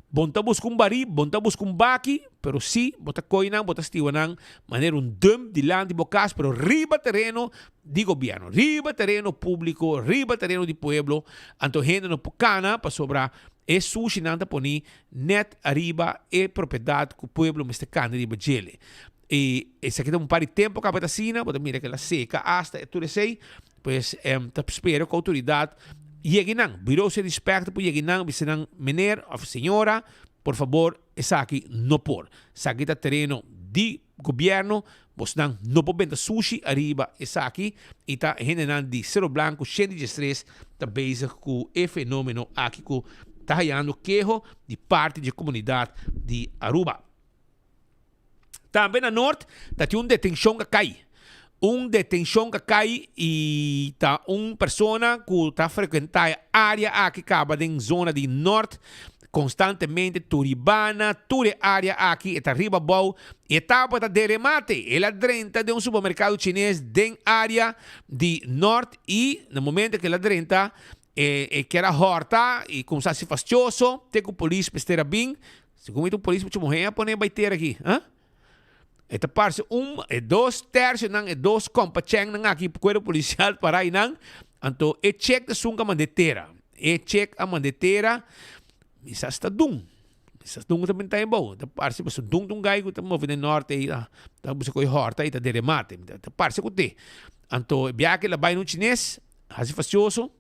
bo no ta buska un barí, bo no ta buska un baki, pero sí bo ta koy nan, bo ta stiwa nan manera un dump dilanti bo kas, pero riba tereno di gobièrnu, riba tereno públiko, riba tereno di pueblo, anto hende no por kana pasobra e sushinan ta poni nèt ariba e propiedat ku pueblo mester kana riba djele. I esaki ta un par di tempu kaba ta asina, bo ta mira ku el a seka asta e tur esei, pues ta spera ku outoridat yega einan, Bureau City Inspector por yega einan bisa nan meneer òf señora por fabor esaki no por, esaki ta tereno di gobièrnu, bosnan no por benta sushi ariba esaki i ta hendenan di Cerro Blanco 113 ta bezig ku e fenomeno aki ku ta hayando keho di parti di e komunidat di Aruba. Tambe na Noord ta tin un detencion ka cay. Un detencion ka cay y ta un persona cu ta frecuenta e area aki caba den zona di Noord constantemente Turibana, tur e area aki e ta riba abou y e tabata de remate. El a drenta den un supermercado chines den area di Noord y na momento cu el a drenta e e kier a horta y cuminsa haci fastioso te cu polis mester a bin. Segun mi ta un polis mucho muhé a pone bay tera aki, ha? E ta parse un, e dos tercionan, e dos kompachengnan aki, cuerpo policial para einan, anto e check ta esun ku a mand'é tera. E check a mand'é tera, mi sa si ta dun, mi sa si dun ta benta abou, ta parse pasobra dun ta un guy ku ta move den norte ei, ta buska koe hòrta ei ta den remate, ta parse ku te. Anto e biaha el a bai na un chines, hasi fastioso,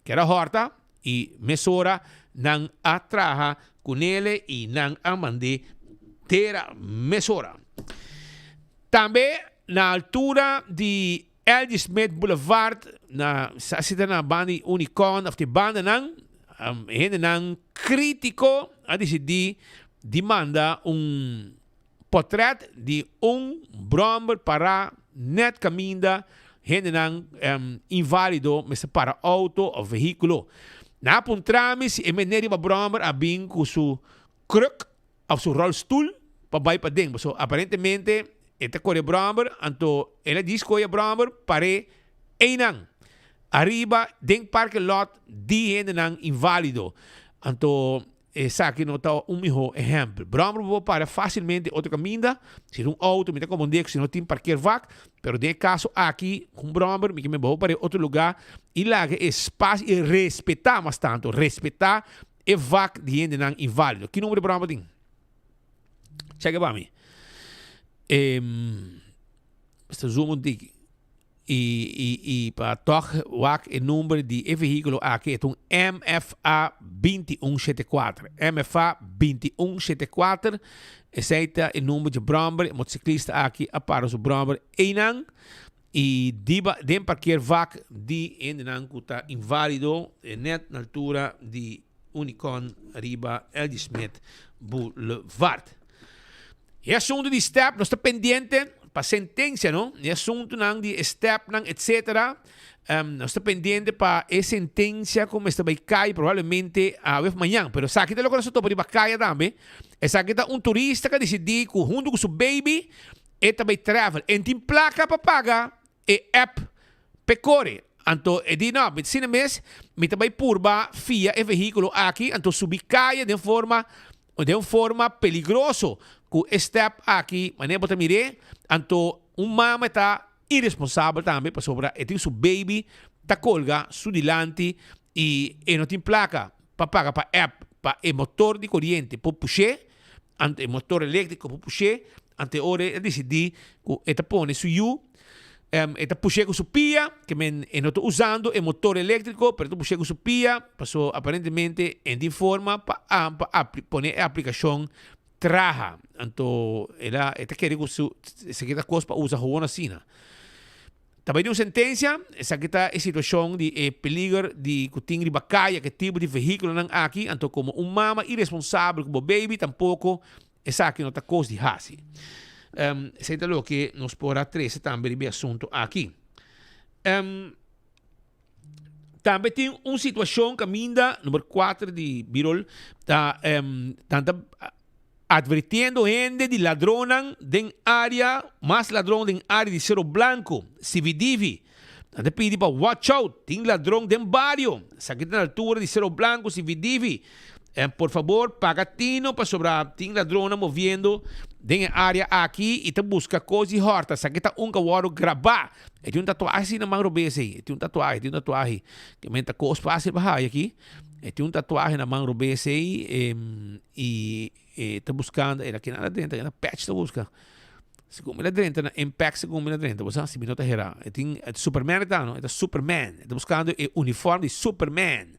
Ker a hòrta i mesora nan a traha kunele i nan a mand'é tera mesora. Tambe na altura di LG. Smith Boulevard na sa si ta na banda di Unicorn òf di bandanan, hendenan krítiko a disidí di manda un Potret di un bromber pará nèt kaminda hendenan inválido mester para outo òf vehíkulo. Nan a puntra mi si e meneer riba bromber a bin ku su kruk òf su ròlstul pa bai paden, pasobra aparentemente e ta kore bromber, anto el a djis kohe e bromber par'é einan ariba den parke lòt di hendenan inválido. Anto Esaki no ta un mihó ehèmpel. Bròmber bo por para fásilmente otro kaminda, si ta un outo mi ta komprondé ku si no tin parkeervak, pero den e kaso aki ku un bròmber mi ke men bo por para e otro lugá i laga e spasio i respetá mas tantu, respetá e vak di hendenan inválido. Ki number di bròmber tin? Chèk'e pa mi. Mester zoom un tiki. I i i pa tòg wak e number di e vehíkulo aki e ta un MFA 21 74. MFA 21 74 esei ta e number dje bròmber. E motosiklista aki a para su bròmber einan i diba den parkeervak di hendenan ku ta inválido nèt na altura di Unicorn riba LG Smith Boulevard. E asuntu di step nos ta pendiente pa sentencia no, e asuntunan di e stepnan etcetera, nos ta pendiente pa e sentencia cu mester bay cay probablemente awe of mañan, pero esaki ta loke nos ta topa riba caya tambe, esaki ta un turista cu a dicidi cu hunto cu su baby e ta bay travel, e no tin placa pa paga e app p'e kore. Anto e di, No, mi ta asina mes, mi ta bai purba fia e vehíkulo aki, anto subi kaya den forma, den un forma peligroso ku e stèp aki, manera bo ta mir'é. Anto un mama ta iresponsabel tambe pasobra e tin su baby ta kolga su dilanti i e no tin plaka pa paga pa app pa e motor di koriente por push'é, anto e motor eléktriko por push'é, anto e ora e a disidí ku e ta pone su yu, e ta push'é ku su pia, ke men e no ta usando e motor eléktriko, pero e ta push'é ku su pia, paso aparentemente e no tin forma pa pa pone e aplikashon traha. Anto el a e ta kere ku su esaki ta kos pa usa gewoon asina. Ta bai di un sentensia, esaki ta e situashon di e peliger di ku tin riba kaya ku e tipo di vehíkulonan aki, anto komo un mama iresponsabel ku bo baby tampoko esaki no ta kos di hasi. Esei ta loke nos por a trese tambe riba e asuntu aki. Tambe tin un situashon kaminda number kuater di Birol ta nan ta advertiendo hende di ladronnan den área, mas ladron den área di Cerro Blanco, Sividivi. Nan ta pidi pa watch out, tin ladron den bario. Esaki ta na altura di Cerro Blanco, Sividivi. Por fabor paga tino pasobra tin ladronnan moviendo den e area aki y ta busca cos di horta. Esaki ta un cu a wordo graba. E tin un tatuahe si na man robes ey. E tin un tatuahe, e tin un tatuahe. Ke men ta cos facil pa haya aki. E tin un tatuahe na man robes ey y e ta buscando, el a kina la drenta, kina patch ta busca. Segun mi la drenta na Impact, segun mi la drenta, bo sa, si mi no ta hera. E tin, Superman e ta no, e ta Superman. E ta buscando e uniform di Superman.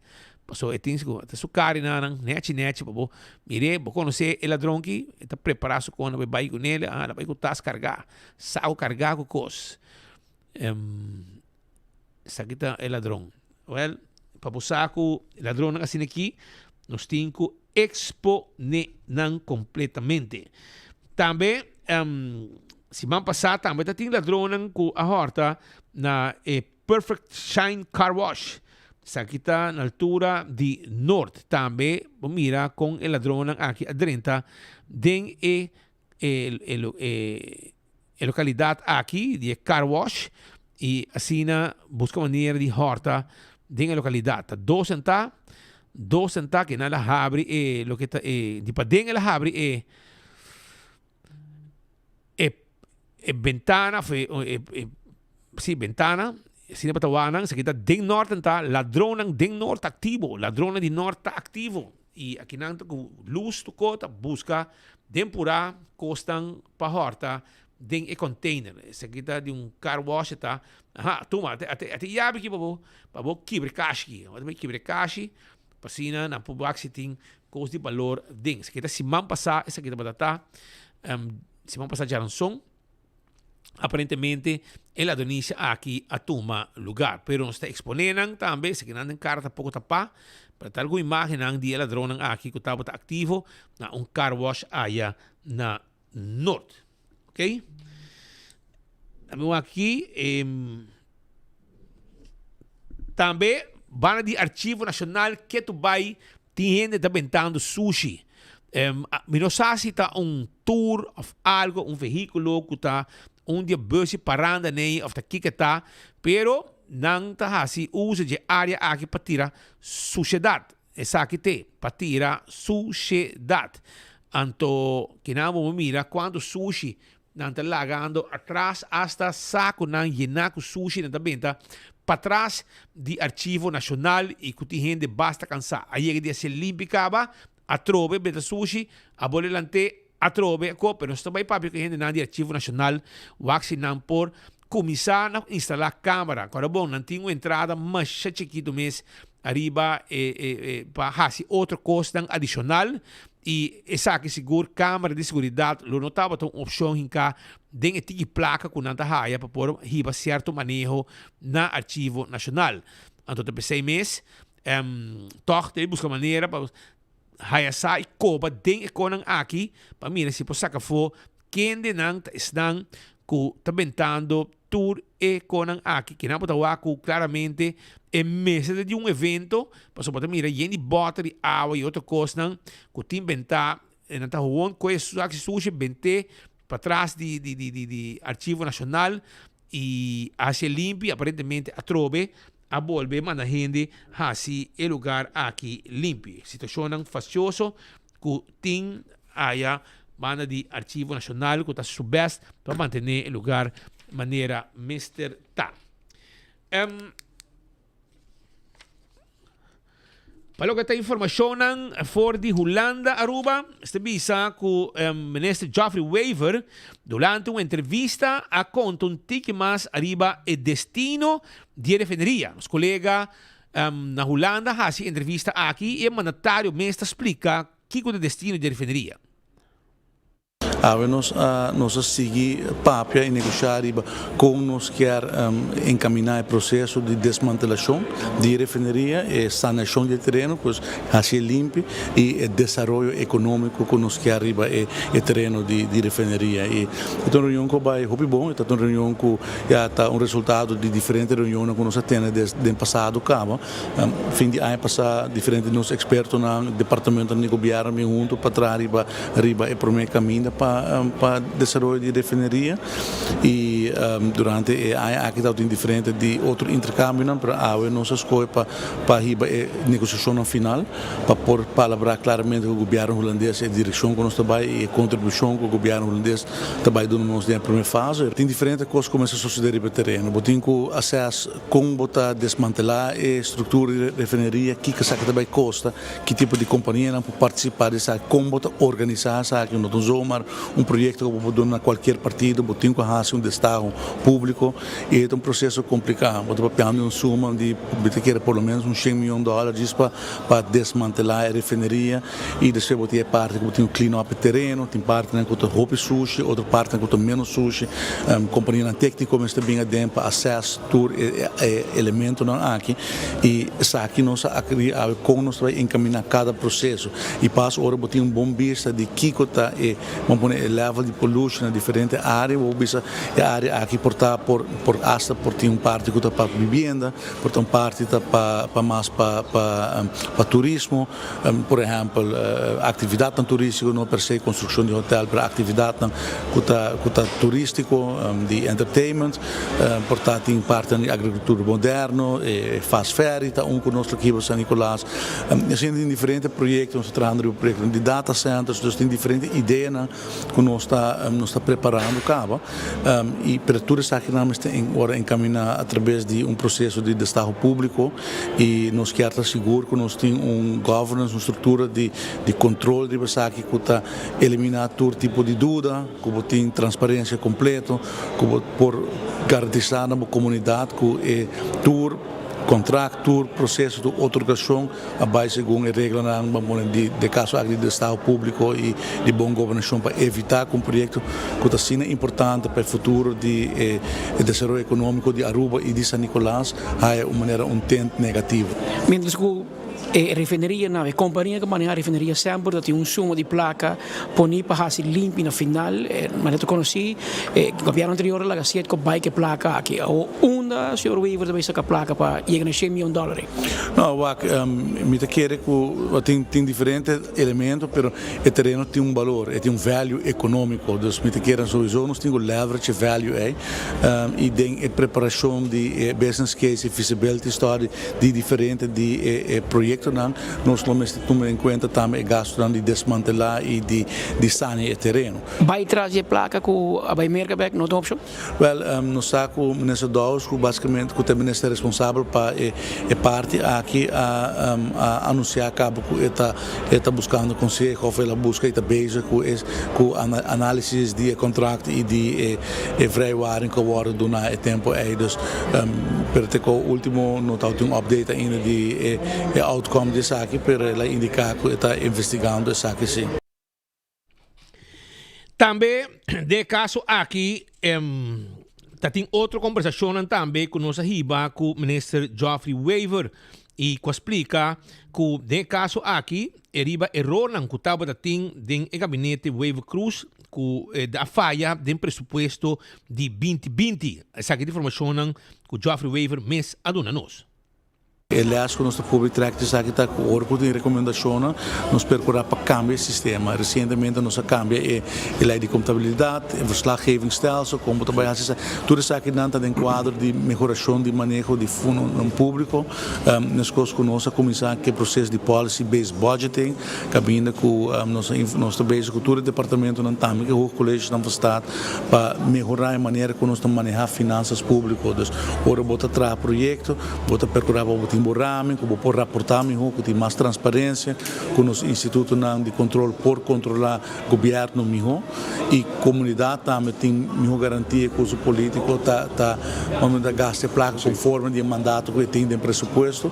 Paso e tin sigur, ta su kari nanan, nechi nechi pa bo mir'é, bo konosé e ladron ki, e ta prepará su kona pa e bai ku nel, ah, el a bai ku tas kargá, saku kargá ku kos. Esaki ta e ladron. Wèl, pa bo sa ku ladronnan asina aki, nos tin ku eksponé nan kompletamente. Tambe, siman pasá tambe ta tin ladronnan ku a hòrta na e Perfect Shine Car Wash. Esaki ta na altura di Noord. Tambe bo mira con e ladronnan aki a drenta den e e e e localidad aki di e car wash y asina busca manera di horta den e localidad. Ta dos senta, dos senta ke nan a habri e loke ta e di paden el a habri e e e bentana of e e si bentana asina pa ta wak nan esaki ta den nort nan ta ladronnan den nort ta aktivo ladronnan di nort ta aktivo i akinan ta ku lus tur ko ta buska den purá kosnan pa hòrta den e container esaki ta di un car wash e ta aha tuma ate ate ate yabi aki pa bo pa bo kibra e kashi aki bo ta bai kibra e kashi pa asina nan por wak si tin kos di balor den. Esaki ta siman pasá esaki tabata ta siman pasá djaranson aparentemente e ladronisia aki a tuma lugar. Pero nos ta eksponé nan tambe, esaki nan den kara tampoko ta pa, pero ta algun imágennan di e ladronnan aki ku tabata aktivo na un car wash aya na Noord. Ok. Dame un aki. Tambe banda di Archivo Nacional ketu bai tin hende ta bentando sushi. Mi no sa si ta un tour of algo, un vehiculo cu ta un di e bus y paranda ney of ta kiko ta, pero nan ta haci uso dje area aki pa tira sushedad. Esaki te pa tira sushedat. Anto kinan bo mira kuantu sushi nan ta lagando atras, asta sakunan yená ku sushi nan ta benta patras di Archivo Nashonal i ku tin hende basta kansá. A yega di hasié limpi kaba, atrobe benta sushi, a bo lelant'é atrobe ako, pero nos ta bai papia ku e hendenan di Archivo Nashonal wak si nan por Kuminsá na instalá kámara. Kòrda bon, nan tin un entrada masha chikitu mes ariba e e e pa hasi otro kosnan adishonal i esaki sigur kámara di seguridat lo no tabata un opshon hinká den e tiki plaka ku nan ta haya pa por hiba sierto maneho na Archivo Nashonal. Anto ta p'esei mes tòg debe buska manera pa haya sa i koba den e konan aki pa mira si por saka afó kende nan ta esnan ku ta bentando tur e konan aki. Kinan bo ta wak ku klaramente e mester ta di un evento pasobra bo ta mira yen di bòter di awa i otro kosnan ku tin bentá e nan ta howon koe su sushi bent'é patras di di di di Archivo Nashonal I haci e limpi, aparentemente atrobe a bolbe manda hende haci e lugar aki limpi. Situacionnan fastioso cu tin aya banda di Archivo Nacional cu ta haci su best pa mantene e lugar manera mester ta. Pa loke ta informashonnan for di Hulanda Aruba, esta bisa ku Minister Geoffrey Wever durante un entrevista a konta un tiki mas ariba e destino di e refineria. Nos kolega na Hulanda hasi e entrevista aki i e mandatario mes ta splika kiko ta e destino di e refineria. Awe nos a nos a sigui papia y negocia riba con nos kier encamina e proceso di desmantelacion di e refineria, e sanacion di e tereno, pues haci e limpi y e desaroyo economico cu nos kier riba e tereno di di refineria. Y e ta un reunion cu a bay hopi bon, e ta un reunion cu ya ta un resultado di diferente reunionnan cu nos a tene den pasado caba. Fin di aña pasa diferente di nos expertonan, departamentonan di gobierno a bin hunto pa traha riba riba e prome caminda pa. pa pa desaroyo di refineria i durante e aña aki tabatin diferente di otro interkambionan pero awe nos a skohe pa pa hiba e negosiashonnan final pa por palabrá klaramente ku gobièrnu hulandes e direkshon ku nos ta bai i e kontribushon ku gobièrnu hulandes ta bai duna nos den e promé fase. Tin diferente kos ku mester sosodé riba e tereno. Bo tin ku ases kon bo ta desmantelá e struktura di refineria, kiko esaki ta bai kosta, ki tipo di kompanianan por partisipá di esaki, kon bo ta organisá esaki. No ta zomaar un proyekto ku bo por duna na kualkier partido, bo tin ku hasi un destaho públiko i e ta un proseso kompliká. Bo ta papiando di un suma di mi ta kere por lo ménos un shen mion dòler djis pa pa desmantelá e refineria i despues bo tin e parti ku bo tin ku clean up e tereno, tin partinan ku ta hopi sushi, otro partinan ku ta ménos sushi. Kompanianan tékniko mester bin aden pa assess tur e e elementonan aki i esaki nos a akri awe kon nos ta bai enkaminá kada proseso i pas ora bo tin un bon bista di kiko ta e bo pone e level di pollution na diferente área bo por bisa e área aki por ta por por asta por tin un parti ku ta pa bibienda por ta un parti ta pa pa mas pa pa pa turismo por ehèmpel aktividatnan turístiko no per se konstrukshon di hotèl pero aktividatnan ku ta ku ta turístiko di entertainment por ta tin partinan di agrikultura moderno e fast ferry ta un ku nos lo kiba San Nicolas asina tin diferente proyekto nos ta trahando riba proyektonan di data centers dus tin diferente ideanan ku nos ta nos ta preparando kaba i pero tur esakinan mester wòrdu enkaminá atrabes di un proseso di destaho públiko i nos kier ta sigur ku nos tin un governance, un struktura di di kontrol riba esaki ku ta eliminá tur tipo di duda, ku bo tin transparensia kompleto, ku bo por garantisá na bo komunidat ku e tur kontrakt, tur proseso, tur otorgashon a bai segun e reglanan ban pone di de kaso aki di destaho públiko i di bon gobernashon pa evitá ku un proyekto ku ta asina importante pa e futuro di e desaroyo ekonómiko di Aruba i di San Nicolas haya un manera un tint negativo. Mientras ku e refineria nan, e kompania ku maneha refineria semper ta tin un suma di plaka poni pa hasi limpi na final, manera ta konosí e gobièrnu anterior a laga Citgo bai ku e plaka aki. Awor unda señor Wever ta bai saka plaka pa yega na shen mion dòler ei? No, wak, mi ta kere ku tin tin diferente elemento, pero e tereno tin un balor, e tin un value ekonómiko. Dus mi ta kere souiso nos tin ku leverage e value ei i den e preparashon di e business case, e feasibility study di diferente di e proyektonan, nos lo mester tuma en kuenta tambe e gastunan di desmantelá i di di sania e tereno. Bai tras di e plaka ku a bai Merka bek no ta un opshon? Wèl, nos sa ku Minister Dowers ku basikamente ku ta e minister responsabel pa e e parti aki a a anunsiá kaba ku e ta e ta buskando konseho òf el a buska i ta bezig ku e ku análisis di e kontrakt i di e e vrijwaring ku a wòrdu duná e tempu ei. Dus pero te ku último no tabatin un update ainda di e e outcome di esaki pero el a indiká ku e ta investigando esaki sí. Tambe den e kaso aki ta tin otro kombersashonnan tambe ku nos a hiba ku Minister Geoffrey Wever i ku a splika ku den e kaso aki e riba erornan ku tabata tin den e gabinete Wever-Croes ku a faya den presupuesto di binti binti. Esaki ta informashonnan ku Geoffrey Wever mes a duna nos. E les ku nos ta publi trèk di esaki ta ku ora ku tin rekomendashonnan nos perkurá pa kambia e sistema. Resientemente nos a kambia e lei di kontabilidat, e verslaggevingstelsel, kon bo ta bai hasi esaki. Tur esakinan ta den kuadro di mehorashon di maneho di fondonan públiko. Meskos ku nos a kuminsá ku e proses di policy based budgeting, kaminda ku nos nos ta bezig ku tur e departamentonan, tambe ku e hoogkollegenan van staat pa mehorá e manera ku nos ta manehá finansas públiko. Dus ora bo ta traha proyekto, Bo ta perkurá pa bo tin bo ramen ku bo por raportá mihó, ku tin mas transparensia, ku nos institutonan di kontrol por kontrolá gobièrnu mihó i komunidat tambe tin mihó garantia ku su polítiko ta ta ta gasta e plaka konforme di e mandato ku e tin den presupuesto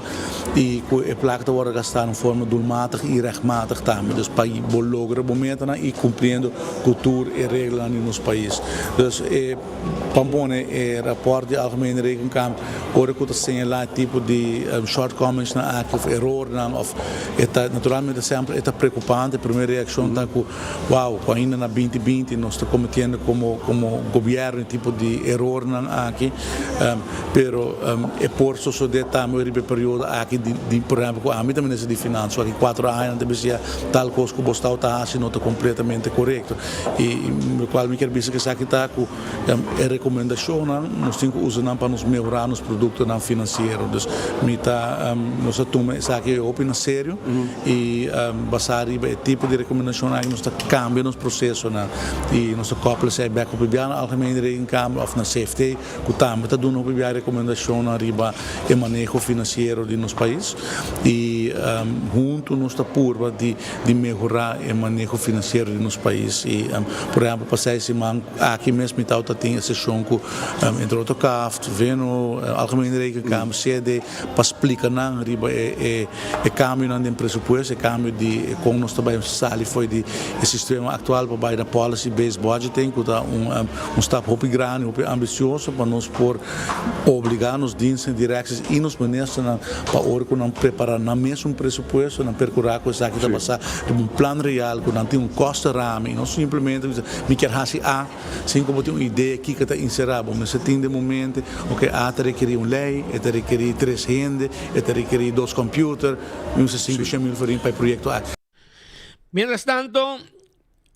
i ku e plaka ta wòrdu gastá na un forma doelmatig i rechtmatig tambe. Dus pa bo logra bo metanan i kumpliendo ku tur e reglanan di nos pais. Dus e. Pa pone e rapòrt di Algemene Rekenkamer Ora ku ta señalá e tipo di shortcomingsnan aki òf erornan òf e ta naturalmente semper e ta preokupante. Promé reakshon ta ku wow, ku ainda na binti binti nos ta kometiendo komo komo gobièrnu e tipo di erornan aki. Pero e por sosodé tambe riba e periodo aki di di por ehèmpel ku ami ta minister di finansa aki kuatro aña nan ta bisa ya tal kos ku bo stau ta hasi no ta kompletamente korekto. I lokual mi kier bisa ku esaki ta ku E rekomendashonnan nos tin ku usa nan pa nos mehorá nos produktonan finansiero. Dus mi ta nos a tuma esaki hopi na serio i basá riba e tipo di rekomendashon aki nos ta kambia nos prosesonan i nos ta kòpel esei bèk hopi bia na Algemene Rekenkamer òf na CFT ku tambe ta duna hopi bia rekomendashonnan riba e maneho finansiero di nos pais i huntu nos ta purba di di mehorá e maneho finansiero di nos pais i por ehèmpel pa seis siman aki mes mi tabata tin e seshon ku entre otro CAFT, Veno, Algemene Rekenkamer, CD pa splika nan riba e e kambionan den presupuesto, e kambio di kon nos ta bai sali for di e sistema aktual pa bai na policy based budgeting ku ta un un stap hopi grandi, hopi ambisioso pa nos por Obligá nos diensten, direksies i nos ministernan pa ora ku nan prepará nan mes un presupuesto, nan perkurá ku esaki ta basá riba un plan real, ku nan tin un kostenraam i no simplemente bisa mi kier hasi A sin ku bo tin un idea kiko ta inserá. Bo mester tin den momente, oke A ta rekerí un lei, e ta rekerí tres hende, e ta rekerí dos computer, mi mester 500.000 florin pa e proyekto aki. Mientras tanto,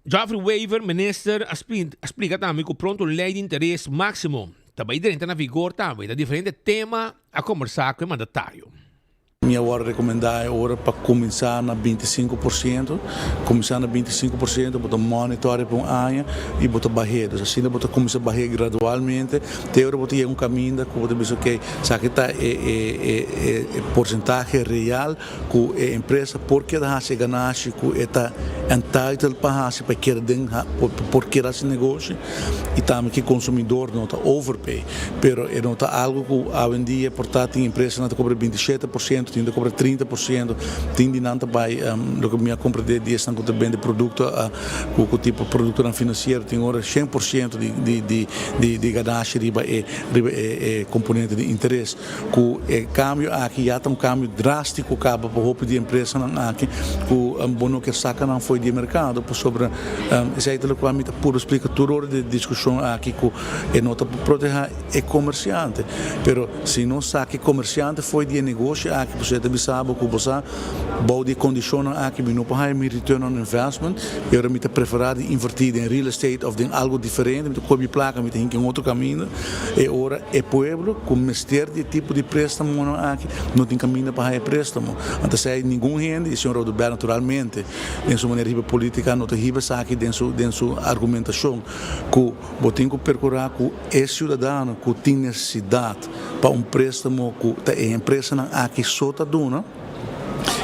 Geoffrey Wever, minister, a splika tambe ku pronto lei di interes máksimo ta bai drenta na vigor tambe. Ta diferente tema a kombersá ku e mandatario. Mi a wòrdu rekomendá e ora pa kuminsá na 25%. Kuminsá na 25%, bo ta monitor pa un aña i bo ta bah'é. Dus asina bo ta kuminsá bah'é gradualmente te ora bo ta yega un kaminda ku bo ta bisa okey, esaki ta e e porsentahe real Ku e empresa por keda hasi e ganashi ku e ta entitled pa hasi pa e keda den por keda hasi negoshi i tambe ku e konsumidor no ta overpay. Pero e no ta algu ku awendia por ta tin empresanan ta kobra 27%, tin ta kobra 30%, tin di nan ta bai loke mi a komprende di esnan ku ta bende produkto ku tipo produktonan finansiero tin ora 100% di di ganashi riba e riba e komponente di interes. Ku e kambio aki ya ta un kambio drástiko kaba pa hopi di empresanan aki ku bo no ke saka nan fo'i di e merkado pasobra esei ta lokual mi ta puru splika tur ora di e diskushon aki ku e no ta por protehá e komersiante pero si nos saka e komersiante fo'i di e negoshi aki pasobra e ta bisa bo ku bo sa bou di e kondishonnan aki mi no por haña mi return on investment i ora mi ta preferá di invertí den real estate òf den algu diferente mi ta kohe mi plaka mi ta hinka en otro kaminda. E ora e pueblo ku mester di e tipo di préstamonan aki no tin kaminda pa haña e préstamo. Anto esei ningun hende, i señor Oduber naturalmente den su manera hiba polítika no ta hiba esaki den su den su argumentashon ku bo tin ku perkurá ku e siudadano ku tin nesesidat pa un préstamo ku ta e empresanan aki so ta duna.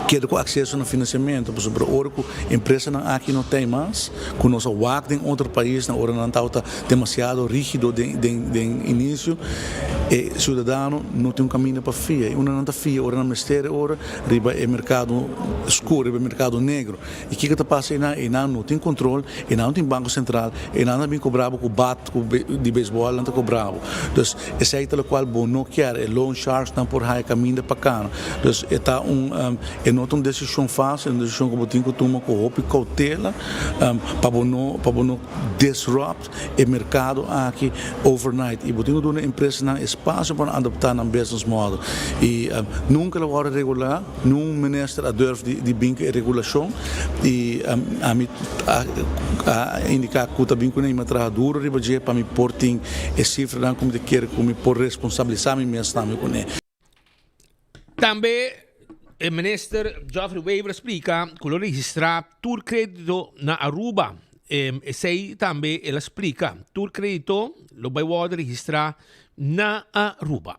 Keda ku akseso na finansiamentu, pasobra ora ku empresanan aki no tei mas, ku nos a wak den otro paisnan ora nan tabata demasiado rigido den den den inisio, e siudadano no tin un kaminda pa fia. I unda nan ta fia ora nan mester e ora? Riba e merkado skur, riba e merkado negro. I kiko ta pasa einan? Einan no tin kontrol, einan no tin banko sentral, einan ta bin kobra bo ku bat di beisbòl nan ta kobra bo. Dus esei ta lokual bo no kier, e loan sharks nan por haya kaminda pa kana. Dus e ta un, e no ta un desishon fásil, e un desishon ku bo tin ku tuma ku hopi koutela pa bo no, pa bo no disrupt e merkado aki overnight. I bo tin ku duna empresanan espasio pa nan adaptá nan business model. I nunka lo wòrdu regulá. Nun minister a durf di bin ku e regulashon i ami a indiká ku ta bin kuné i mi a traha duro riba dje pa mi por tin e sifranan ku mi ta kere ku mi por responsabilisá mi mes tambe kuné. Tambe e minister Geoffrey Wever a splika ku lo registrá tur kredito na Aruba. Esei tambe el a splika, tur kredito lo bai wòrdu registrá na Aruba.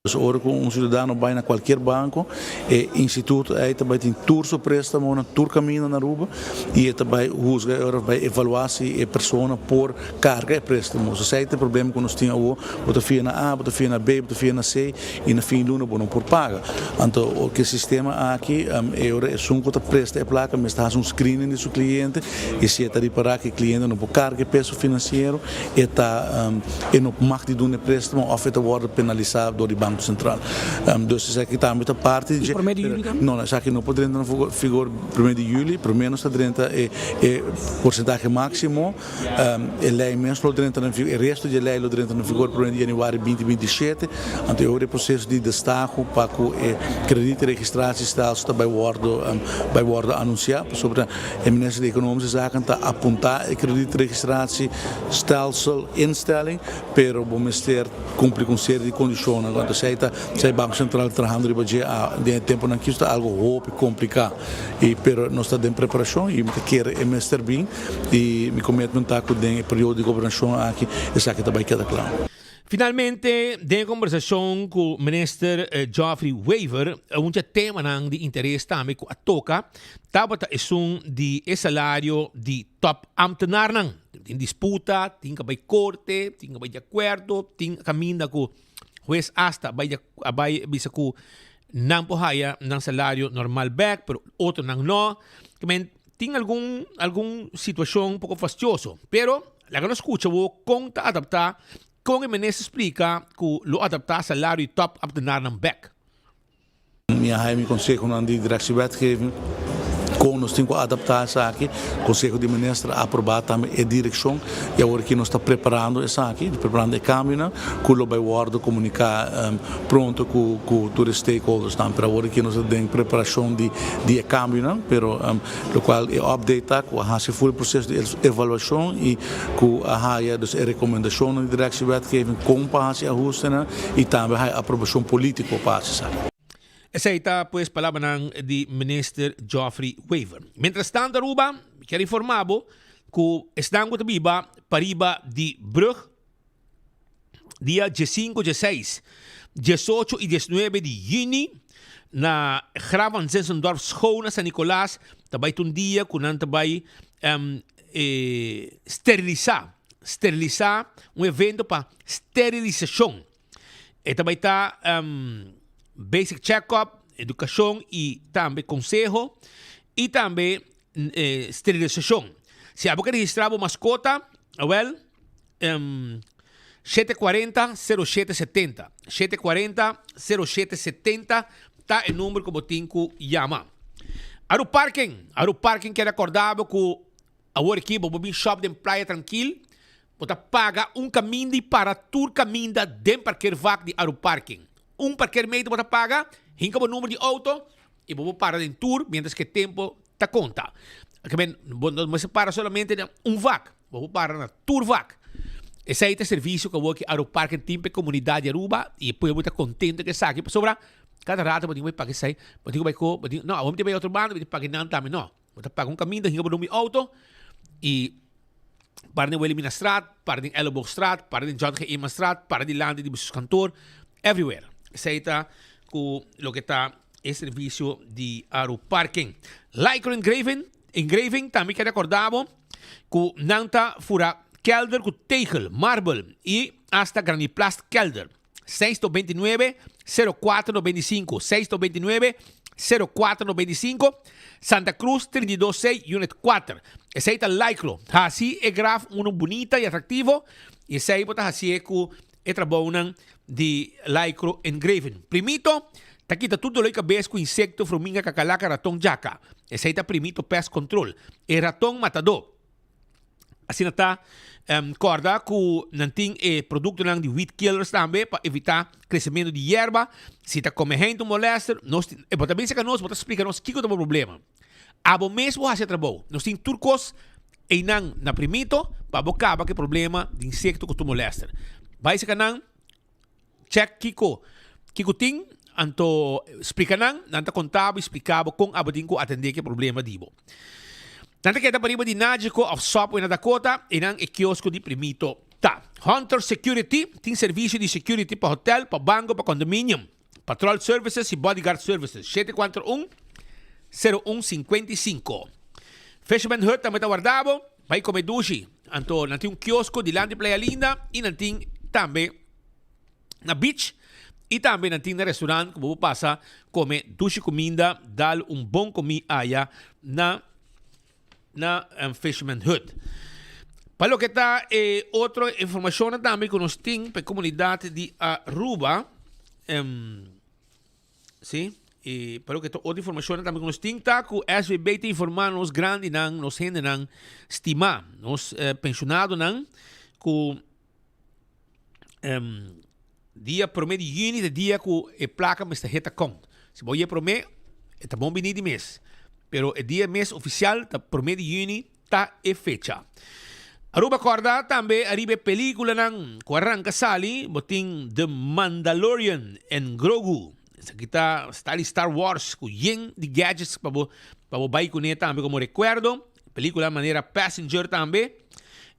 Dus ora ku un siudadano bai na kualkier banko, e instituto ei ta bai tin tur su préstamonan, tur kaminda na Aruba, i e ta bai husga e ora bai evaluá si e persona por karga e préstamo. So esei ta e problema ku nos tin awor, bo ta fia na A, bo ta fia na B, bo ta fia na C, i na fin di luna bo no por paga. Anto ku e sistema aki, e ora esun ku ta presta e plaka mester hasi un screening di su kliente, i si e ta ripará ku e kliente no por karga e peso finansiero, E ta e no mag di duna e préstamo òf e ta wòrdu penalisá dor di banko. Banko Sentral. Dus esaki tambe ta parti di dje. Promé di juli tambe? No, esaki no por drenta na vigor promé di juli, promé nos ta drenta e e porsentahe máksimo, e lei mes lo drenta na vigor, e resto di e lei lo drenta na vigor promé di januari binti 27, anto e ora e proseso di destaho pa ku e kredietregistratiestelsel ta bai wòrdu bai wòrdu anunsiá, pasobra e minister di Ekonomische Zaken ta apuntá e kredietregistratiestelsel instelling, pero bo mester kumpli ku un serie di kondishonnan. Anto esei ta esei Banko Sentral ta trahando riba dje den e temponan aki, ta algo hopi kompliká i pero nos ta den preparashon i mi ta kere e mester bin i mi commitment ta ku den e periodo di gobernashon aki esaki ta bai keda kla. Finalmente, den e kombersashon ku Minister Geoffrey Wever, un dje temanan di interes tambe ku a toka tabata esun di e salario di top ambtenarnan. Tin disputa, tin ka bai korte, tin ka bai di akuerdo, tin kaminda ku hues asta bai a bai bisa ku nan por haya nan salario normal bek, pero otronan no. Tin algun algun situashon poko fastioso, pero laga nos skucha bo kon ta adaptá, kon e minister splika ku lo adaptá salario di tòp ambtenarnan bek. Mi a haya mi konsehonan di Directie Wetgeving kon nos tin ku adaptá esaki. Konseho di Minister a aprobá tambe e direkshon i awor aki nos ta preparando esaki, preparando e kambionan ku lo bai wòrdu komuniká pronto ku ku tur e stakeholdersnan. Pero awor aki nos ta den preparashon di di e kambionan, pero lokual e update ta ku a hasi ful e proseso di evaluashon i ku a haya dus e rekomendashonnan di Directie Wetgeving kon pa hasi ahustenan i tambe haya aprobashon politiko pa hasi esaki. Esei ta pues palabranan di Minister Geoffrey Wever. Mientrastanto Aruba, mi kier informa bo ku esnan ku ta biba pariba di brug dia diesinco, dieseis, diesocho y diesnuebe di juni na Graaf van Zinzendorf School na San Nicolas ta bai ta un dia cu nan ta bai sterilisa, sterilisa, un evento pa sterilisacion. E ta bai ta basic check-up, educacion y tambe conseho y tambe sterilisacion. Si abo ke registra bo mascota, awel, 740 0770. 740 0770 ta e number ku bo tin ku yama. Aru Parking, Aru Parking kere akorda bo ku awor aki bo por bin shop den Playa Trankil, bo ta paga un kaminda i para tur kaminda den parkeervak di Aru Parking. Un parkeermeter bo ta paga, hinka bo number di outo i bo por para den tur mientras ku e tempo ta konta. Bo no mester para solamente den un vak. Bo por para na tur vak. Esei ta e servisio ku awor ki Aruparken tin pa e komunidat di Aruba i e pueblo ta kontento ku esaki pasobra kada rato bo tin ku bai paga esei, bo tin ku bai ko, bo tin, no, awor mi tin bai otro banda, mi tin paga nan tambe, no. Bo ta paga un kaminda, hinka bo dun mi outo i para den Wilhelminastraat, para den Elleboogstraat, para den John G. Emanstraat, para dilanti di bestuurskantoor, everywhere. Esei ta ku loke ta e servisio di Aruparken. Lycra Engraving, Engraving tambe ke rekorda bo ku nan ta fura kelder ku tegel, marbel i asta graniplast kelder. 629 0495 629 0495 Santa Cruz 32 C Unit 4. Esei ta Lycro. Hasi e graf unu bunita i atraktivo i esei bo ta hasié ku e trabounan di Lycro Engraving. Primito ta kita tur dolor di kabes ku insekto, fruminga, kakalaka, raton, djaka. Esei ta Primito Pest Control, e raton matadó. Asina ta kòrda ku nan tin e produktonan di weed killers tambe pa evitá kresementu di yerba. Si ta kome hende un molèster, nos tin, bo ta bin serka nos, bo ta splika nos kiko ta bo problema. Abo mes bo hasi e trabou. Nos tin tur kos einan na primito pa bo kaba ku e problema di insekto ku tur molèster. Bai serka nan, check kiko kiko tin, anto splika nan, nan ta konta bo i splika bo kon abo tin ku atendé ku e problema di bo. Nan ta keda pariba di Nagico òf Subway na Dakota, einan e kiosko di primito ta. Hunter Security tin servisio di security pa hotel, pa banko, pa condominium. Patrol Services y Bodyguard Services, 741 0155. Fisherman Hut tambe ta warda bo, bai come dushi. Anto nan tin un kiosko dilanti Playa Linda y nan tin tambe na beach y tambe nan tin na restaurant ku bo por pasa come dushi cuminda, dal un bon comi aya na na Fisherman Hut. Pa loke ta e otro informacionnan tambe cu nos tin pa e comunidad di Aruba. Um, sí, y pero que otro información tambe ku nos tin ta ku SVB ta informá nos grandinan, nos hendenan stimá, nos eh, pensionadonan ku um, dia promé di yüni ta dia ku e plaka mester hit account. Si bo ye promé, e ta bon bini di mes. Pero e dia mes ofisial ta promé di yüni ta e fecha. Aruba corda tambe ariba e peliculanan cu a ranca sali, bo tin The Mandalorian en Grogu. Esaki ta style di Star Wars cu yen di gadgets pa bo pa bo bay cune tambe como recuerdo. Pelicula manera Passenger tambe.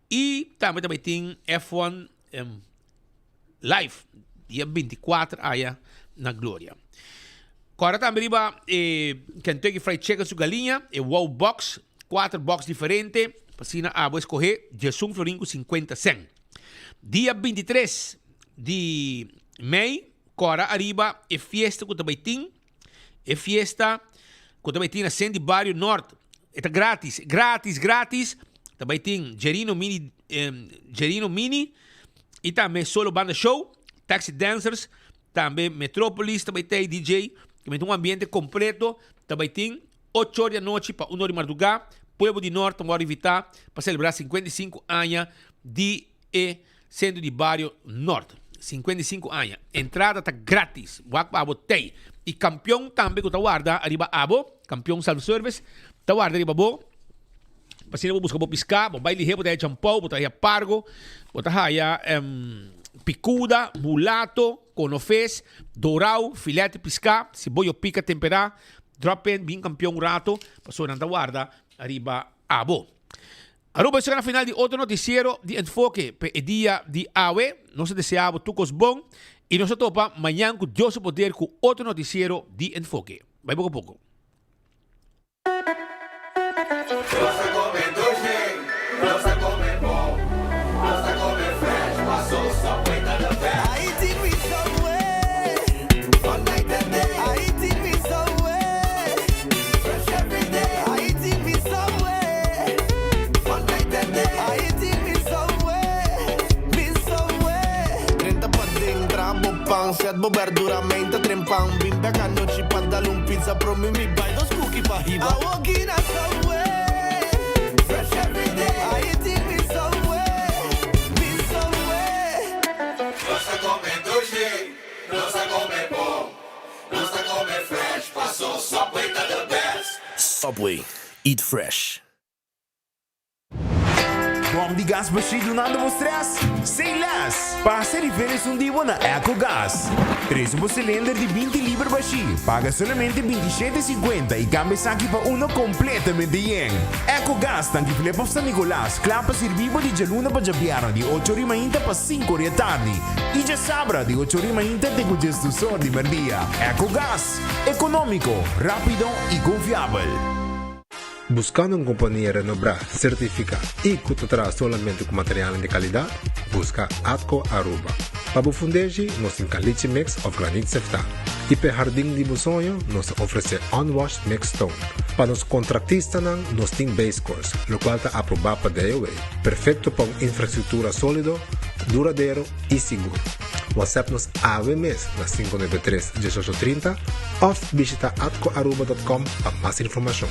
Y tambe ta bay tin F1 Live dia 24 aya na Gloria. Corda tambe riba e Kentucky Fried Chicken su galiña, e Wow Box, cuater box diferente, pa asina abo escoge diesun florin cu 50 cent. Dia 23 di mei, corda ariba e fiesta cu ta bay tin, e fiesta cu ta bay tin na Centro di Bario Noord. E ta gratis, gratis, gratis. Ta bay tin Jerino Mini, Jerino Mini y tambe Solo Banda Show, Taxi Dancers, tambe Metropolis ta bay tey DJ. Ta bay tin un ambiente completo. Ta bay tin ocho or di anochi pa un or di marduga. Pueblo di Noord ta worde invita pa celebra 55 aña di e Centro di Bario Noord. 55 aña. Entrada ta gratis. Wak pa abo tey. Y campeon tambe cu ta warda ariba abo, campeon self service, ta warda riba bo. Pa asina bo busca bo pisca, bo bay lihe, bo ta haya champou, bo ta haya pargo, bo ta haya picuda, mulato, conofes, dorao, filet di pisca, siboyo pica tempera, drop in, bin campeon un rato, pasobra nan ta warda riba abo. Aruba a chega na final di otro noticiero di Enfoke p'e e dia di awe. Nos ta desea bo tur cos bon y nos ta topa mañan cu Dios su poder cu otro noticiero di Enfoke. Bai poco poco. Nos ta come dushi, nos ta come bon, nos ta come fresh, paso Subway ta the best. I eating with Subway, all night and day. I eating with Subway, fresh every day. I eating with Subway, all night and day. I eating with Subway, with Subway. Drenta paden, traha bo pan, set bo berdura, meinta trempan. Bin bek anochi pa dal un pizza, promi mi bai dos cookie pa hiba. Awoki na Subway, fresh every day. I eating with Subway, with Subway. Nos ta come dushi, nos ta come bon, nos ta come fresh, paso Subway ta the best. Subway, eat fresh. Bom di gas bashí dunando bo stress? Say less! Pasa rifer esun di bo na Ecogas. Trese bo cilinder di 20 liber bashí, paga solamente 27,50 y cambia esaki pa uno completamente yen. Ecogas, tanki Flip of San Nicolas, kla pa sirbi bo di djaluna pa djabièrnè di ocho ori mainta pa sinku ori atardi y djasabra di ocho ori mainta te ku djesdus or di merdia. Ecogas, economico, rapido y confiabel. Buscando un compania renobrá, certificá y cu ta traha solamente cu materialnan di calidad? Busca Atco Aruba. Pa bo fundeshi, nos tin caliche mix of granit seftá. Y p'e hardin di bo soño, nos ta ofrece unwashed mixed stone. Pa nos contractistanan, nos tin base course, locual ta aprobá pa DOW. Perfecto pa un infrastructura solido, duradero y sigur. WhatsApp nos awe mes na 593 18 30 of bishita atcoaruba dot com pa mas informacion.